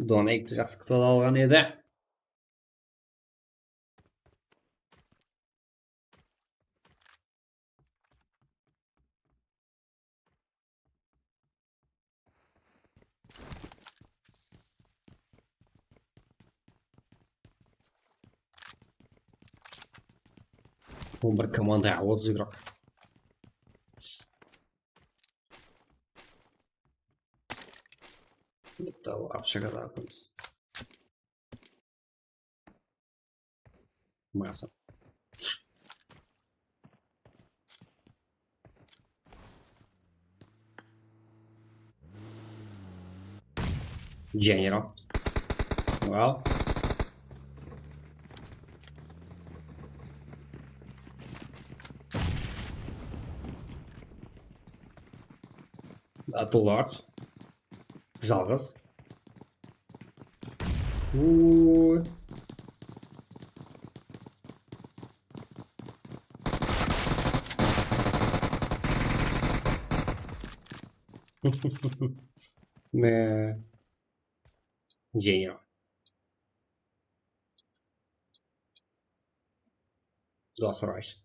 Donikti jaqsı kútip alǵan edi. On bir komanda, otız igrok. Bitta obshagada atırmız. Masa. General. Al. Atıllar. Jalǵız. Uuu. Me. Genial. Dos Roys.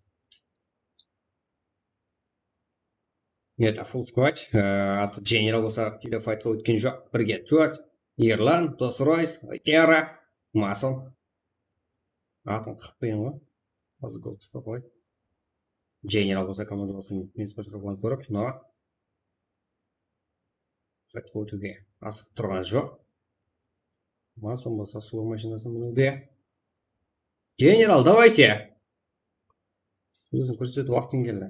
Neta full squad. Ee, atı General bolsa, kile faytqa ótken joq. Birge tórt. Erlan, Dos Roys, Era, Masl. Atın qırq qoyın ǵoy. Házir gol túspey qoy. General bolsa komanda bolsa minusqa júrip oǵan kórip, no. Faytqa ótiwge asıǵıp turǵan joq. Masl bolsa sulıw mashinasın miniwde. General, давайте! Óziń kórsetip waqtıń keldi.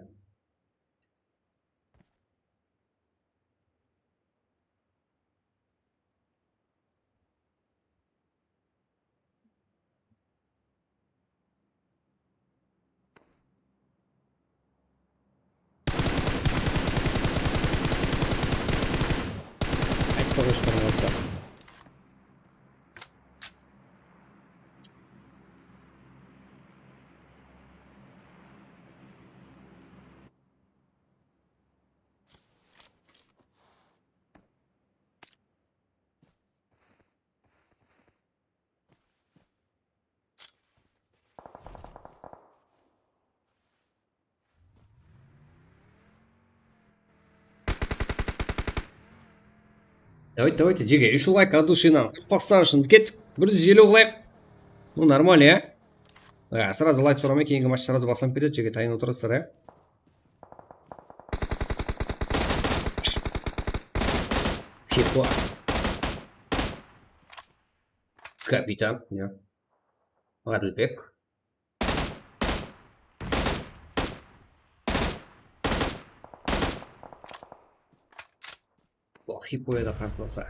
Aytpa qoyıshqan bolsa. Давайте, давайте, jege, úsh layk от души-nan. Qırq bastan shındı kettik. Bir júz eliw qılayıq. Ну, нормально, ya? Ya, сразу layk soramay, keyingi match сразу baslanıp ketedi, jege, tayın otırasızlar, ya? Kepa. Kapitan, ya. Adilbek. Плохие boyadı qarslasa.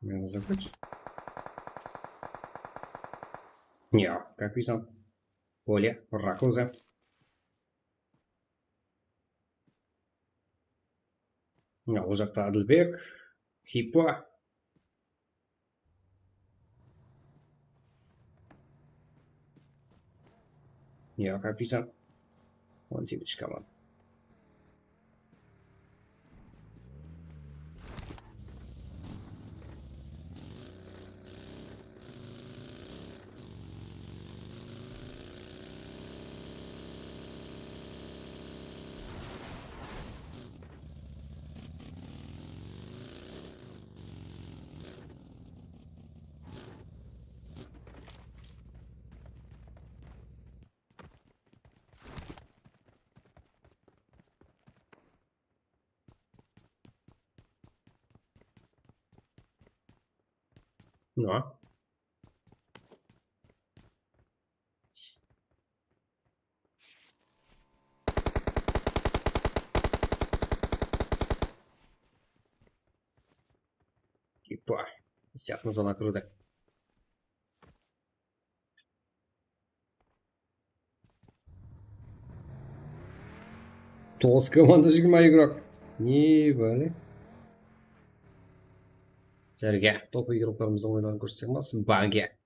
Meni забыть. Ya, kapitan. Polya, Rakuza. Ya, ol jaqta Adilbek, Hipo. Ya, kapitan. On segizinshi komanda. Nima? Epa, siyaqlı zona kirdi. Toǵız komanda, jigirma igrok. Ne bále? Jerge, top igroklarımızdıń oyunların kórsetsek bolmaz. Bange.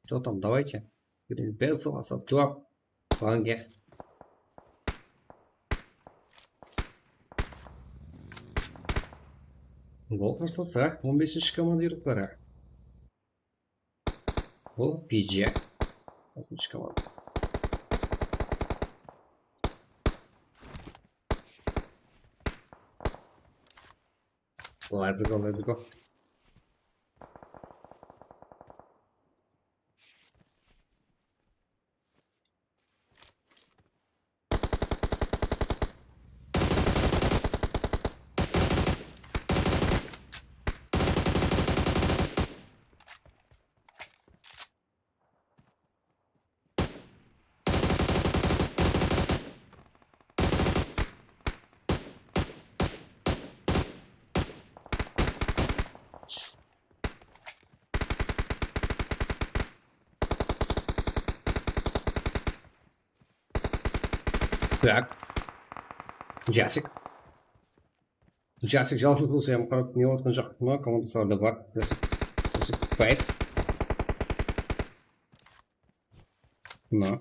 Что там, давайте. Green Pencil, Asap Top. Bange. Gol qarslasa, on besinshi komanda igrokları. Bul P J. Altınshı komanda. Let's go, let's go. Tak. Jasik. Jasik jalǵız bolsa hám qarap ne atqan joq. Mına komandaslarda bar. Jasik. Jasik. Faiz. Mına.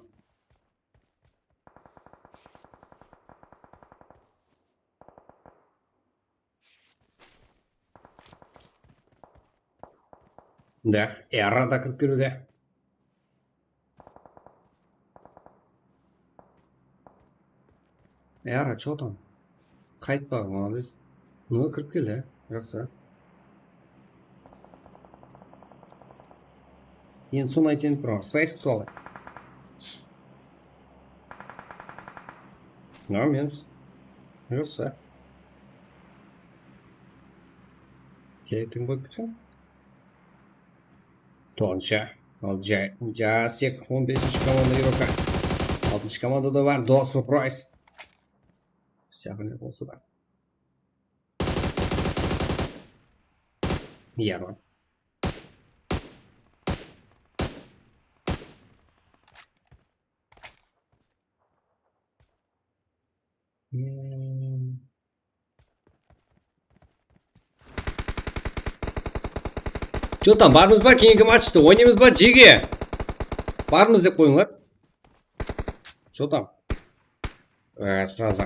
Da, Era da kirip keliwde. Era, что там? Qaytpa, молодец. Mına kirip keldi, jaqsı. Endi sonı aytayın, bir Faiz kutip alayıq. Nármen. Jaqsı. Kerektin qoyıp ketseń. Toǵızınshı. Al, Ja-, Jasik, on besinshi komanda Evropa. Altınshı komanda da bar, dos Surprise. Saqın bolsa da. Yaman. Hmm. Что там, barmız ba? Keyingi matchta oynaymız ba, jege? Barmız dep qoyıńlar. Что там? Э, сразу.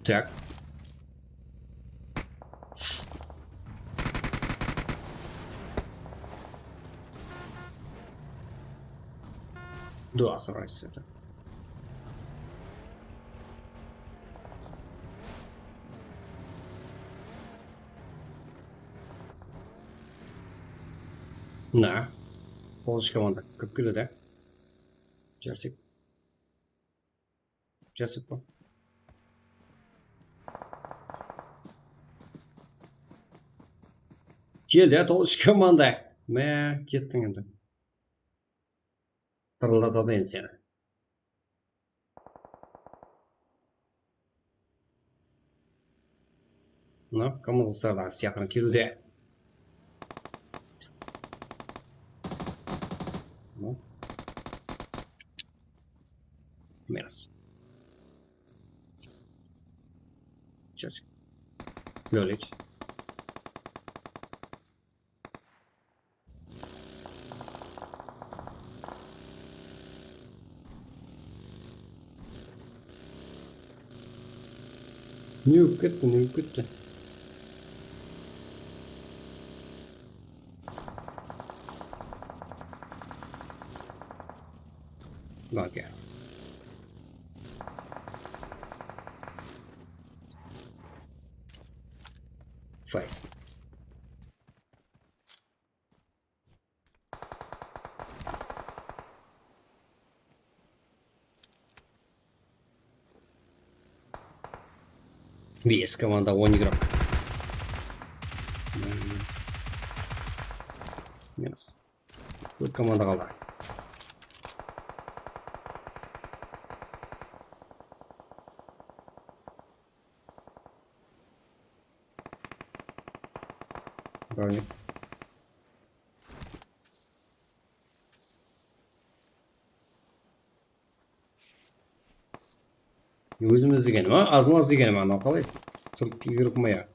Так. Да, срать это. Mına. Toǵızınshı komanda kirip keledi. Jasik. Jasik pa? Keldi, toǵızınshı komanda. Má, kettiń endi. Tırıldatadı endi seni. Mına, komandaslardaǵı sıyaqlı keliwde. Mına. Minus. Сейчас. Говорить. Ne bolıp ketti, ne bolıp ketti? Bak ya. Faiz. Bes komanda, on igrok. Minus. Tórt komanda qaldı. Brónik. Ózimiz degenim, a? Azmaz degenim, anaw qalay? Turıp yurip ma ya?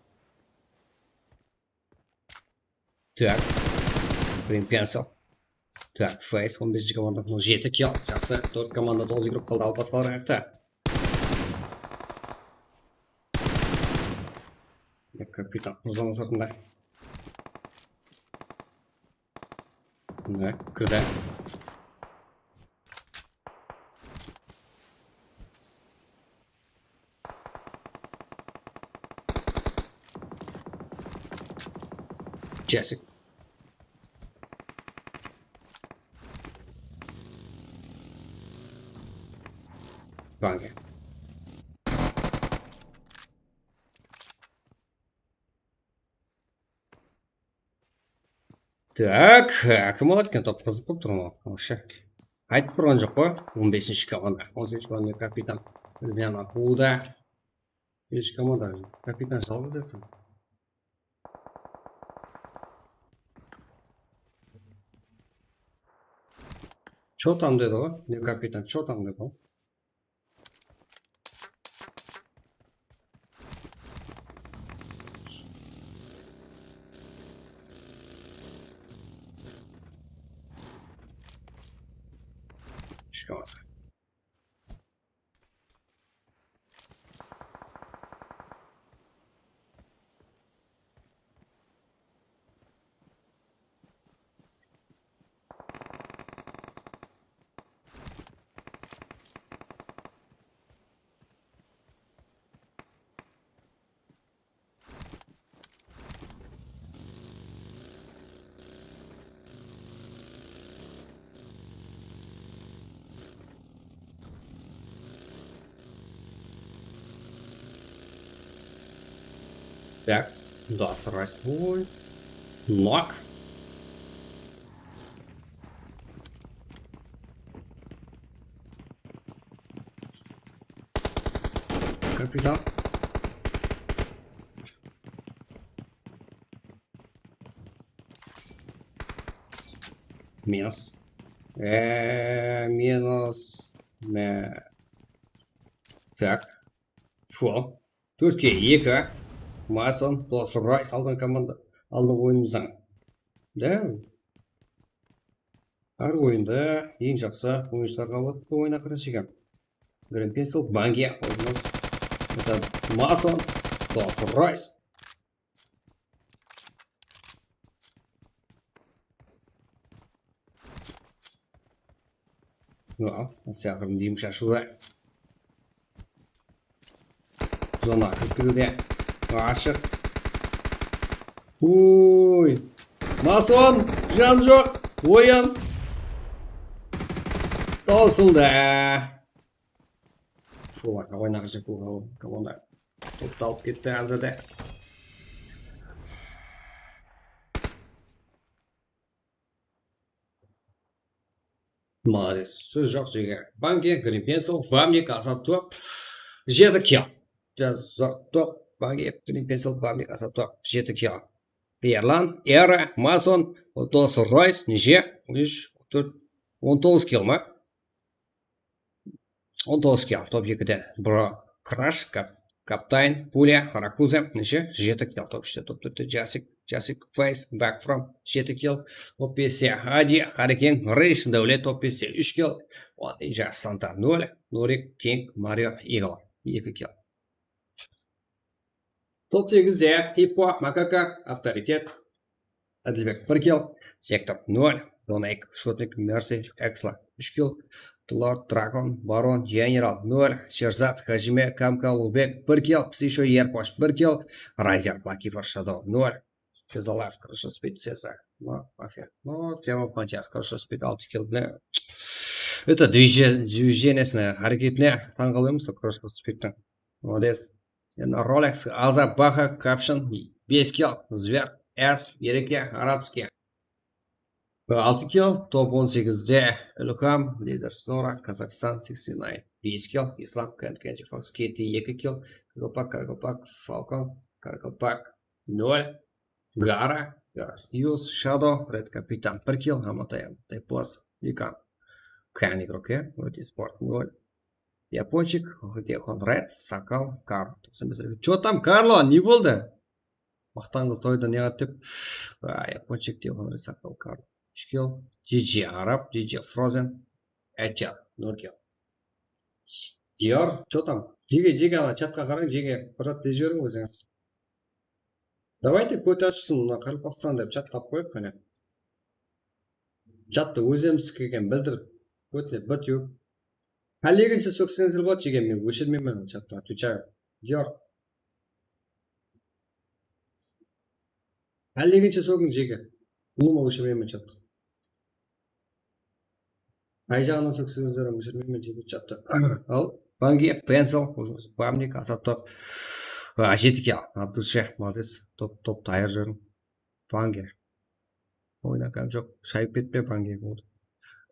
Tak. Green Pencil. Tak, Faiz, on besinshi komanda, jeti kill. Jaqsı. Tórt komanda, toǵız igrok qaldı, alıp basqalar ayaqta. Kapitan Qurzaman sırtında. Mına, kirdi. Jasik. Bange. Tak, kim aladı eken top? Qızıq bolıp tur ǵoy, вообще. Aytıp turǵan joq ǵoy, on besinshi komanda, on segizinshi komanda kapitan. Izmyan Akuda. Segizinshi komanda, kapitan jalǵız edi. Чё там dedi ǵoy, ne kapitan, чё там dedi ǵoy. Shkol. Так, да, сразу. Нок. Капитан. Минус. Э, минус. Э. Так. Фу. Tórtke eki. Mason, Dos Roys, aldın komanda, aldın oyınımızdan. Da. Hár oyında eń jaqsı oyınshılarǵa alıp oyın aqırın shekem. Green Pencil, Bange, oyınımız. Это Mason, Dos Roys. Al, sıyaqırın deyim shashıwda. Zona kirip kiriwde. Ashıq. Uy. Mason, jan joq. Oyan. Tawsıldı. Solarǵa oynaǵıshı komanda toptı alıp ketti házirde. Молодец. Sóz joq, jege. Bange, Green Pencil, Bamnik, Azat top. Jeti kill. Jaz-, zoq top. Bange, Green Pencil, Bamnik, Azat top. Jeti kill. Erlan, Era, Mason, Dos Roys, neshe? Úsh, tórt, on toǵız kill ma? On toǵız kill top ekide. Bro, Crash, Kap-, Kaptayn, Pulya, Rakuza, neshe? Jeti kill top úshte, top tórtte, Jasik, Jasik, Face, Back From, jeti kill, top beste, Adi, Harikeng, Reysh, Dáwlet, top beste, úsh kill, Jas Santa, nol, Nurik, King, Mario, Eagle, eki kill. Top segizde Hippo, Makaka, Avtoritet, Adilbek, bir kill, Sektor, nol, Donaik, Shotnik, Mersi, Eksla, úsh kill, Lord, Drakon, Baron, General, nol, Sherzad, Hajime, Kamka, Ulbek, bir kill, Psisho, Erposh, bir kill, Rayzer, Lucky for Shadow, nol, Tezalaev, хорошо спит, Seza, no, Mafia, no, Temo Pantiar, хорошо спит, altı kill, ne? Это движение, движениесine, háreketine tań qalıwımız, хорошо спитtiń. Молодец. Endi Rolex, Aza, Baha, Caption, bes kill, Zver, Ers, Ereke, Arabskiy. Altı kill, top on segizde Ilham, Lider Zora, Kazakstan, seksen nine, bes kill, Islam, Kent, Kenji, Fox, Keti, eki kill, Kırgılpak, Karakalpak, Falcon, Karakalpak, nol, Gara, Gara, Yus, Shadow, Red Kapitan, bir kill, Amatay, Amatay, Boss, Likan, Kani, Roke, Roti Sport, nol, Yaponchik, Dekonrad, Sakal, Karl. Toqsan bes. Чё там, Karlo, ne boldı? Maqtanǵız toyda ne qat dep. A, Yaponchik, Dekonrad, Sakal, Karl. Úsh kill. G G Arab, G G Frozen, Echa, nol kill. Diyor, чё там? Jege, jege, ana chatqa qarań, jege. Bir zat dep jiberiń ózińiz. Давайте, kóti ashılsın, mına Qaraqalpaqstan dep chat qılıp qoyıq, qáne. Chattı ózimizdikiken bildirip, kótine bir tewip. Háleginshi sóksińizler boladı, jege, men óshirmeymen chattı, отвечаю. Diyor. Háleginshi sókiń, jege. Ulıwma óshirmeymen chattı. Qay jaǵınan sóksińizler, óshirmeymen, jege, chattı. Al. Bangi, Pencil, Bamnik, Asatov. A, jeti kill. Abdulshe, молодец. Top, top, tayar júriń. Bangi. Oyna, kam joq. Shayıp ketpe, Bangi boldı.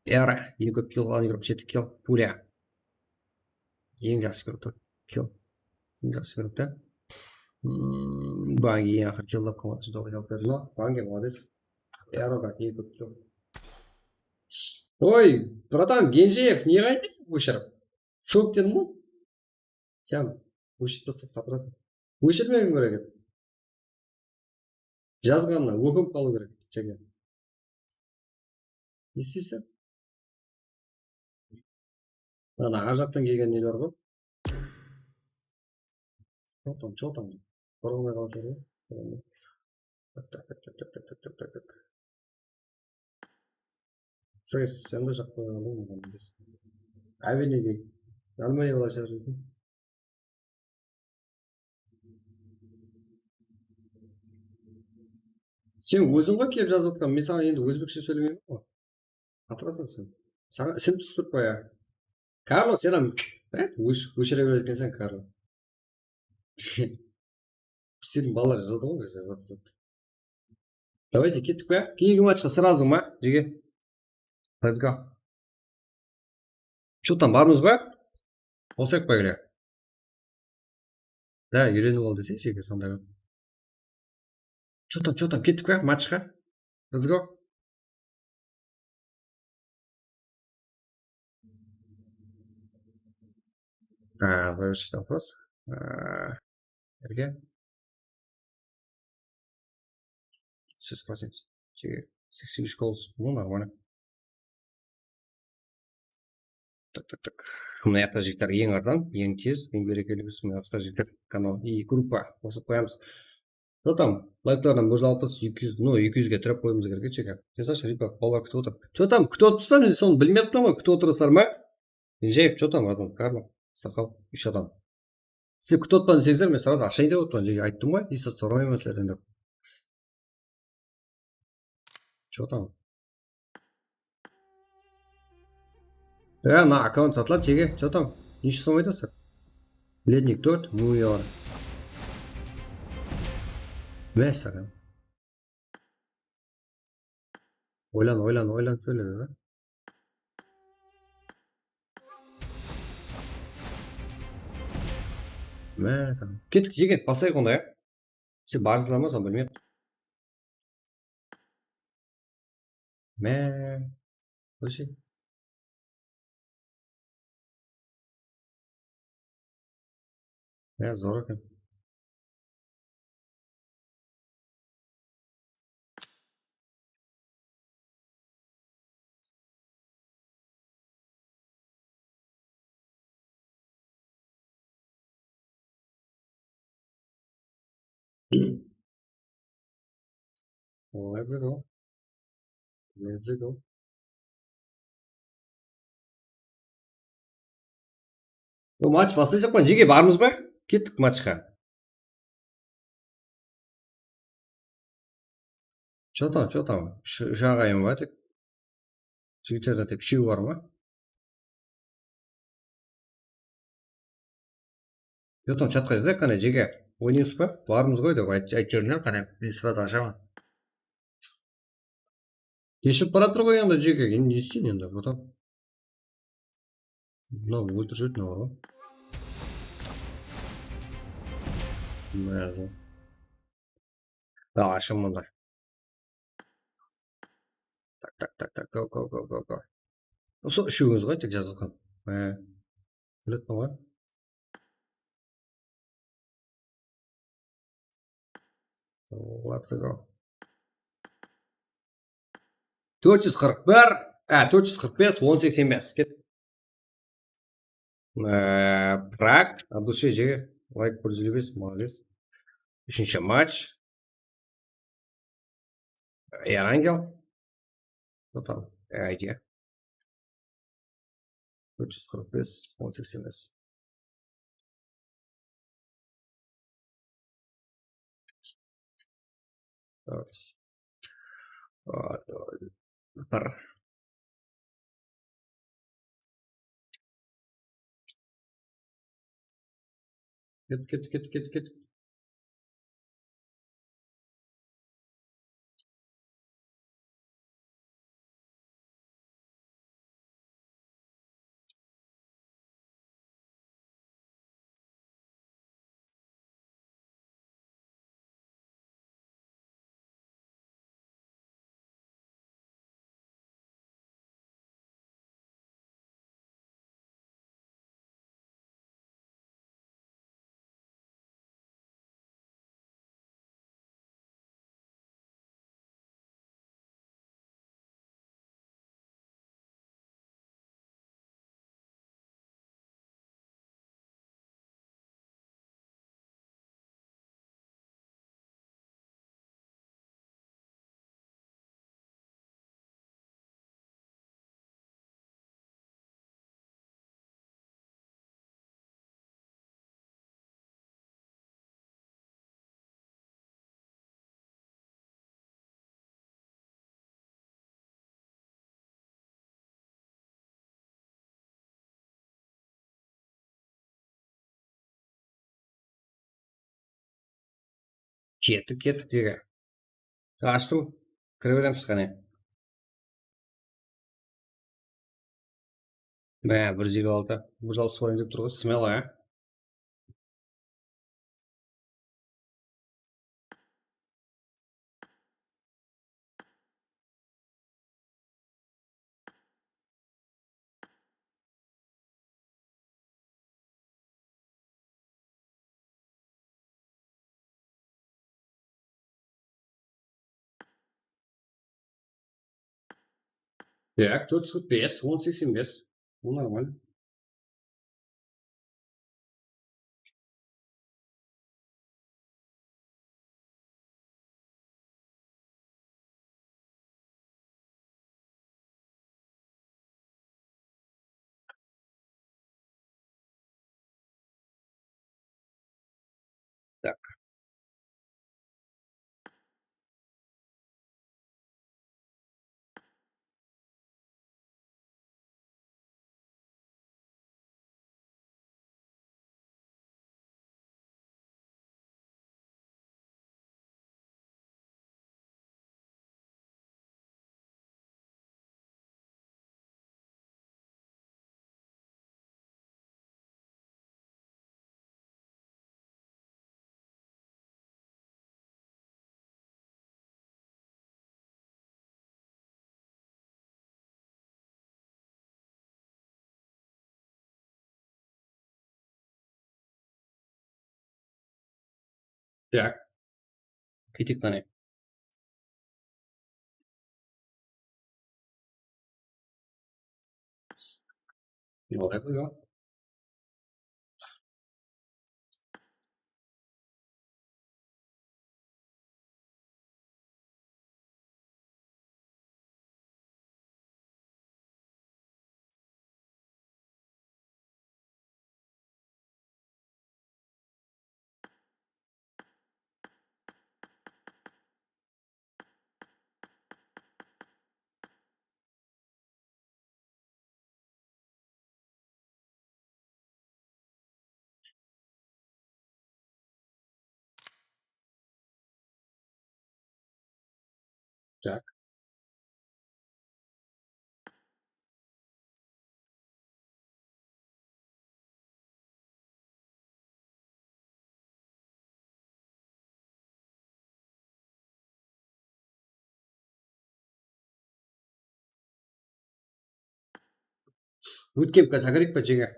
Era, eń kóp kill alǵan igrok, jeti kill. Pulya. Eń jaqsı igrok, kill. Eń jaqsı igrok ta. Hmm, Bangi eń aqır kill tap komandası da oynap berdi. Bangi, молодец. Era, eń kóp kill. Oy, bratan, Genjeev, ne qaytı óshirip? Sok dedim ǵoy. Sen óshirip taslap qatırasıń. Óshirmegen kerek edi. Jazǵanına ókinip qalıw kerek, Jeke. Ne isteyseń? Ana, ar jaqtan kelgen neler ǵoy. Что там, что там? Qora almay qalsın ǵoy. Tak, tak, tak. Fresh, sen de jaqpay qaldıń mınadan. Ábinedey. Нормально bala shıǵar. Sen óziń ǵoy kelip jazıp atqan, men saǵan endi ózbekshe sóylemeymen ǵoy. Qatırasań sen. Saǵan isim tústirip qoya. Karlo, sen hám, e, ósh-, óshire beredi ekenseń, Karlo. Seniń balalar jazadı ǵoy, jazadı, jazadı. Давайте, kettik pe? Keyingi matchqa сразу ma, Jeke? Let's go. Что там, barmız ba? Qosayıq pa, ele? Da, úyrenip al dese, Jeke, sonday ǵoy. Что там, что там, kettik pe matchqa? Let's go. А, завершить вопрос. А, erge. Siz qasıńız. Seksen úsh gols. Ну, нормально. Так, так, так. Mına jaqta jigitler eń arzan, eń tez, eń berekeli bolsın. Mına jaqta jigitler kanal и gruppa qosıp qoyamız. Что там, layklardan bir júz alpıs, eki júz, no, eki júzge tirep qoyıwımız kerek edi, Jeke. Sen salshı, ripa, balalar kútip otır. Что там, kútip otırıpsız ba? Men sonı bilmey atırman ǵoy, kútip otırasızlar ma? Genjeev, что там, bratan, Karlo, Saqal, úsh adam. Siz kútip otpan deseńizler, men сразу ashayın dep otırman, Jeke, ayttım ǵoy, esap soramayman sizlerden dep. Что там? Ya, mına akkaunt satıladı, Jeke. Что там? Neshe som aytasız? Lednik tórt, Muyor. Máselen. Oylan, oylan, oylan, sóyle da. Máselen. Kettik, Jeke, baslayıq onda, ya. Sen barsızlar ma, sonı bilmey. Mine. Qoyshı. Mine, zor eken. Let's go. Let's go. Bu match baslayjaq pa? Jeke, barmız ba? Kettik matchqa. Что там, что там? Úsh, úsh aǵayın ba tek? Jigitlerden tek úshewi bar ma? Что там, chatqa jazayıq qáne, Jeke. Oynaymız ba? Barmız ǵoy dep ayt-, aytıp júrińler qáne. Men сразу ashaman. Keship baratır ǵoy endi, Jeke. Endi ne isteyin endi, bratan? Mınaw óltirip júredi, mınaw bar ǵoy. Mınaw. Al, ashıń mında. Tak, tak, tak, tak, go, go, go, go, go. Usı úshewińiz ǵoy tek jazılǵan. Há. Biletpan ǵoy. Let's go. Tórt júz qırq bir, á, tórt júz qırq bes, on seksen bes. Ket. Ee, Prag, Abdulshe, Jeke, layk bir júz elli bes, молодец. Úshinshi match. Erangel. Что там? Ee, aydiya. Tórt júz qırq bes, on seksen bes. Tórt. Bir. Ket, ket, ket, ket, ket. Kettik, kettik, jege. Ashtım. Kire beremiz, qáne. Mine, bir júz elli altı. Bir jalısıp alayın dep tur ǵoy, smelo, ya. Tak, tórt júz qırq bes, on seksen bes. Bul normal. Tak. Tak. Keteyik qáne. Yoq, yoq. Tak. Ótken kóre kórelik pe, jege?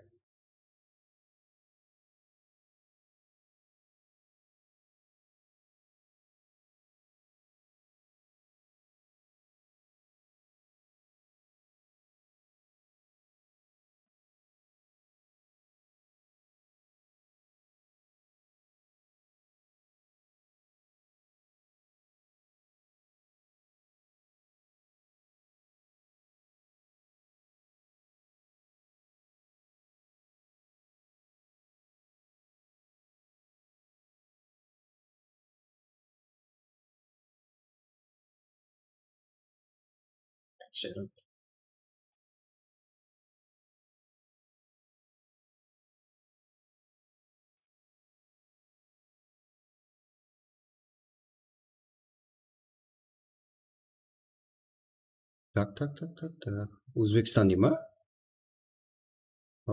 Tak, tak, tak, tak, tak. Ózbekstan dey ma?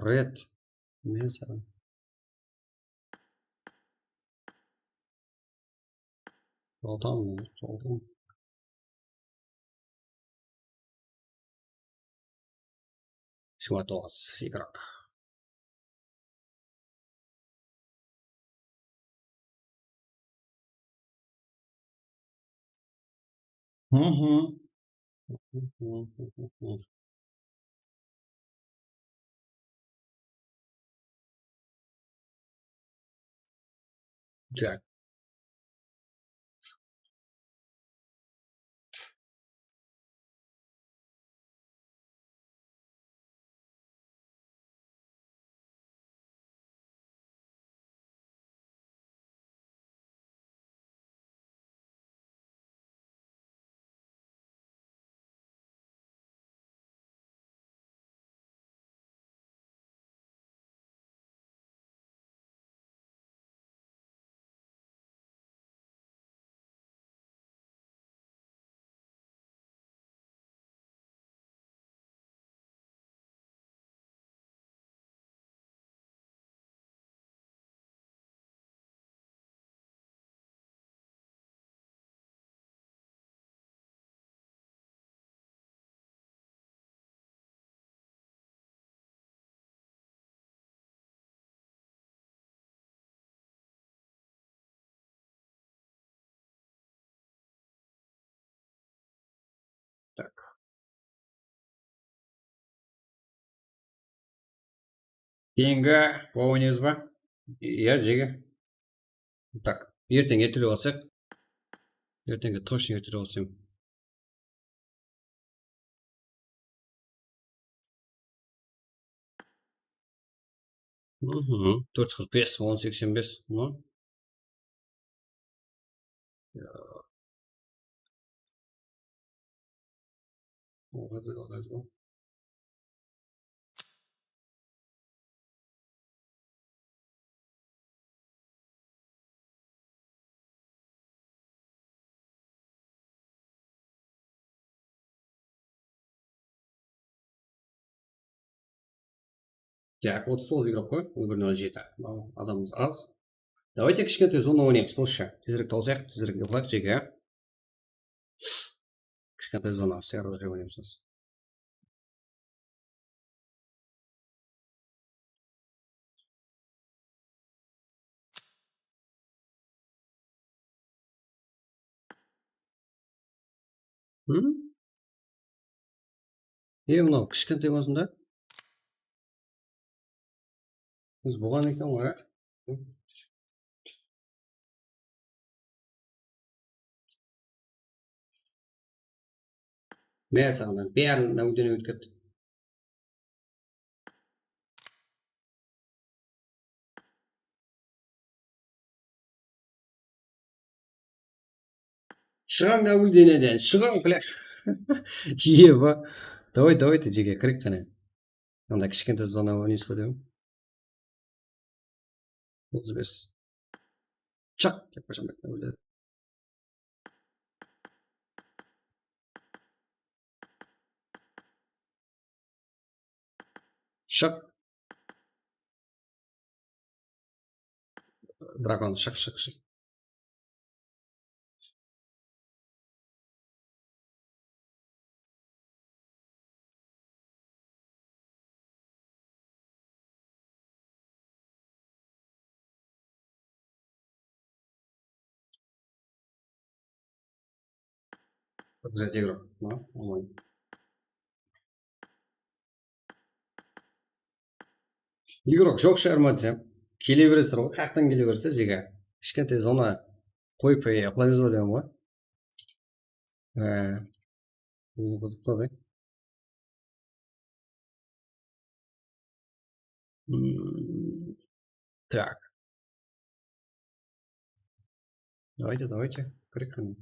Red. Men saǵan. Joldan, joldan. Jigirma toǵız igrok. Tak. Tak. Keyingi oynayız ba? Ya, jege. Tak, erteń ertelep alsaq. Erteńge tochno ertelep alsam. Mhm, tórt qırq bes, on seksen bes. Ya. Oǵan, oǵan, oǵan. Tak, otız toǵız igrok qoy, on bir nol jeti. Mınaw adamımız az. Давайте kishkentay zona oynaymız, dossha. Tezirek tawsayıq, tezirek uyqılayıq, jege. Kishkentay zona, всё равно oynaymız. Hı? E, mınaw kishkentay bolsın da. Biz buǵan eken ǵoy, a? Mine saǵan, bárin náwdene ótip ketti. Shıǵań náwdeneden, shıǵań, bля. Eba. Давай, давайте, jege, kireyik qáne. Anda kishkentay zona oynayız ba dep. Otız bes. Chaq, dep qashan aytqan edi. Shıq. Dragon, shıq, shıq, shıq. Обязательно, no? Aman. Igrok joq shıǵar ma desem, kele beresizler ǵoy, qayaqtan kele berse, jege. Kishkentay zona qoyıp, e, uxlaymız ba degen ǵoy. E, bul qızıqlı da. Hmm, tak. Давайте, давайте, kireyik qáne.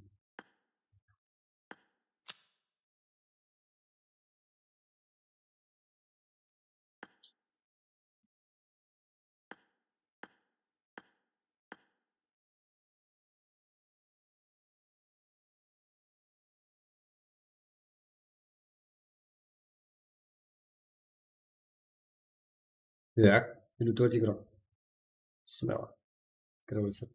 Так, елу төрт игрок. Смело. Кіре берсек.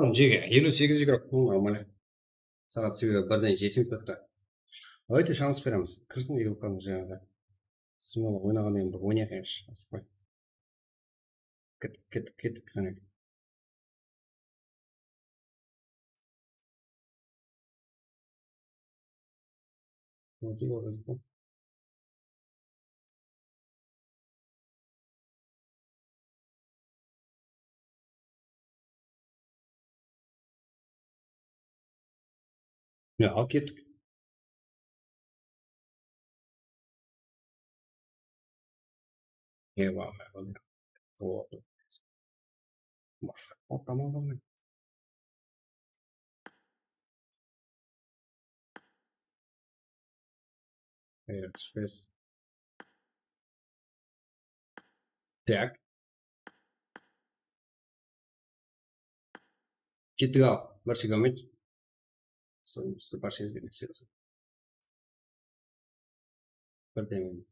Tamam, jege, eliw segiz igr, normalno. Saat sebebi birden jeti minut ótti. Давайте шанс beremiz. Kirsin, igroklarımız jańada. Smelo oynaǵannan keyin bir oynayıq, endi, asıqpay. Kettik, kettik, kettik, qáne. Ya, al kettik. Eyvallah. Basqa tamam bolmay. Eyvallah, túspes. Tak. Kettik al, bir sekund. Soń barshangizge de suyasın. Birden.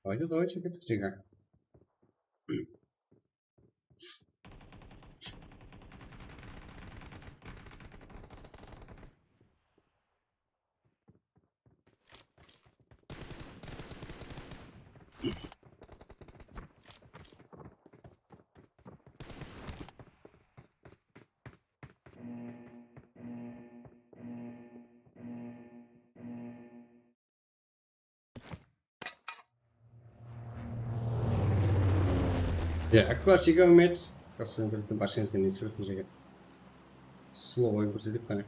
Давайте, давайте, kettik, jege. Ya, Akbar Sigamet, kasıntırdım, barshangizge ne suratın jege. Slow oyın kórsetip, qáne.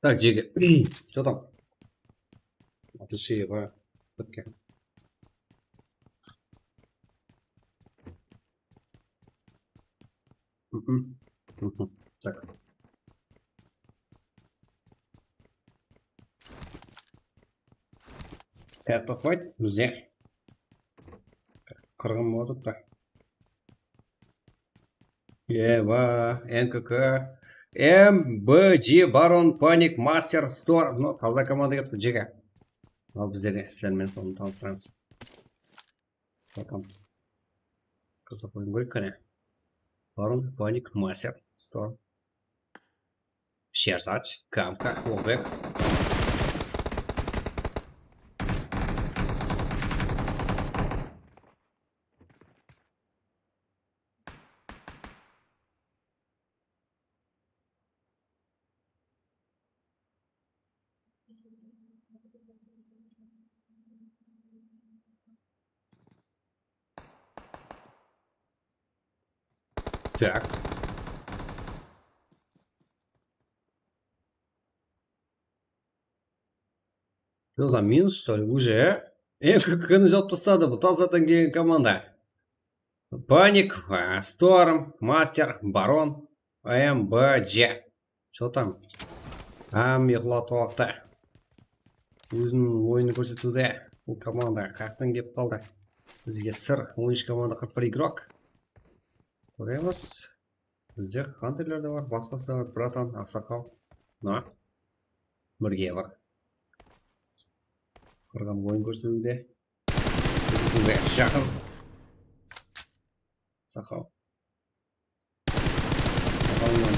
Так, jege. Что там? От Ишиева. Біткен. Мгм. Мгм. Так. Картоф bizde. Qırǵın boldıp pa? Eva, N K K, M B G, Baron, Panic, Master, Storm. No, taza komanda kelipti, jege. Al bizlerge, sizler menen sonı tanıstıramız. Bakalım. Qızıq oyın kóreyik qáne. Baron, Panic, Master, Storm. Sherzad, Kamka, Wallbang. Так. Что за минус, что ли? Уже? N K K-ni jawıp tasladı, bul tazadan kelgen komanda. Panic, a, Storm, Master, Baron, M B G. Что там? Hámme uyıqlap turıptı. Óziniń oyının kórsetiwde. Bul komanda qayaqtan kelip qaldı? Bizge sır. On úsh komanda, qırq bir igrok. Kóremiz. Bizde Hunterler de bar, basqası da bar. Bratan, aqsaqal. Na. Birge bar. Qırǵın oyın kórsetiwde. Bizge jaqın. Saqal. Saqal menen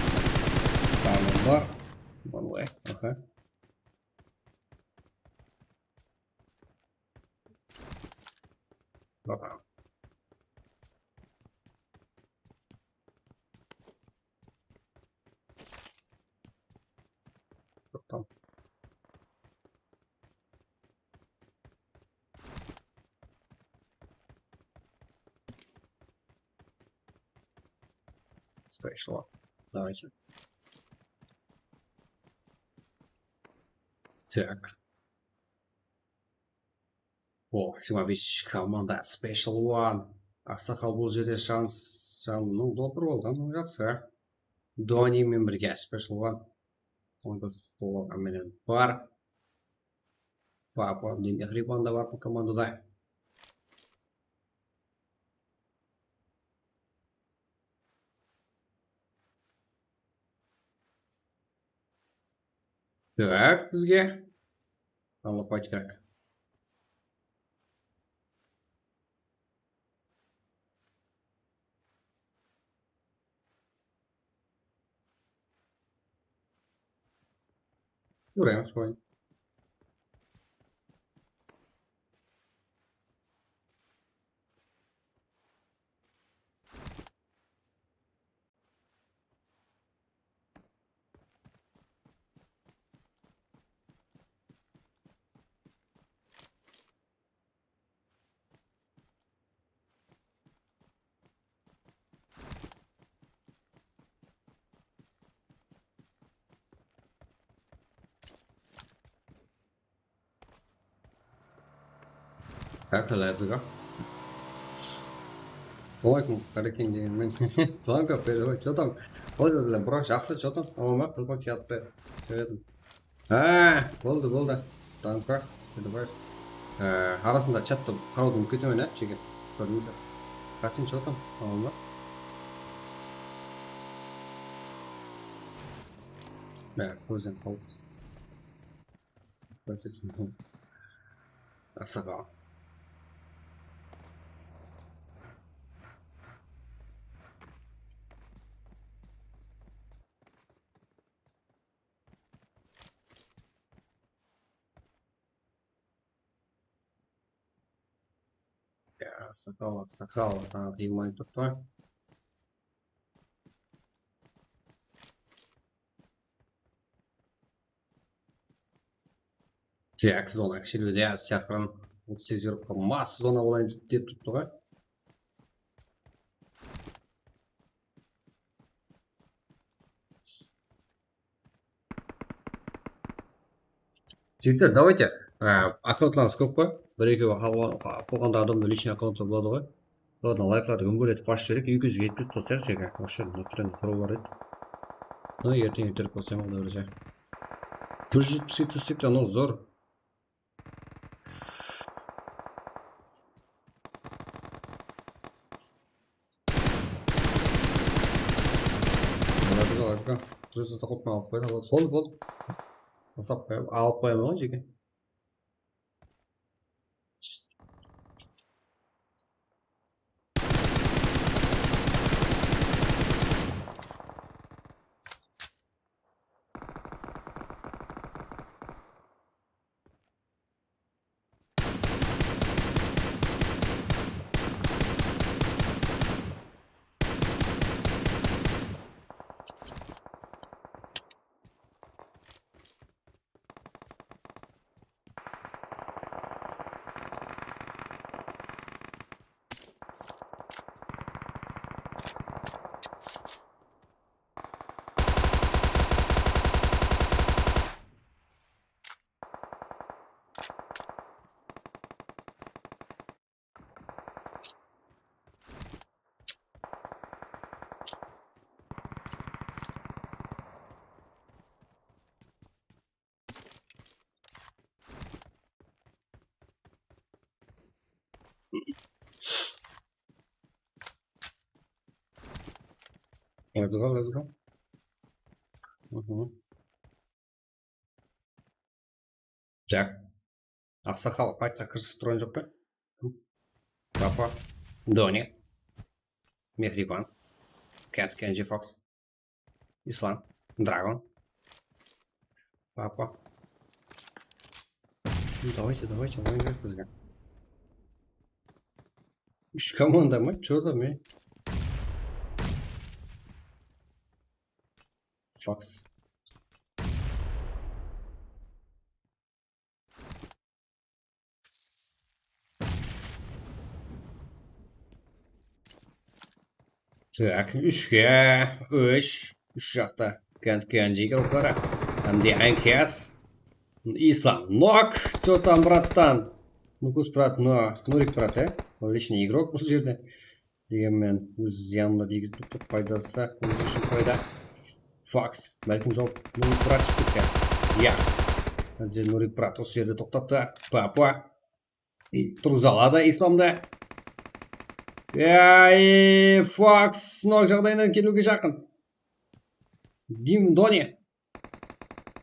Baron bar. One way. Aha. Aha. Toqtam. Special. Давайте. Так. O, jigirma bes komanda, Special One. Aqsaqal bul jerde shans, shan, ну, dopır boldı, ну, jaqsı. Doni menen birge Special One. Onda Slogan menen bar. Papa, ne Mehriban da bar bul komandada. Так, bizge. Alloh aytqan. Júremiz qoy. Так, let's go. Ой, Qarekeń degen men. Planka перевод, что там? Ой, bro, jaqsı, что там? Aman ba, qılpa kiyatpı. Söyledim. Ha, boldı, boldı. Tanka, Pedobaev. Ee, arasında chattı qarawdı umıtıp ketemen, ya, jeke. Kórdińiz be? Qasen, что там? Aman ba? Ya, kózden qaldı. Aqsaqal. Ya, aqsaqal, aqsaqal, taǵı qıyılmay turıptı. Так, zona kishireydi, ya, siyaqıran otız segiz berip qaldı. Mas zona olayın dep turıptı ǵoy. Jigitler, давайте, a, akkauntlarıńız kóp qoy. Bir-ekew qalǵan, qalǵanda adamda личный akkauntlar boladı ǵoy. Solardan layklardı gúmbir etip qosıp jibereyik. Eki júz jetpis tosayıq jerge. Вообще, настроение turıp bar edi. Bunı erteń erterek qosayın, Quday buyırsa. Bir júz jetpis tosayıq ta, anau zor. Alaydı, alaydı. Durıs, alıp qoyma, alıp qoyma. Sol, sol. Tasap qoyam, alıp qoyaman ǵoy, jeke. Let's go, let's go. Mhm. Tak. Aqsaqal, faytqa kirisip turǵan joq pa? Papa. Doni. Mehriban. Kent Kenji Fox. Islam. Dragon. Papa. Ну, давайте, давайте, oyın kerek bizge. Úsh komanda ma? Чё там, e? Fox. Так, úshke, úsh, úsh jaqta. Kent Kenji igrokları. Hám de N K S. Islam. Nok. Чё там, братан? Nukus, brat, no, Nurik, brat, e? Отличный igrok bul jerde. Degenmen, óz zıyanına tiygizip turıptı, paydası, ózi ushın payda. Fox, bálkim, jol Nurik, brat, shıǵıp ketken. Ya. Házir Nurik, brat, usı jerde toqtaptı. Papa. Turǵıza aladı Islamdı. Ay, Fox, nok jaǵdayınan keliwge jaqın. Dim, Doni.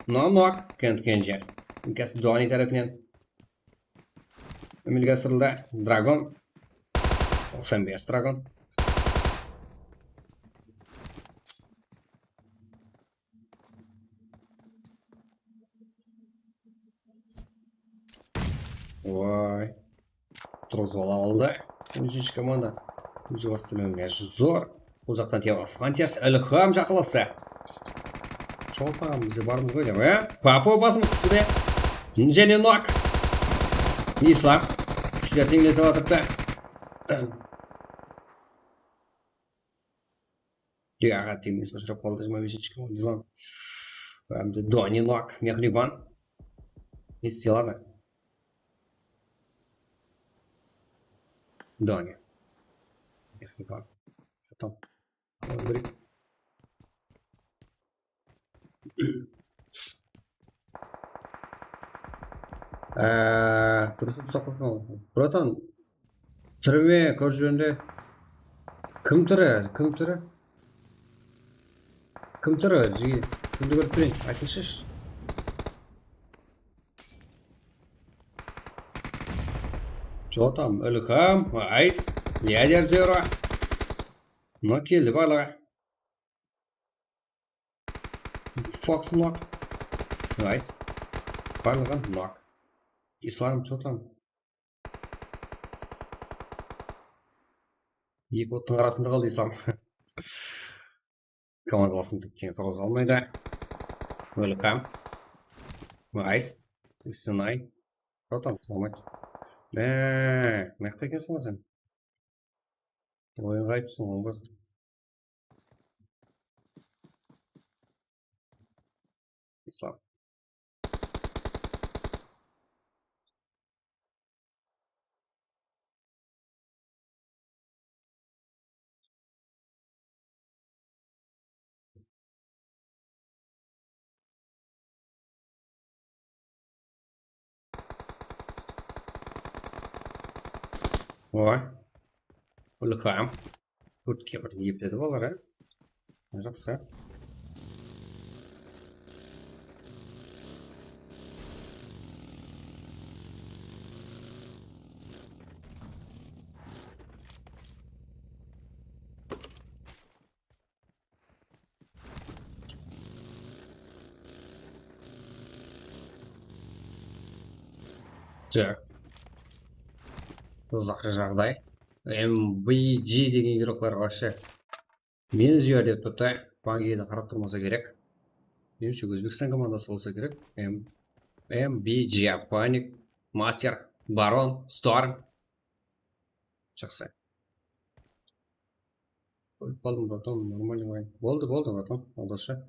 No, nok, Kent Kenji. Inkası Doni tárepinen ámelge asırıldı. Dragon. Toqsan bes Dragon. Oy. Turǵızıp ala aldı. On úshinshi komanda. Ózi bastı, mine, zor. Bul jaqtan tiyap Afgantiyas Ilham jaqınlasa. Shol taǵam, bizde barmız ǵoy dep, e? Papo basım kúside. Jáne nok. Islam. Kúshler teńlesip atırıptı. Yaǵa, teńlesip shırap qaldı, jigirma besinshi komanda. Hám de Doni nok, Mehriban. Ne istey aladı? Doni. Mehriban. Потом. Ой, блин. Á, durıs, durıs, durıs. Bratan, tiri me, kórip jiberinde. Kim tiri? Kim tiri? Kim tiri, jigit? Kimdi kórip bereyin? Aytıńshı. Jotam, Ilham, Ice, Liader Zero. Mına keldi barlıǵı. Fox nok. Nice. Barlıǵı nok. Islam, jotam. Eki ottıń arasında qaldı Islam. Komandalasın teńe turǵıza almaydı. Welcome. Nice. Sinay. Jotam, salamat. Mine, mıyaqta ekensiń ǵoy sen. Oyınǵa ayıpsıń, ońbas. Islam. Oy. Ilham. Kurtke bir epletip alar, á? Jaqsı. Tak. Qızıq jaǵday. M B G degen игрокlar вообще. Meni jiber dep turıptı. Bangiydi qarap turmasa kerek. Menimshe, Ózbekstan komandası bolsa kerek. M-, M B G, Panic, Master, Baron, Storm. Jaqsı. Ólip qaldım, braton, нормальный oyın. Boldı, boldı, braton, aldasha.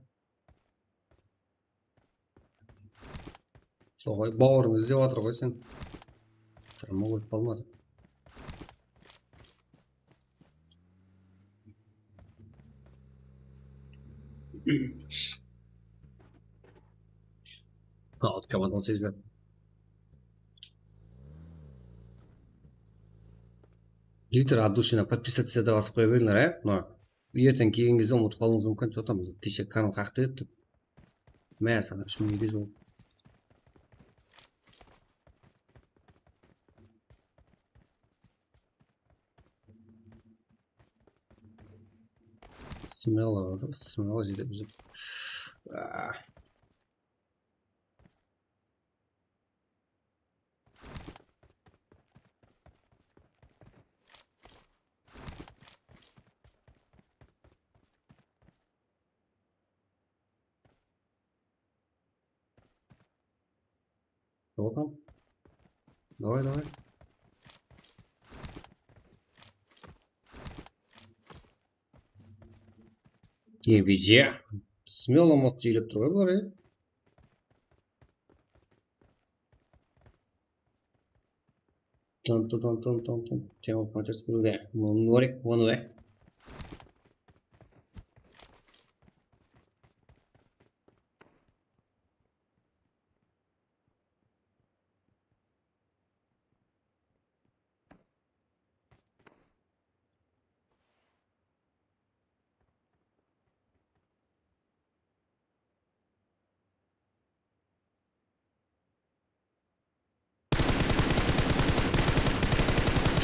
Soǵay, bawırıń izlep atır ǵoy sen. Tırma, ólip qalmadı. Altı komandanı segiz berdi. Виктор от души подписаться da basıp qoya berińler, á? Mına, erteń kelgen gezde umıtıp qalıwıńız múmkin, что там, keshe kanal qaqtı edi dep. Mine, saǵan úsh mıń eki júz. Смело, да, смело jete biz. Ah. Tamam. Давай, давай. Ne bize? Смело mod jeylep tur ǵoy bular, ya. Tın, tın, tın, tın, tın, tın. Tema Fighters bir de. Norik, one way.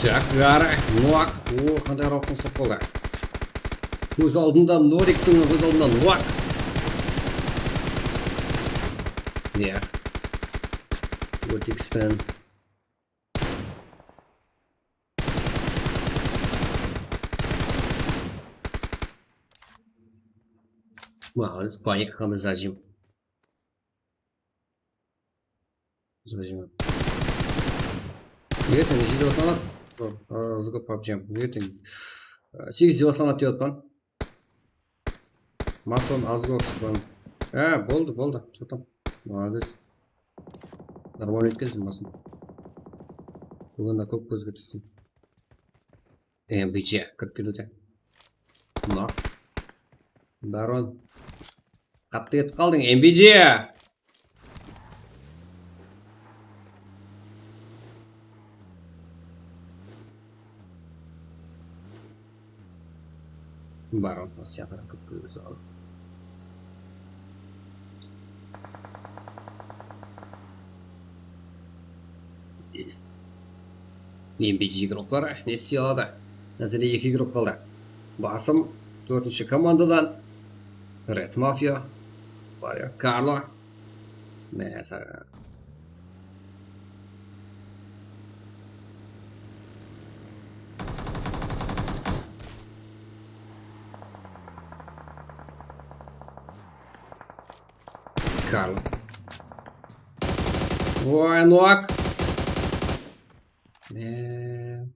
Tak, Gara, Noak. O, qanday rawqın sop boldı. Kóz aldında Noriktiń, kóz aldında Noak. Ya. Vortex pen. Молодец, поехали, zajim. Zajim. Erteń jedi baslanadı. Zor, a, zıgıp papjam. Erteń, a, segiz de baslanadı dep atpan. Mason azgor tushpan. Ha, boldı, boldı. Что там? Молодец. Нормально etkensiń, Mason. Búgin de kóp kózge tústim. M B G kirip keliwde. Mına. Baron. Qattı ketip qaldıń, M B G. Baron, siyaqıra kóp kózge. M B G игрокları ne istey aladı? Másele, eki igrok qaldı. Basım tórtinshi komandadan Red Mafia, Warrior Karlo. Mine saǵan. Karlo. Oy, Noak. Men.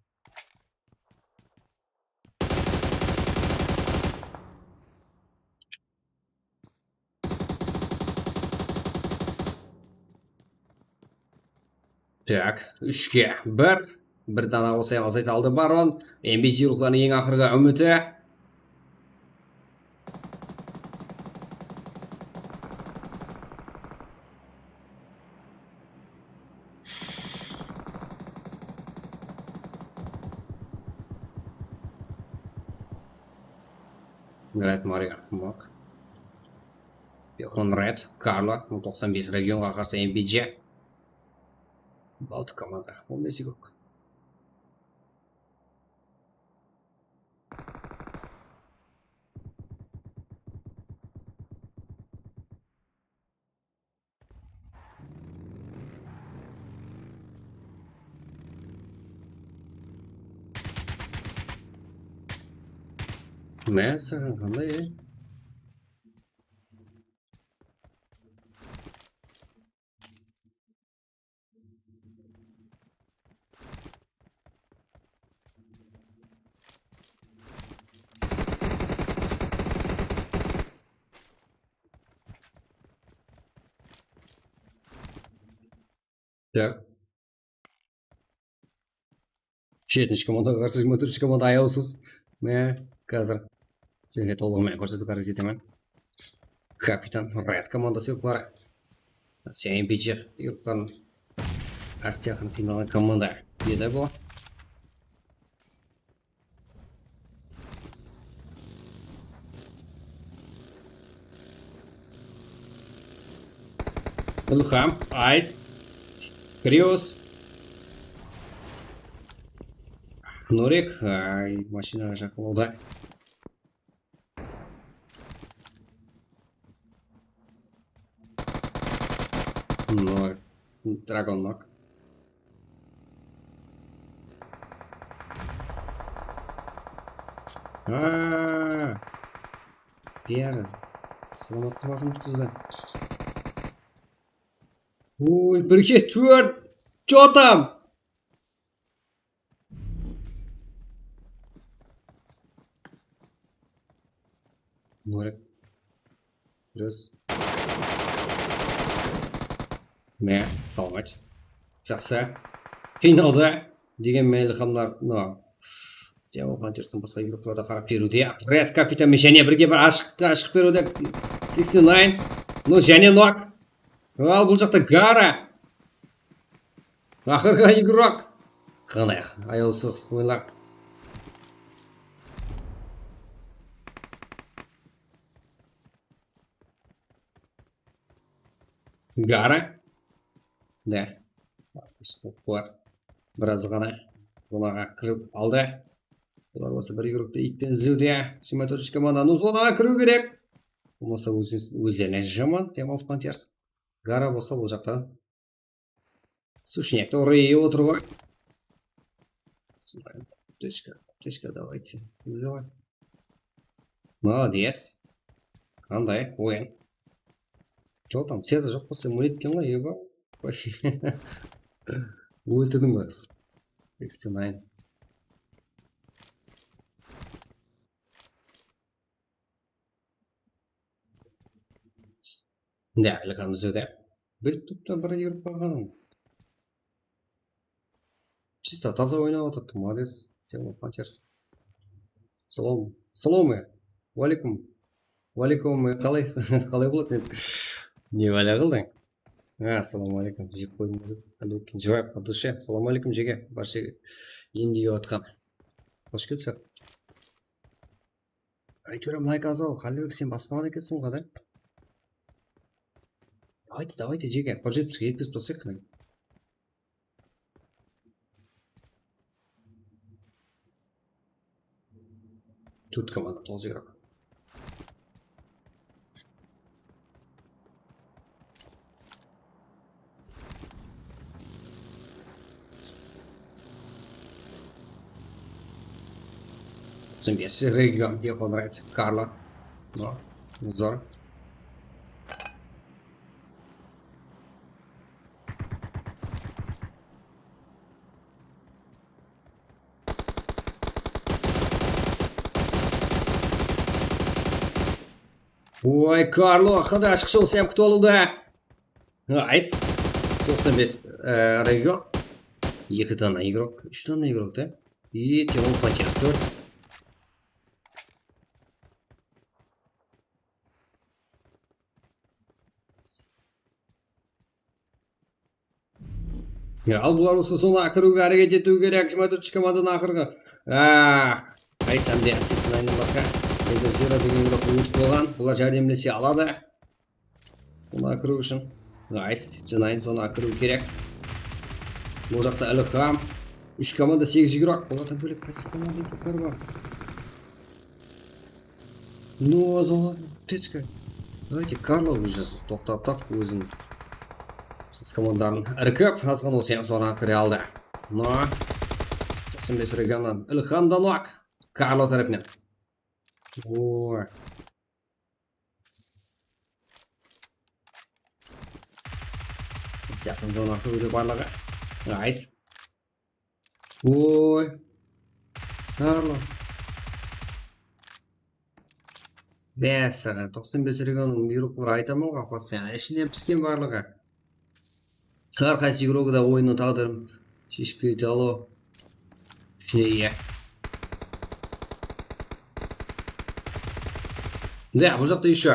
Tak, úshke bir. Bir dana bolsa azayta aldı Baron. M B G ruqlarınıń eń aqırǵı úmiti. Red Mario, Mok. Joxan Red, Karlo, toqsan bes regionǵa qarsı M B J. Baltik komanda, on bes игрок. Mine, saǵan qanday, e? Так. Jetinshi komandaǵa qarsı jigirma tórtinshi komanda ayawsız. Mine, házir sizlerge tolıǵı menen kórsetip háreket etemen. Kapitan Red komandası игроклары. Sen B J игрокларын áste-aqırın qıynalǵan komanda edi bul. Ilham, Ice, Krios, Nurik, ay, mashinaǵa jaqınlawda. Nurik, Dragon Nok. Aa! Beri. Salamatlı basım tutqızdı. Oy, birge tórt. Чё там? Nurik. Durıs. Mine, salamat. Jaqsı. Qıynaldı. Degen menen ilhamlar, no. Devil Hunterstan basqa игрокlarda qarap beriwde. Red kapitan menen jáne birge bir ashıq, ashıq beriwde. Sixty nine. No, jáne nok. Al, bul jaqta Gara. Aqırǵı игрок. Qanday ayawsız oyınlar. Gara. Da. Stop bar. Biraz ǵana zonaǵa kirip aldı. Bular bolsa bir игрокты iytpen izlewde. Jigirma tórtinshi komandanıń zonaǵa kiriw kerek. Bolmasa óz-, ózlerine jaman, Team of Frontiers. Gara bolsa bul jaqta Sushnyakta urayıp otır ǵoy. Точка, точка, давайте. Взяла. Молодец. Qanday oyın? Чё там, связь joq bolsa, óledi eken ǵoy, eba. Óltirdiń ba? Sixty nine. Da, ilham izlewde. Bilip turıptı, bir yurıp qalǵanın. Чисто taza oynap atırıptı, молодец. Team of Frontiers. Salom. Salom. Waleykum. Waleykum, qalay, qalay boladı endi? Ne bále qıldıń? Assalamu aleykum. Jep qoydım dep, Alibekten juwap, от души. Assalamu aleykum, jege. Bárshege endi kiyip atqan. Xosh kelipsiz. Áytewir, layk az-aw, Qálibek, sen baspaǵan ekenseń ǵo da. Давайте, давайте, jege, bir jetpis jetkizip taslayıq. Tórt komanda, toǵız игрок. Toqsan bes region, мне понравится. Karlo. No, zor. Oy, Karlo, qanday ashıq shou, sen kútip alıwda. Nice. Toqsan bes, e, region. Eki dana игрок, úsh dana игрок da. И Team of Frontiers tórt. Ya, al, bular bolsa zona kiriwge háreket etiw kerek, jigirma tórtinshi komandanıń aqırǵı. Aa, qaysam de, Assassin'dan basqa. Endi Zero degen igrok ótip bolǵan. Bular járdemlese aladı. Sonı akırıw ushın. Nice. Cenayın sonı akırıw kerek. Bul jaqta Ilham. Úsh komanda, segiz igrok. Bulardan bólek qaysı komanda igrokları bar? Ну, зона, аптечка. Давайте Karlo уже toqtatıp, ózin. Siz komandaların irkip, azǵan olsa hám zona kire aldı. No. Toqsan bes regionnan Ilham da nok. Karlo tárepinen. Oy. Siyaqın zona kiriwde barlıǵı. Nice. Oy. Karlo. Bes saǵan, toqsan bes regionnıń igrokları aytaman ǵoy, apası, yaǵnıy ishinen pisken barlıǵı. Hár qaysı igrogı da oyınnıń táǵdirin sheship kete alıw. Ishine iye. Da, bul jaqta ещё.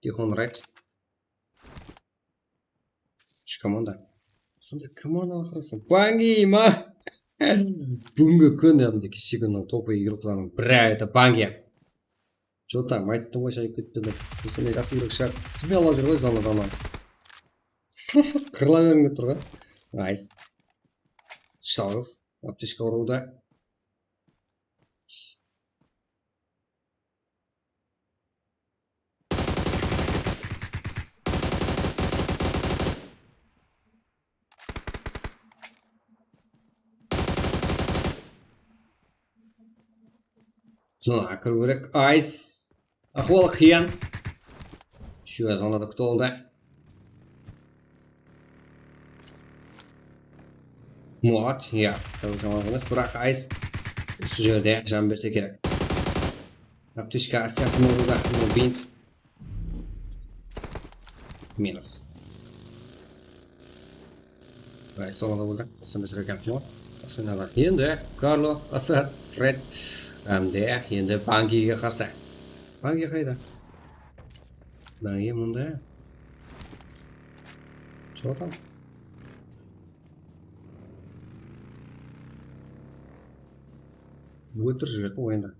Tixon Red. Úsh komanda. Sonday komanda aqırısı. Bangi ma? Búgingi kún, yaǵnıy keshegi kúnniń topı igroklarınıń biri edi Bangi. Jota, ayttım ǵoy, shayıp ketpedi. Sonday jaqsı igrok shıǵar. Smelo júr ǵoy zonadan. Qırıla bermey tur ǵoy. Nice. Jalǵız. Aptechka urıwda. Zona kiriw kerek. Ice. Ahwalı qıyın. Shúwa zonada kútip aldı. Muat, ya, sawıt zamanı emes, biraq Ice usı jerde jan berse kerek. Aptechka, astiyaq, murda, bint. Minus. Vay, soǵada boldı. Toqsan bes rekan. Asanalar. Endi Karlo, Asad, Fred. Hám de endi Bangige qarsı. Bangi qayda? Bangi mında. Что там? Óltirip jiberdi oyında.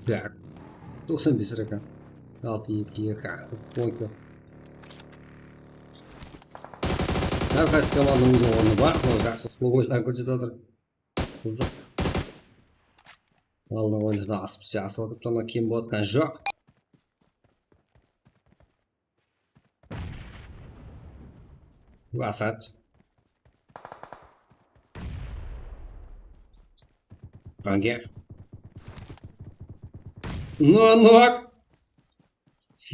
Так. Toqsan bes rekan. Altı eki eki. On eki. Hár qaysı komandanıń óziniń ornı bar. Mına jaqsı slow oyınların kórsetip atır. Qızıq. Aldın oyınlarda asıp, asıp atıp, tamam kem bolatqan joq. Asad. Bangi. No, no.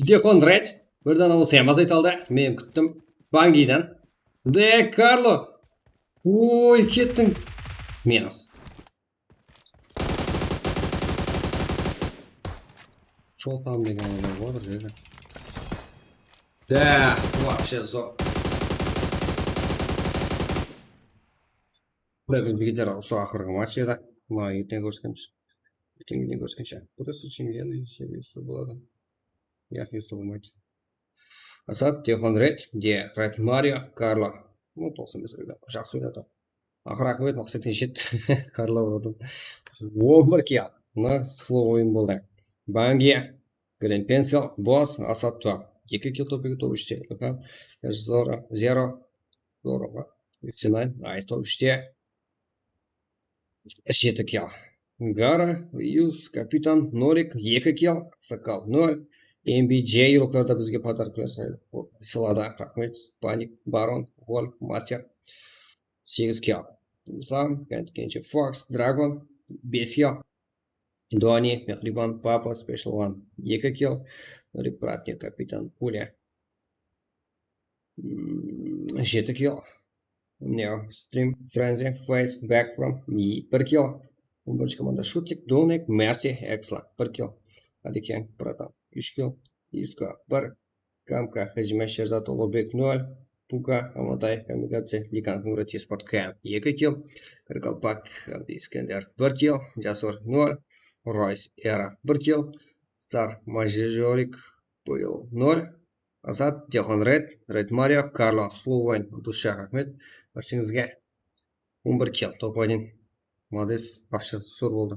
Dekon Red. Birden alısa hám azaytaldı. Men kúttim. Bangiden. De Karlo. Oy, kettiń. Minus. Чё там degen oylar boldı jerde. Да, вообще зор. Búgin bigiter usı aqırǵı match edi. Mına erteń kóriskemiz. Erteńgiden kóriskenshe. Просто чемпионы сервисі boladı. Yaq, yusıp bolmaydı. Asad, Tiyxon Red, de Red Mario, Karlo. Mına toqsan bes oynadı. Jaqsı oynadı. Aqır aqıbet maqsetine jetti. Karlo urdı. On bir kill. Mına slow oyın boldı. Bangi, Green Pencil, Boss, Asad top. Eki kill top, eki top, úshte. Ilham, Zoro, Zero, Zoro ma? Sinay, Ayto úshte. Jeti kill. Gara, Yus, Kapitan, Norik, eki kill, Sakal, nol. M B J yurıqlarda bizge podarklar sıladı. Raxmet. Panik, Baron, Wolf, Master, segiz kill. Islam, Kent, Kenchi, Fox, Dragon, bes kill. Doni, Mehriban, Papa, Special One, eki kill. Norik, Bratnik, Kapitan, Pulya, mm, jeti kill. Neo, Stream, Frenzy, Face, Backroom, bir kill. On birinshi komanda Shutik, Donek, Mercy, Exla, bir kill. Aliken, Bratan, úsh kill. Isko, bir. Gamka, Hajime, Sherzat, Ulugbek, nol. Puka, Amatay, Kamikadze, Likan, Murat, Esport, Kayan, eki kill. Karkalpak, Abdi, Iskender, bir kill. Jasur, nol. Roys, Era, bir kill. Star, Majorik, Bıyıl, nol. Asad, Dehqon, Red, Red Mario, Karlo, Slow Wayne, Dusha, raxmet bárshengizge. On bir kill, top один. Молодец, вообще zor boldı.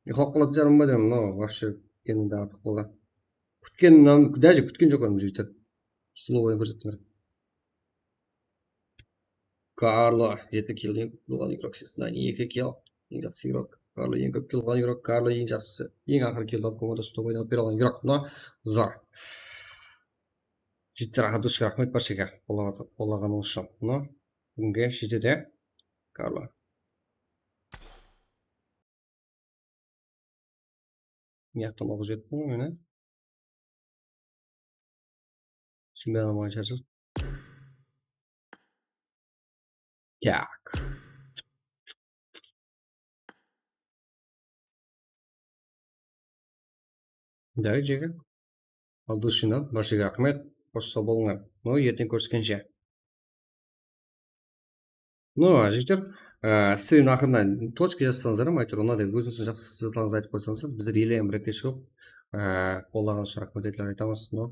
Uxlap qalatın jarım ba deymen, mınaw вообще ketkenim de artıq boldı. Kútkenim, даже kútken joq edim, jigitler. Slow Wayne kórsettińler. Karlo, jeti kill, eń kóp kill alǵan igrok, Sesnani, eki kill, eń jaqsı igrok. Karlo, eń kóp kill alǵan igrok, Karlo, eń jaqsı, eń aqırǵı kill alıp, komandasına top aylanıp bere alǵan igrok. Mına, zor. Jigitler, Adushka, raxmet bárshege, qollaǵan-, qollaǵanıńız ushın. Mına, búginge jetedi, Karlo. Mıyaqtan oq jettim ǵoy meni. Sínbey almaǵan shıǵarsız. Tak. Davay, jeke. Al, dushinan, bárshege raxmet. Xosh, saw bolıńlar. No, erteń kóriskenshe. No, jigitler, e, strimniń aqırına tochka jazsańızlar hám, áytewir, mınaday ózińizdiń jaqsı zatlarıńızdı aytıp qoysańızlar, bizler ele hám bir eke shıǵıp, e, qollaǵanıńız ushın raxmet aytamız. No,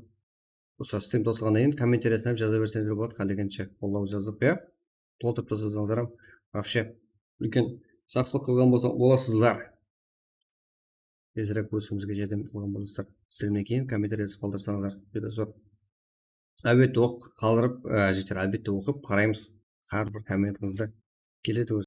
usı strim tosılǵannan keyin kommentariyasına hám jaza berseńizler boladı, qálegenshe qollaw jazıp, ya, toltırıp taslasańızlar hám, вообще, úlken jaqsılıq qılǵan bolsa-, bolasızlar. Tezirek ósiwimizge járdem qılǵan bolasızlar. Strimnen keyin kommentariya jazıp qaldırsańızlar, júdá zor. Álbette, oq-, qaldırıp, e, jigitler, álbette, oqıp qaraymız. Hár bir kommentıńızdı keledi ózi.